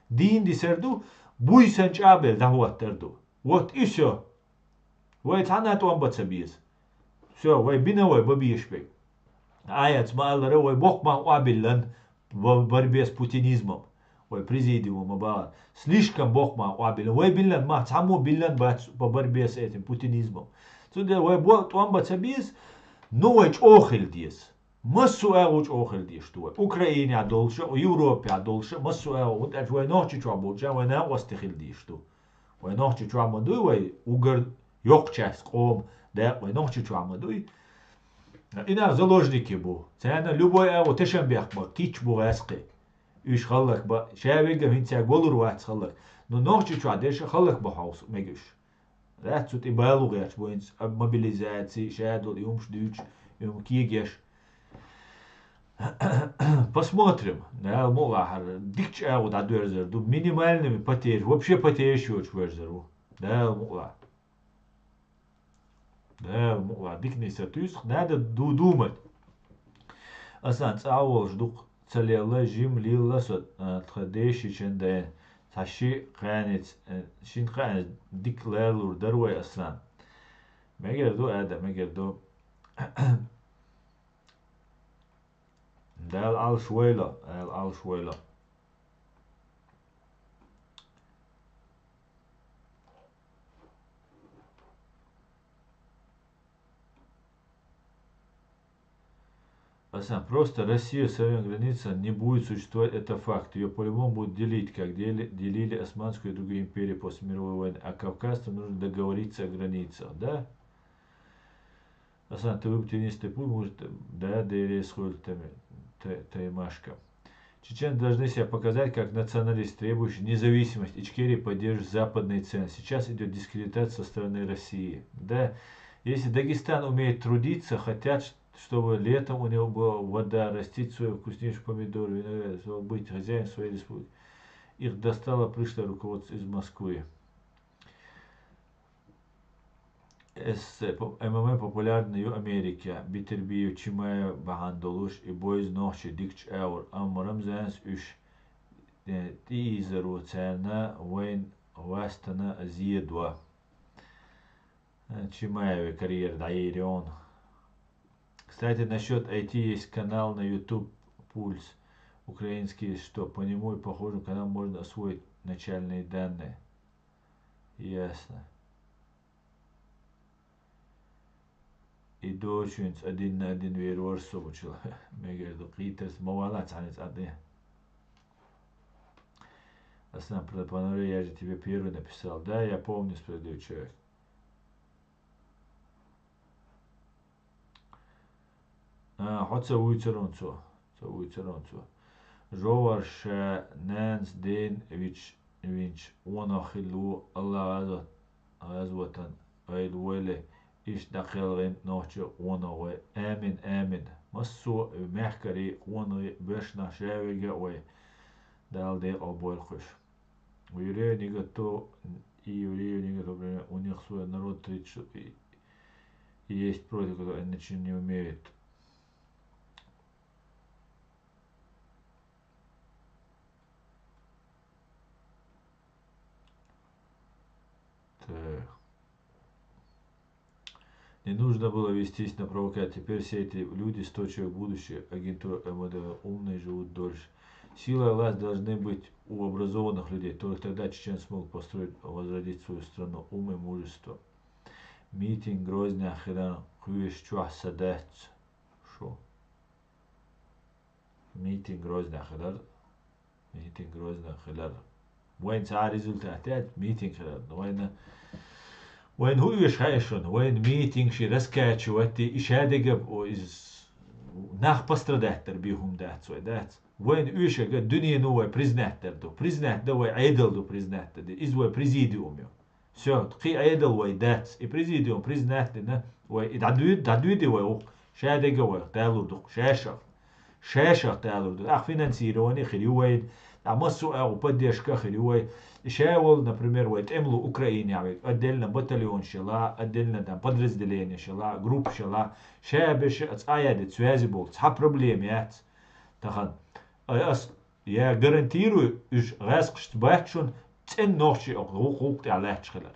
Дийна дисар ду, буй сан чӀабелла дӀахӀоттар ду. Вот и всё. Вай цхьанна а тӀом бан ца беза. Всё, вай бина вай бан безаш берг. Аяц ма-аллара, вай боккха мах къобиллан по борьбе с путинизмом. Вай президиума бахар. Слишком боккха мах къобиллан. Вай биллан мах, цхьаммо биллан бац по борьбе с этим путинизмом. Цундела вай бо-, тӀом бан ца беза, ну вай чӀогӀа хила деза. Массо а агӀо чӀогӀа хила дезаш ду вай. Украинехь долуш а, Европехь долуш а, массо а агӀо. ХӀунда аьлча вай Нохчийчохь болча, вай накъостий хила дезаш ду. Вай Нохчийчохь ма дуй вай, угар йоккха часть къома дакъа вай Нохчийчохь ма дуй. И нах заложники бу. Царна любой агӀо тешам бехк бан, кийча бу гӀаьскхи. Уьш хӀаллак бан, ша вегга хӀинца гӀолур вац хӀаллак. Но Нохчийчохь дерш а хӀаллак бан хьовса мега уьш. Дац цу тӀе балу гӀерташ бу хӀинца мобилизаци, ша долу и хӀумаш дуьйцуш, и хӀума кегеш. Посмотрим. Дала мукъалахьара дикачу агӀо дӀадоьрзар ду. Минимальными потерями. Вообще потеряш йоцуш верзар ву. Дала мукъалахь. Дала мукъалахь. Дикане сатуьйсу, надо ду-, думать. Асан цӀа а волуш дукха ца лелла, жима лилла со, а, тхан дешичун дайна. Цхьа ши кхаьница, а, шин кхаьница дика ларлур дара вай, Аслан. Мегар ду, Ада, мегар ду. Дала Ӏалаш вайла, Дала Ӏалаш вайла. Асан, просто Россия в своём границе не будет существовать, это факт. Её по-любому будут делить, как дели-, делили Османскую и другие империи после мировой войны. А Кавказ там нужно договориться о границах, да? Асан, ты выбтинистый путь, может, да, дерес хуэль тами-, та-, таймашка. Чеченцы должны себя показать как националист, требующий независимость. Ичкерия поддерживает западные ценности. Сейчас идёт дискредитация со стороны России. Да, если Дагестан умеет трудиться, хотят, ш-, чтобы летом у него была вода, растить свои вкуснейшие помидоры, виноград, чтобы быть хозяин своей республики. Их достало пришлое руководство из Москвы. Эс, по-, М М А популярный ю Америка, Бетербиев, Чимаев бахьана долуш, и бойза нохчий дикачу агӀор, амма Рамзанс уьш, э, тӀеийзаро царна вайн вастана зен до. Э, Чимаеве карьера дӀайийр йону. Кстати, насчёт I T есть канал на YouTube, Пульс. Украинский, что по нему и похожим каналам можно освоить начальные данные. Ясно. И дочуьнц один на один вер вар со бучул. Мегар ду кхийтерс ма вала цхьаниц а де. Аслан Пропанове, я же тебе первый написал. Да, я помню, справедливый человек. А, хьо ца вуьйцур хьуна цо. Ца вуьйцур хьуна цо. Жовхар ша нанас ден вич, винч, къонах хилла ву, Аллах гӀазот-, гӀазватан айла войла, иштта дӀакхелхина нохчий къонах вай. Амин, амин. Массо а мехкарий, къонахий, боьршнах ша вега а вай. Дала декъал бойла кхуьш. У евреев не готов, и евреев не готов, например, у них свой народ, тридцать, и есть против, которые ничего не умеют. Так. Не нужно было вестись на провокацию. Теперь все эти люди, сто человек будущее, агентура МВД, умные живут дольше. Сила и власть должны быть у образованных людей. Только тогда чеченцы смогут построить, возродить свою страну. Ум и мужество. Митинг Грозный хилар кхуьйсучохь са дац шу. Митинг Грозный хилар. Митинг Грозный хилар. Вайн цхьа результат яц митинг хилар. Вайна, вайн хӀу оьшу хаьа шуна? Вайн митинг ши раскачивать, и шадега, о, из нах пострадать дар би хӀума дац вай, дац? Вайн оьшага дуьнено вай признать дар ду. Признать дан вай Ӏедал ду, признать дан ди. Иза вай президиум ю. Всё, кхин Ӏедал вай дац. И президиум признать дина вай, и дӀадуьйд-, дӀадуьйди вай укх. Шадега вай далур ду-кх, шаьшах. Шаьшах далур ду. Ах финансирование хир ю вай. А массо а агӀу поддержка хир ю вай. И ша волу, например, вай тӀемлу Украинехь вай. Отдельно батальонаш яла, отдельно там подразделенияш яла, группаш яла. Ша беша а цкъа а де связи болу. Цхьа проблема яц. Тахана. Ай ас Я гарантирую, уьш гӀаскхашца бац шуна, цӀена нохчий гӀуллакх тӀехь лаьтташ хилар.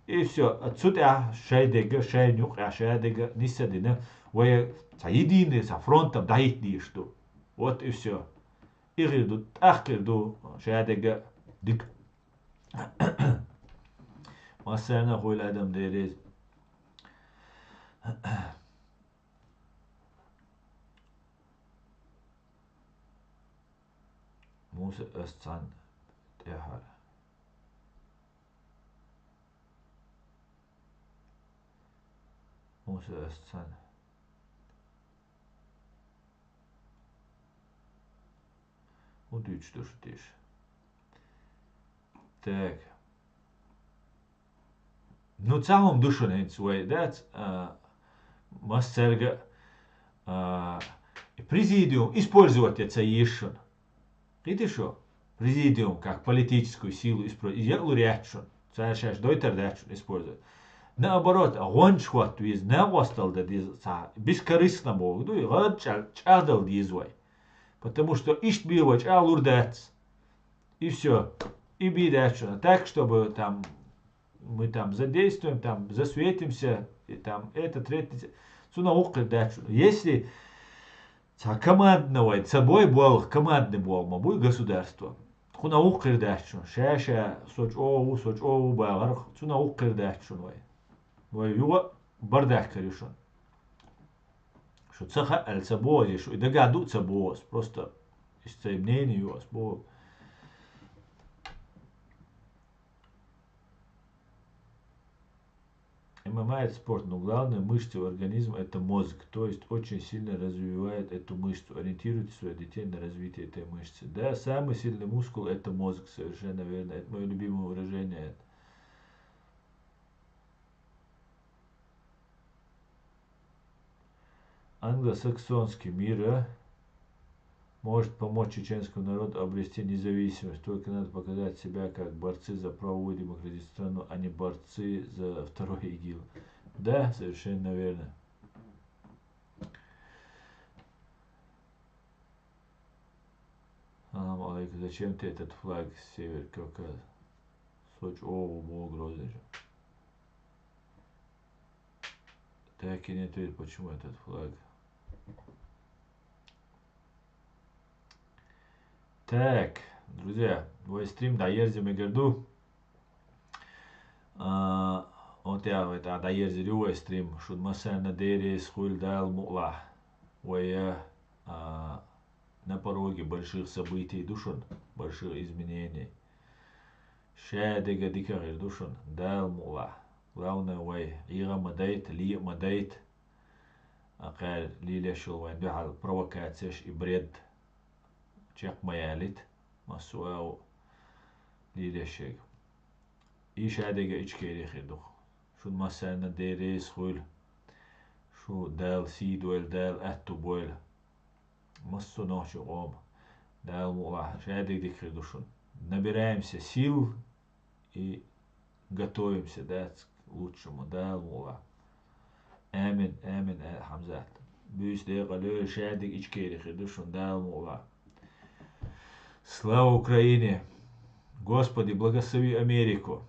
И всё, цу тӀехь шайн дега, шайна юкъехь шадега нисса дина, вай цхьа единый, цхьа фронтом дӀахӀитта дезаш ду. Вот и всё. И хир ду, тӀаккха хир ду шадега дика. Массарна а хуьлу адам дерриг. Муса ас цхьаьна тӀаьхьара. Муса ас цхьаьна. ХӀун дуьйцуш ду шу теша? Так. Ну, цхьа хӀума ду шуна хӀинца вай, дац, а, массаьрга, а, президиум использовать я ца езаш шуна. Кхетий шу? Президиум как политическую силу испро-, я лур яц шуна. Цара шаьш дойтар дац шуна использовать. Наоборот, гӀонча хӀотта веза, накъосталла дан деза цхьа, бескорыстно боху дуй, гӀад чӀа-, чӀагӀдала деза вай. Потому что иштта бен вай чӀагӀлур дац. И всё. И бен дац шуна. Так, чтобы там мы там задействуем, там засветимся, и там это, третье, десятое. Цунах вукхуьйр дац шуна. Если цхьа командный вай, ца бой болх, командный болх ма буй государство. Кхунах вукхуьйр дац шуна. Ша-ша, со чӀогӀа ву, со чӀогӀа ву бахарх, цунах вукхуьйр дац шуна вай. Вай юха а бардак хир ю шуна. Шу ца хаьа аьлла ца боху ас, шу и дагахь ду а ца боху ас. Просто иштта сайн мнение ю ас боху. ММА — это спорт, но главное мышцы у организма — это мозг. То есть очень сильно развивает эту мышцу. Ориентируйте своих детей на развитие этой мышцы. Да, самый сильный мускул — это мозг, совершенно верно. Это моё любимое выражение. Англосаксонский мир, а, может помочь чеченскому народу обрести независимость. Только надо показать себя как борцы за правовую демократическую страну, а не борцы за второй ИГИЛ. Да, совершенно верно. Салам алейкум. Зачем ты этот флаг Север Кавказа? Со чӀогӀа ву боху Грозный. Так и не ответил, почему этот флаг. Так, друзья, вай стрим дӀаерза мегар ду. А, вот я вай тӀа дӀаерзар ю вай стрим. Шун массарна деррис хуйла Дала мукълахь. Вай, а, на пороге больших событий ду шун, больших изменений. Шадега дика хир ду шун, Дала мукълахь. Главное, вай Ӏийгӏа ма дайта, лиъ ма дайта. Акхар лелаш йолу вайн дуьхьал провокацеш и бред чекх ма ялийта, массо а лелаш шега. И шадега ичкери хир ду. Шун массарна деррис хуйла. Шу Дала сий дойла, Дала аьтту бойла. Массо а нохчийн къоман. Дала мукълахь, шадег дика хир ду шуна. Набираемся сил и готовимся, дац, к лучшему. Дала мукълахь. Амин, амин, а, Хьамзат. Буьйса декъала йойла, шадег ичкери хир ду шуна, Дала мукълахь. Слава Украине! Господи, благослови Америку!